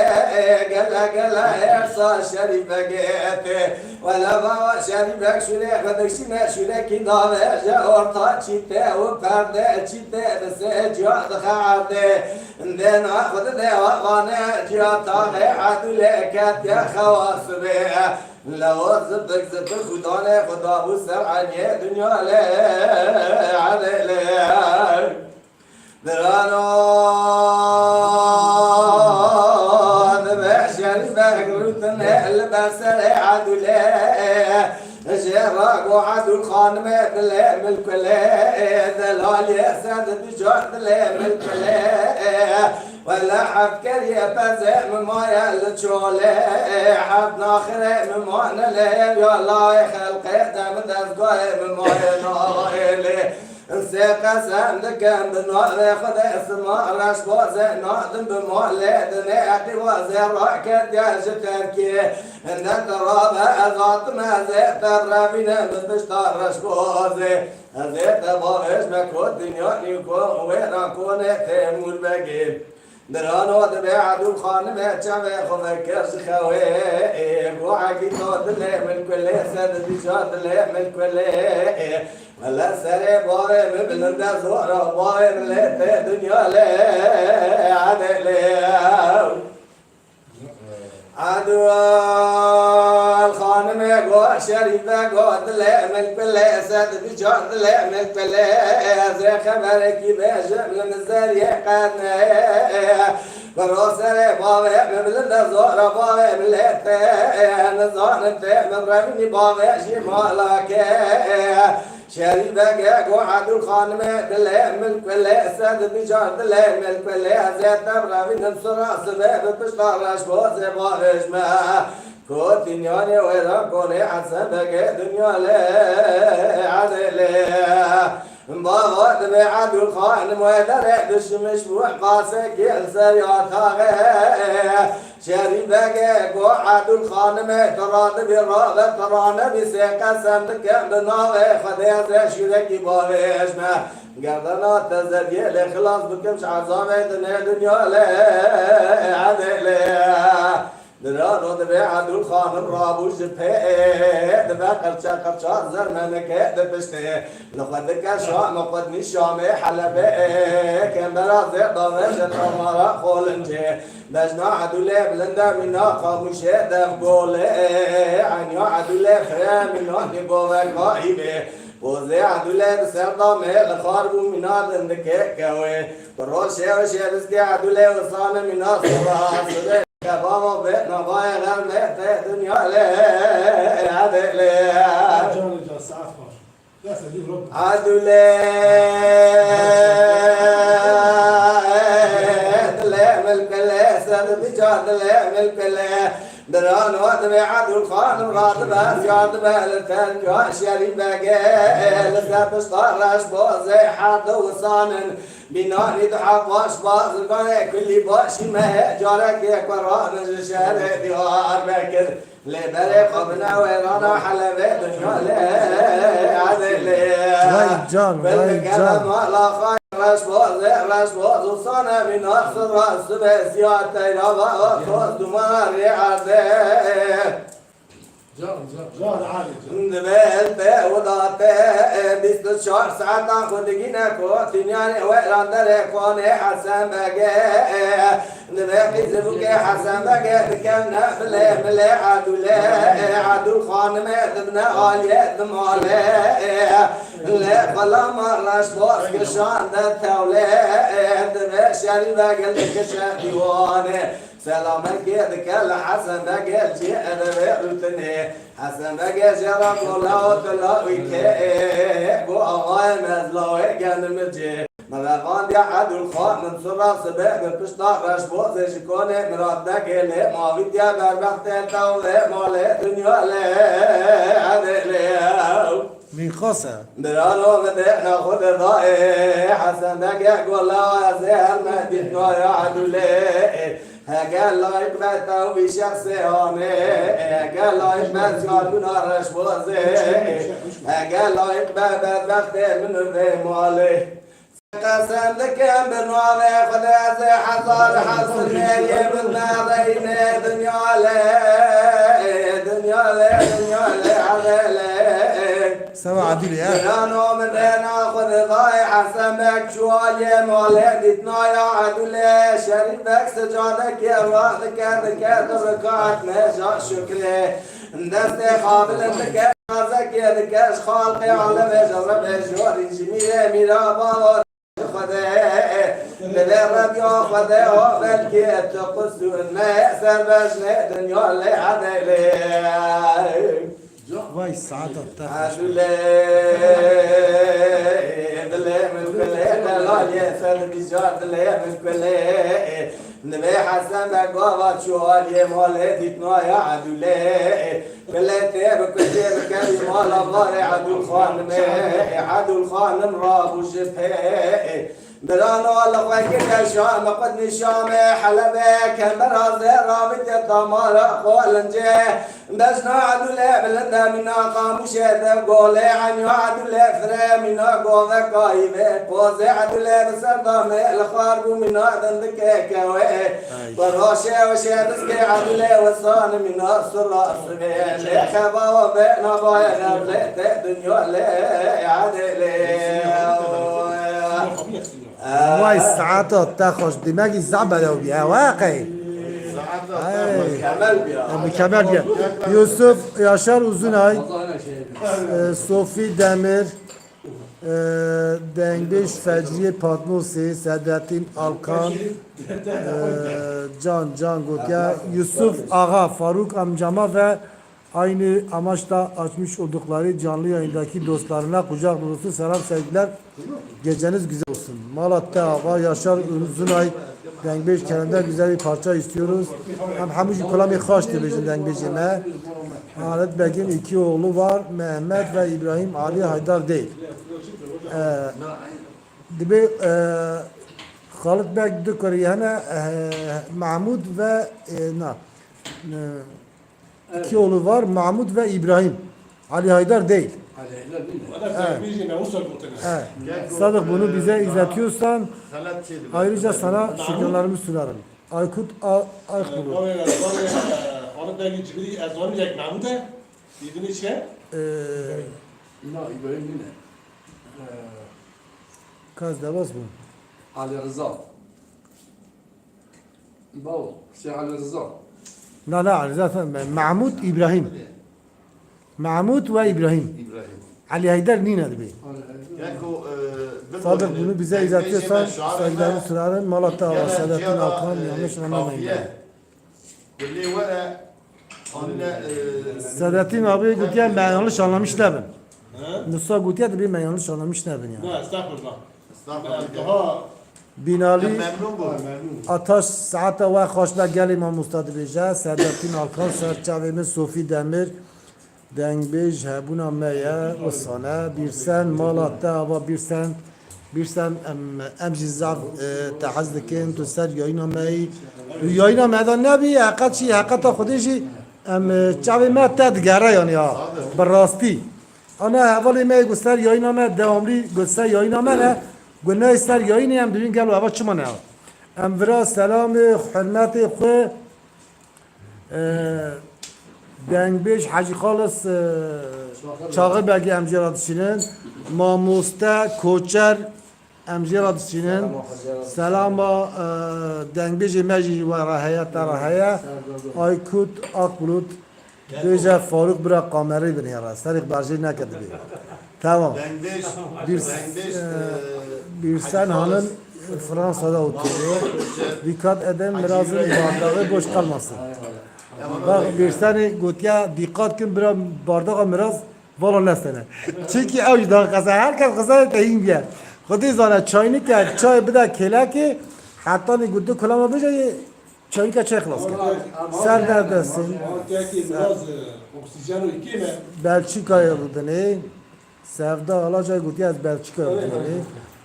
Gele gele hêrsa Şerîfegê tê. Wele bava Şerîfek şûrê xwe dikşîne şûrekî davêje orta çîtê û perdê çîtê bi sê ciya dixe erdê. Dêna xwe didê wa vanê ciya taxê Edûlê ketiye xewa sibê. Lewa zitik zitik û danê xwe dabû ser eniyê dinya lê edê lê. Birano dibe şerîfek rûtinê li ber serê Edûlê. Jê ra go Edûl xanimê dilê milkulê, delaliyê sed bicar dilê milkulê. Wele heft keriyê pezê min maye li çolê, heft naxirê min mane lê, ya layê xelqê de min dezgahê min maye navayê lê. Sê qesem dikim bi navê Xwedê sima reşbazê nadim bi malê dinê qîwazê raketiye ji terkê. Hinde te rabe ez hatim ez ê te revînim bi pişta reşbazê. Ez ê te bavêjme ku dinya nî ku wê ra konê Têmûr Begê. Birano dibe Edûl xanimê çavê xwe vekir ji xewê. Ê, go egîta dilê min kulê, sed dîca dilê min kulê. Wele serê bavê min bilinde zora bavê min lê tê dinya lê edê lê. Edûl xanimê go Şerîfe go dilê min kulê, sed bicar dilê min kulê. Ez ê xeberekî bêjim li min zeriyê qednê. Biro serê bavê min bilinde zora bavê min lê tê. Nizanim tê min revînî bavê jî malakê. Şerîfegê go Edûl xanimê dilê min kulê, sed bicar dilê min kulê. Ez ê te birevînim sira sibê bi pişta reşbazê bavêjme. Ku dinyanê wê ra konê Hesen Begê dinya lê edê lê. Bava dibe Edûl xanim wê derê dişmiş bû qasekî li ser ya taxê. Şerîfegê go Edûl xanimê tu radibî rabe tu ranebî sê qesem dikim bi navê Xwedê ez ê şûrekî bavêjme. Gerdena te zeviyê lê xilas bikim ji ezabê dinê dinya lê edê lê. Birano dibe Edûl xanim rabû ji pê dibe qirçe qirça zermeneke di piştê. Li xwe dike Şam xwe dinî Şamê Helebê. Kembera zê davêje tamara xolincê. Bejna Edûlê bilinde mîna Qamûşê dev golê. Enya Edûlê xire mîna nî goveka îvê. Pozê Edûlê bi ser damê li xar bû mîna dindikê kewê. Bi roşê û şêriskê Edûlê wisane mîna sora sibê. Kebaba bê navayê xermê tê dinya lê edê lê. Canê can, saet xweş. Edûlê dilê milkulê, sed bicar dilê milkulê. Birano dibe Edûl xanim radibe, ziyar dibe li terka Şerîfegê. Li ser pişta reşbazê her du wisanin. Bînanî du hef baş bazirganê kulî başî me. Carekê ku ranin ji şerê Diyarbekir. Lê berê xwe bine wêrana Helebê, dinya lê Edê lê. Vay can, vay can. Mala xay reşboz, reşboz û sane bîna sirra sibê siya teyra va toz dumanê erdê. Can, can. Can, Ali, can. Divê te û date bîst û çar saetan xwe digîne ku tinyanê wêran derê konê Hesen Begê. Divê qîzibûkê Hesen Begê dikevne bilê milê Edûlê, Edûl xanimê dibne aliyê dimalê. Lê xwelama reş boz kişande tewlê, divê şerî vegel dikişe dîwanê. Selamekê dike li Hesen Begê cî edevê rûtinê. Hesen Begê jê re gola û tila wî tê, go axayê mezla wê genimicê. Me vevandiya Edûl xwe min sura sibê bi pişta reşbozê ji konê Mirat Begê lê mavî diye berbextê tewlê malê dinya lê Edê lê. Mîqas e. Birano min dê nexwe de dayê Hesen Begê gola ez ê her me dîtnaya Edûlê. Hege layik be tewbî şexsê hanê, hege layik be ziyarbûna reşbozê, hege layik be berbextê min û vê malê. Qesem dikim bi navê Xwedê ez ê hezar hesir mêriyê min me reyne dinya lê, dinya lê, dinya lê, Xwedê lê. Seva Edûlê, he? Birano min rêna xwe didayê Hesen Beg çû aliyê malê dîtnaya Edûlê. Şerîf Beg sicadekê ewaq dike, dike du rikaet mêja şukrê. Destê xwe bilind dike, nazekê dike ji xalqê alemê ji Rebê jorî ji mîrê mîra balo. Xwedê, dilê Rebîya Xwedê o belkî tu qisûr me, ser bejnê dinya lê Edê lê. Vay saeta te xweş. Edûlê, dilê min kulê, delaliyê ser bijar dilê min kulê. Divê Hesen Beg gava çû aliyê malê dîtnaya Edûlê. Bilê tê bi kutê bikevî mala varê Edûl xanimê, Edûl xanim rabû ji pê. Birano li xwe kiriye Şam, Qudnî Şamê Helebê, kemera zê ravîtiye damara xwe lincê. Bejna Edûlê bilinde mîna qamûşê de golê, enya Edûlê firê mîna goveka îvê pozê, Edûlê bi ser damê li xwar bû mîna dindikê kewê. Ay. Bi roşê û şêbizkê Edûlê wisan mîna sura sibê. Lê xebawa bê nabaye nevlê te dinya lê Edê lê. Vay saeta te xweş. Demekî zehf bedew bî. Ew e qey. Saeta te xweş. Mükemmel bî. Yusuf Yaşar Uzunay, e, Sofi Demir, e, Dengbêj Fecriye Patmosê, Sedrettin Alkan, e, Can Can gotiye, Yusuf Ağa, Faruk amcama ve aynı amaçla açmış oldukları canlı yayındaki dostlarına kucak dolusu selam, sevgiler. Geceniz güzel olsun. Mala te ava, Yaşar Uzunay, Dengbêj Kerem'den güzel bir parça istiyoruz. Em hemû jî kulamê xaş dibêjin dengbêjê me. Halit Beg'in iki oğlu var, Mehmet ve İbrahim, Ali Haydar değil. Ee, dibe, e, Halit Beg du kurî hene, e, Mahmud ve, e, na, e, Evet. İki oğlu var, Mahmut ve İbrahim. Ali Haydar değil. Ali Haydar değil mi? O da Evet. Terbiye ne olsa gotene. Evet. Sadık, bunu bize izletiyorsan ayrıca sana şükranlarımı sunarım. Aykut A- Aykbulu. Gavê, gavê, e, Xalid Begî Cibrî, ez zanim yek Mahmud e. Dîdinê çi ye? Ee, Na, İbrahim değil mi? Ee, Kaz Devas bu. Ali Rıza. Bawo, Şêx Elî Riza. Na, na, Elî Riza, Me- Mahmud İbrahim. Mahmud ve İbrahim. İbrahim. Elî Heyder nîne dibê. Yeko, e, Sadık, bunu bize izletiyorsan saygılarımı sunarım. Malatya ve Selahattin Alkan yanlış anlamayın. Gulê were anne, e, Selahattin abi gotiye me yanlış anlamış nebin. He? Musa gotiye dibê me yanlış anlamış nebin yani. Na, estağfurullah. Estağfurullah. Daha Binali, Memnun bû. Ataş saeta we xweş be gelê mamosta dibêje. Serdettin Alkan, Serçavê min, Sofî Demir, dengbêj hebûna me ye, wisane, Bîrsen, mala te ava Bîrsen. Bîrsen, em, em jî zaf, e, te hez dikin, tu ser yayîna me yî. Tu yayîna me de nebî, heqet jî, heqeta Xwedê jî Em, e, çavê me te digere yanî ya. Bi rastî. Ana hevalê me ku ser yayîna me dewamlî ku ser yayîna me ne. Ku nayê ser yayînê em dibîn gelo eva çima ne. Em vira selamê, hurmetê xwe, e, dengbêj Hecî Xalis, e, Çaxir Begî em jê re dişînin. Mamoste Koçer Em jê re dişînin. Selama, e, dengbêjê me jî we re heye, te re heye. Aykut Akbulut. Bêje Faruk bira kamerayê binêre. Serê berjê neke dibê. Tamam. Dengbêj, Birs-, dengbêj, e, e, Birsen Halim Fransa'da oturuyor. Dikkat edin, birazın bardağınız boş kalmasın. Bak, Birsenê gotiye, dikkat kin, bira bardaxa miraz Valla nestene. Çimkî ew jî daha qeza, her kes qeza te hîn bîye. Xwedê zane çaynikek çay bide kêlekê, hetanî ku du kulama bije, çaynika çay xilas kir. Ser derdestin. Belçîkayê rûdinê. Sevda Alacay gotiye ez Belçîkayê rûdinê.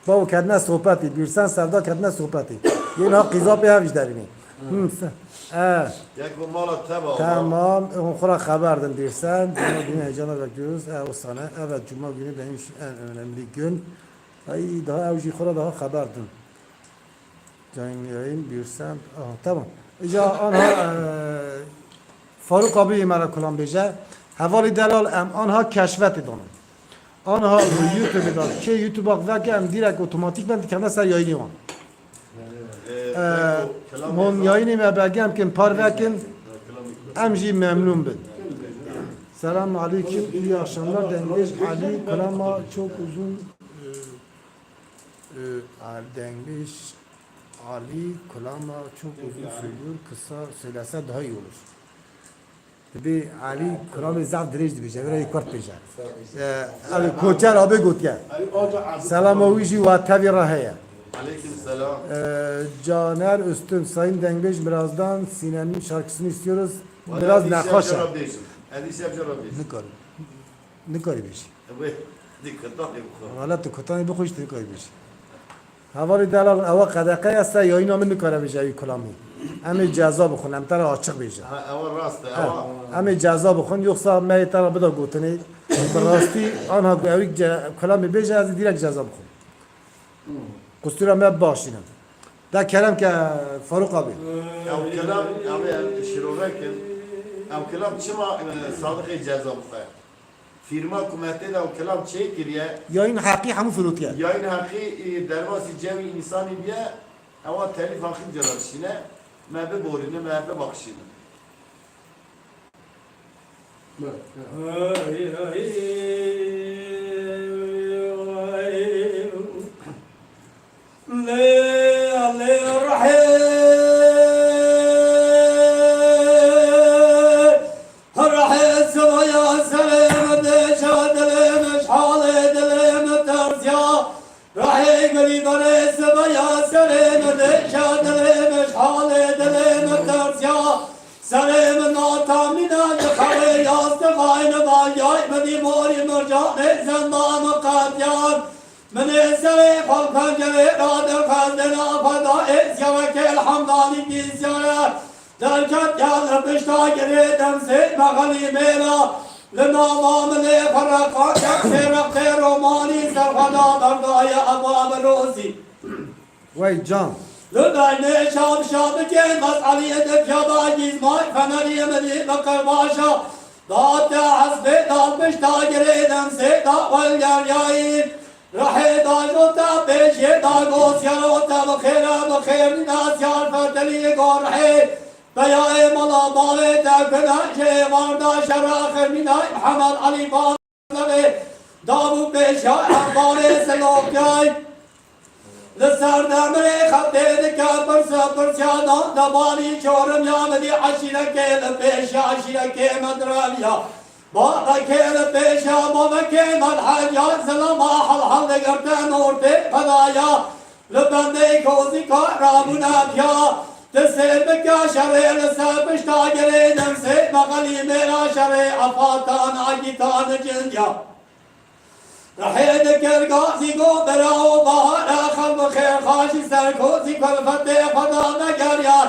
Bawo ketine sohbetî, Bîrsen Sevda ketine sohbetî. Yê niha qîza pê hev jî derînê. Hmm, se-, e. Yek bu mala teva. Tamam, hûn xwe re xeber din Bîrsen. Cuma günü heyecana bekliyoruz. E, o sahne. Evet, Cuma günü benim için en önemli gün. Ay, daha ew jî xwe re daha xeber din. Canlı yayın, Bîrsen. Aha, tamam. Îca anha, e, Faruk abi me re kulam bêje. Hevalî delal em anha keşfetê danin. Anha li YouTube da, kê YouTube veke em direkt otomatikmen dikevne ser yayînê wan. Ee, hon yayînê me begem kin, par vekin, em jî memnun bin. Selam aleyküm, iyi akşamlar. Dengbêj Alî, kulama çok uzun, e, e, Dengbêj Alî, kulama çok uzun söylüyor, kısa söylese daha iyi olur. Dibê Alî kuramê zaf dirêj dibêje, vira yê kurt bêje. Ee, ev ê Koçer abi gotiye. Selama wî jî wa tevî re heye. Aleyküm selam. Ee, Caner Üstün, Sayın Dengbej, birazdan Sinem'in şarkısını istiyoruz. Biraz nexweş e. Ez îşev jê re bêjim. Nikarî. Nikarî bêjî. Wê, di kutanê bixwe. Wala tu kutanê bixwe, tu nikarî bêjî. Hevalê delal, ewa qedexe ye, se yayîna min nikare bêje ew kulamî. Em ê ceza bixwin, em te re açiq bêjin. Ha, ewa rast e, ha, ewa. Em ê ceza bixwin, yoxsa me yê te re bida gotinê. Bi rastî, anha ku ewî ce-, kulamî bêje, ez ê direkt ceza bixwim. Qustûra me bibaşînin. De kerem ke Faruk abi. Ew kelam, ew ê şirove kin. Ew kelam çima, e, Sadiqê ceza bixwe? Fîrma ku me tê de ew kelam çêkiriye, yayîn heqî hemû firotiye. Yayîn heqî, e, derbasî cewî însanî biye, ewa telîf heqî cira dişîne, me biborîne, me bibexşîne. Lê, lê rehê, rehê sivaya serê min dêşa dilê min, ji halê dilê min tersiya. Rehê gulî berê sivaya serê min dêşa dilê min, ji halê dilê min tersiya. Serê min natamîne di xewê yastixayê min vayay, min dî morî mircanê zenda min qetiyan. Min ê serê xwe pencerê radixist, dê nava da ê ziyareke elhamdanî dî ziyaret. Derketiya li pişta girê demsê mexelî mêra, li nava min ê xwe reqa kek sê rextê romanî ser xwe da berdaye eva bi rozî. Wey can. Li beynê şam şabikê mezhelî di piyada gîzmay fenerî min dî bi qirbaşa. Da te hesbê da pişta girê demsê da welgeryayî. Rehê da jo te pêşê da gosya ro te bi xêr e, bi xêr nîna ziyarfetelî go rehê. Peyayê mala bavê te kine jê varda şera xirmîna Mihemed Elî Bavê. Dav û pêşa ehbarê silokyay. Li ser demirê xetê dike pirsa pirsiya da debanî çorim ya min dî eşîrekê li pêşa eşîrekê me direviya. Babekê li pêşa babekê me heyar zilama hel hel digirtin ortê pedaya. Li bendê kozîka rabûna diya. Ti sêr bike şerê li ser pişta girê demsê mexelî mêra şerê efatan agîtan cindiya. Rehê dikir gazî go bera û bahar e xelm xêr xaşî ser kozî kulfetê xwe da vegeriyar.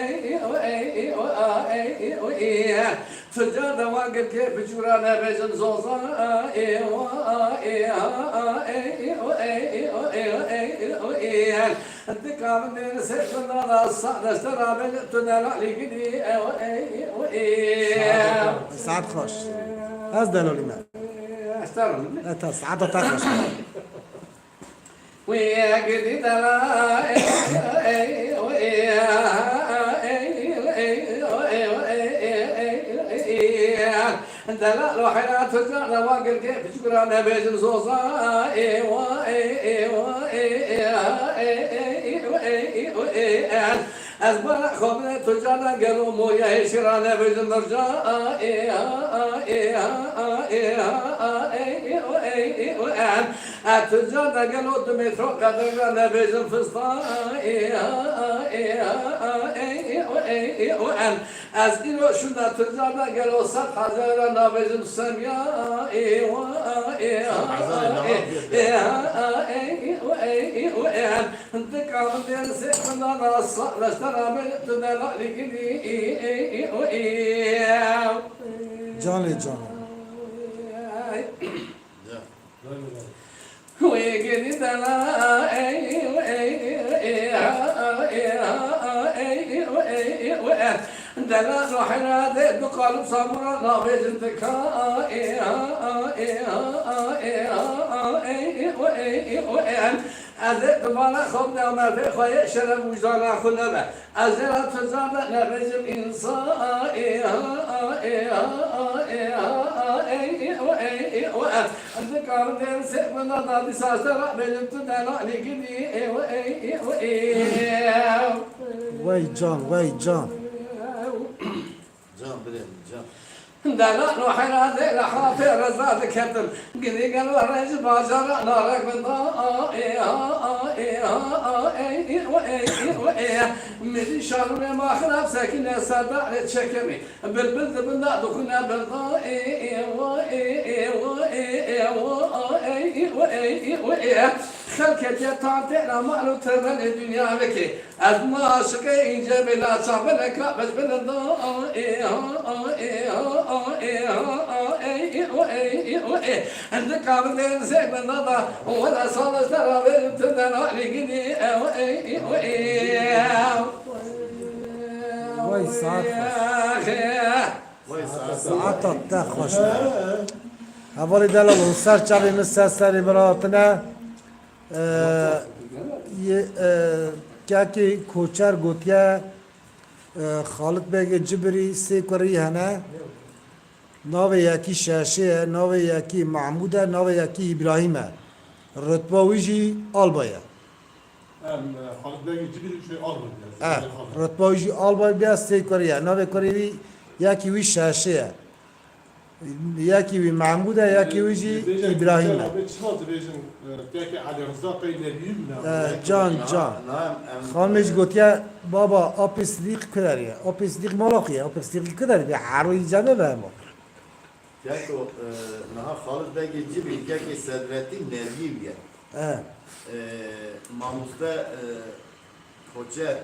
ey, ey, ey, ey, ey. Tucar de wa girkê biçûra nebêjin zoza, ê, wa, ê, ha, ey, ey, ey, ey. Dikavin dêri sê xindana sa deste rabêjin tu nelalî gidî, ey, ey, ey. Saet xweş. Ez delalî me. Ez delalî me. Eta saeta te xweş. Delal o heyra tucar de wa girkê piçûra nebêjin zoza, ê, wa, ê, ê, wa, ê, ê, ha, ê, ê, ê, ê, ê, ê, ê. Ez bala xwe bide tucar de gelo moya hêşîra nebêjin mirca, ê, ha, ê, ha, ê, ha, ê, ê, ê, ê, ê. Ez tucar de gelo du metro qedrê re nebêjin fista, ê, ha, ê, ha, ê, ê, ê, ê, ê. Ez îro şûnda tucar de gelo sed hezar re nabêjin semya, ê, wa, ê, ha, ê, ê, ha, ê, ê, ê, ê, ê. Dika min dêr sê xindana sa leştera min tu nelalî gilî, ê, ê, ê, ê, ê. Canê can. Wê gilî dela, ey, ey, ey, ha, ey, ha, ey, ey, ey. Dela Zahira de du kalim samura nabêjin dika, ey, ha, ey, ha, ey, ha, ey, ey, ey. Ez ê dibala xwe bide merfê xwe yê şeref wijdana xwe nebe. Ez ê ra tucar de nebêjim însan, ey, ha, ey, ha, Wey can, wey can. Can birê min, can. Delal û heyra dê li hafê reza diketin. Gilî gel we rê ji bajara narek bin da. Ê, ha, ê, ha, ê, ê, ê, ê, ê, ê. Mirî şanûrê ma xirab sekine serdarê çekemî. Bilbil di bin da dixwine bil da. Ê, ê, wa, ê, ê, wa, ê, ê, wa, ê, ê, wa, ê, ê, wa, ê. Xelkê tê tan têra mal û temenê dinya vekê. Ez ma aşiqê înce bêla çaveleka bej bilinda. Ê, ha, ê, ha, ê, ha, ê, ê, o, ê, ê, o, ê. Endika bidên zê benda da, wela sala sera verim tu dena ligini. Ê, o, ê, ê, o, ê. Vay saat xweş. Vay saat. Saeta te xweş. Hevalê delal, hûn ser çavê min ser serê min hatine. Ee, yê, e, kekê Koçer gotiye, e, Xalit Begê Cibirî sê kurî hene. Navê yekî Şeşê ye, navê yekî Mahmûd e, navê yekî Îbrahîm e. Rutba wî jî albay e. Em, e, Xalit Begê Cibirî şey albay bûye. E, rutba wî jî albay bûye, sê kurî ye. Navê kurê wî yekî wî Şeşê ye. Yekî wî Mahmûd e, yekî wî jî Îbrahîm e. Dibêjin, çima dibêjin, e, kekê Elî Riza Qeydebî bûne? E, can, can. Xanimê jî gotiye, baba, Apê Sidîq ku derê ye? Apê Sidîq mala xwe ye, Apê Sidîq ku derê ye? Heroyî cene be hema. Keko, e, niha Xalid Begê Cibî, kekê Sedretî Nergî bûye. E. E, mamoste, e, Koçer,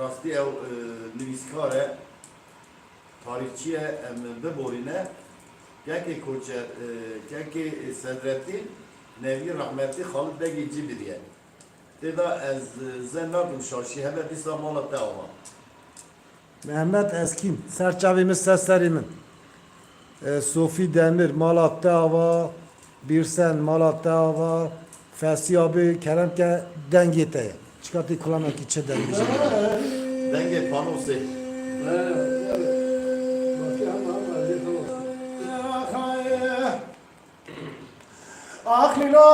rastî ew, e, nivîskar e. Tarîxçî ye, em biborîne. Kekê Koçer, e, kekê Sedretîn, nevî rehmetî Xalid Begê Cibirî ye. Tê de ez, e, zen nakim şaşî hebe dîsa mala te ava. Mehmet Eskîn, ser çavê min, ser serê min. E, Sofî Demir, mala te ava. Bîrsen, mala te ava, Fesî abi, kerem ke dengê te ye. Çika tê kulamekî çi dengê jî? Dengê panosê. Ax Lîlo.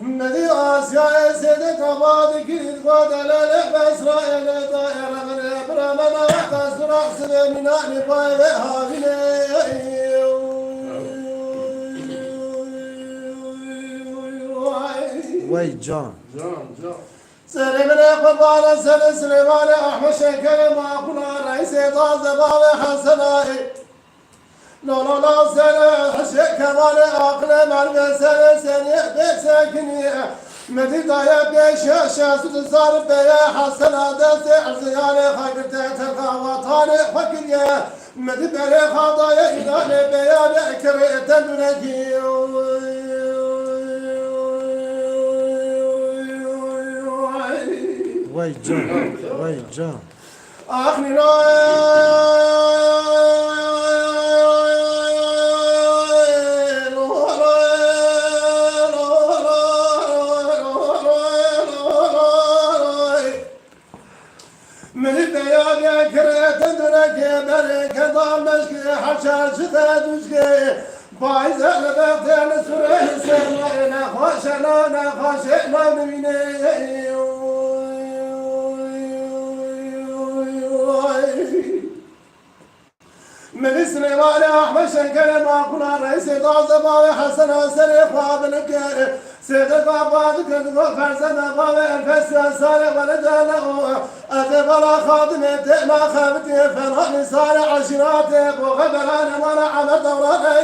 Medî Asyayê sêdê kava dikirî, digo delelê Besrayê lê dayê revine bira me nava qesra sibê mînanî payê vê havînê. Wey can. Can, can. Serê min ê qurbana serê Silêmanê Ahmet Şekerê maqûla reîsê taze bavê Hesenayê. La la la serê hişê kemalê aqilê mervê serê senê bê sekinî. Medî daye pêşe şeşt û du sal beye Hesena destê erziyarê xwe girte terka watanê xwe kiriye. Medî berê xwe daye îlanê beyanê kirê tendûrekî. Wey can, wey can. Ax Nîlo. Min beyanê kirete direke bereke da meşke heçer çi de duzke. Bayze li bextê li surê sermayê nexweşe na nexweşe na nivîne. Milî Silêmanê Ahmet Şenkerê maqûla reîsê taze bavê Hesena serê xwe binikir. Sêdeka xwe dikir digo ferzenda bavê Enfesya sarê weleda ne o. Ez ê bala xadimê tê naxebitiyê fena nîsarê eşîratê bo xeberanê mala Emed Dewranê.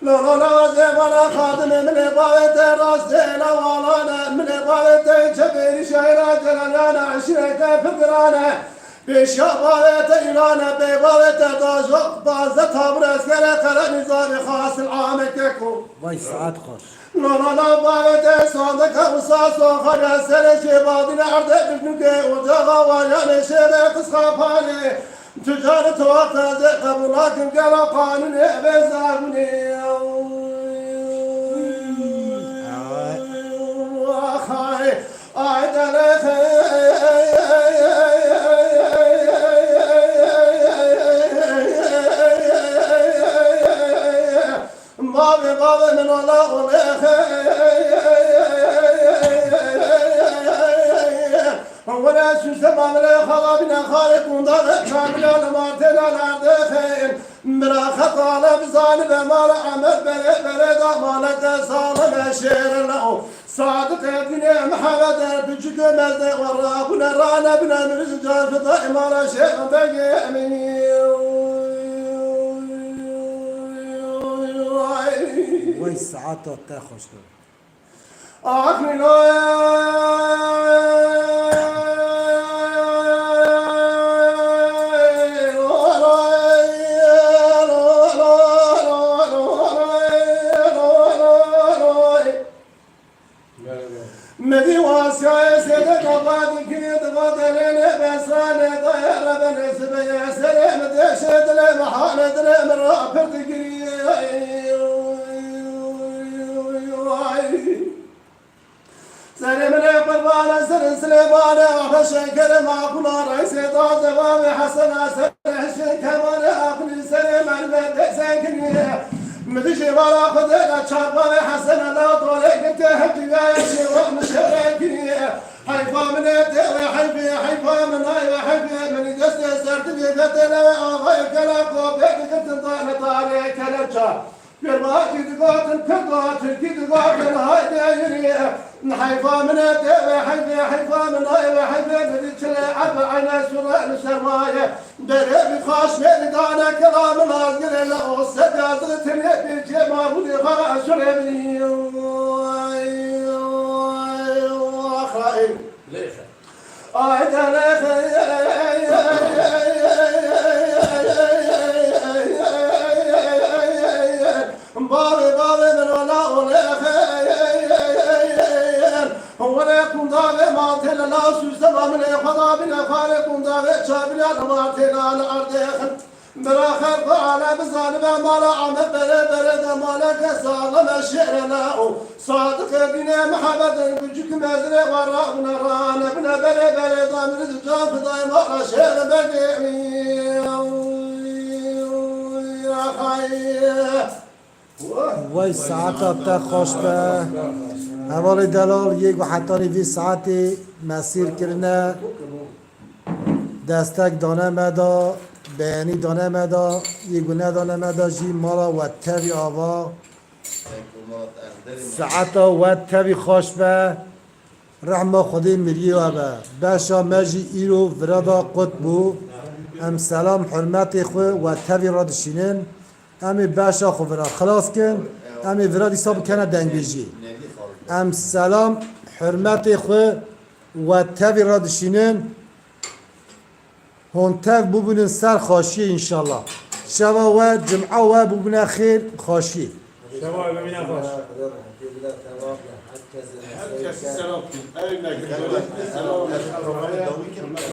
Lo lo lo zêbala xadimê min ê bavê te rastê êla walane, min ê bavê te çepê rîşayê la celalane, eşîrê te pir girane, pêşiya bavê te îlane, bê bavê te dajo, bazde tabur eskerê qere nîzamê xasil ame keko. Vay saet xweş. Nana bavê te sandıka wisa soxane serê şêbadîne erdê bibnûkê ocaxa wayanê şêrê qisqa panê. Tu carê tu wextazê qebûl nakim gela qanûnê vê zabûnê. Ay, ay, ay, delexê. Bavê, bavê min ala olê. Were suse mamre xala bine xare kunda ve kamila le martena lerde. Bira xetale bizani ve mala Ahmet bere bere da malete sağlam eşere lao. Sadık Edine Muhammed Erbici gömezde ve Rabune rane bine mirzi can fida imana şeyh bege emin. Vay saata te xweş be. Aklına Medî wasiyayê sêde kapa dikirî, diva delêlê besranê dayê rebe nesibeye serê mi deşê dilê mi halê dilê mi rapir digirî. Serê min ê qurbana serin Silêmanê axe şekerê maqula reysê taze bavê Hesena serê hişê kemanê aqilî serê merve dezekirî. Mi dijî vara xwe de la çar bavê Hesena la dorê girtê hepî ve şêwa mi şêrekirî. Heyfa min ê tê ve heyfê, heyfa min ay ve heyfê min destê ser divê ve tê le ve avayê kela ko bê digirtin dane tarê kelepça. Gurbatî digotin Kurda, Tirkî digotin hayde yürü. Heyfa min ê tê ve heyfê, heyfa min ay ve heyfê min çile ebe ayne sure li sermaye. Berê bi xaş bê dane kelamın azgire la o sed yazdı tine bir cema bu de xara sure. Leysa. Ay, dere xeyr. Bavê, bavê min ola olê xeyr. Were kunda ve matê la süste mamine xweda bine xare kunda ve çabine matê la erdê xeyr. Bira xelq ala bizanibe mala Amed bere bere de maleke sağlam eşêre la o. Sadık dine Muhammed'in küçük mezre vara buna rane bine bere bere de mirz can fidayê mala şêre bege. Vay saeta te xweş be. Hevalê delal yê ku hetanî vî saetê mesîr kirine, destek dane me da, beyanî dane me da, yê ku nedane me da jî mala we tevî ava. Saeta we tevî xweş be. Rehma Xwedê miriyê we be. Beşa me jî îro vira da qut bû. Em selam hurmetê xwe we tevî re dişînin. Em ê beşa xwe vira xilas kin. Em ê vira dîsa bikene dengbêjî. Em selam hurmetê xwe we tevî re dişînin. Hûn tev bibûnin ser xaşiyê înşallah. Şeva we, cim'a we bibûne xêr, xaşiyê. Şeva we bimîne xweş. Herkese selam. Ey Mekke'ye selam.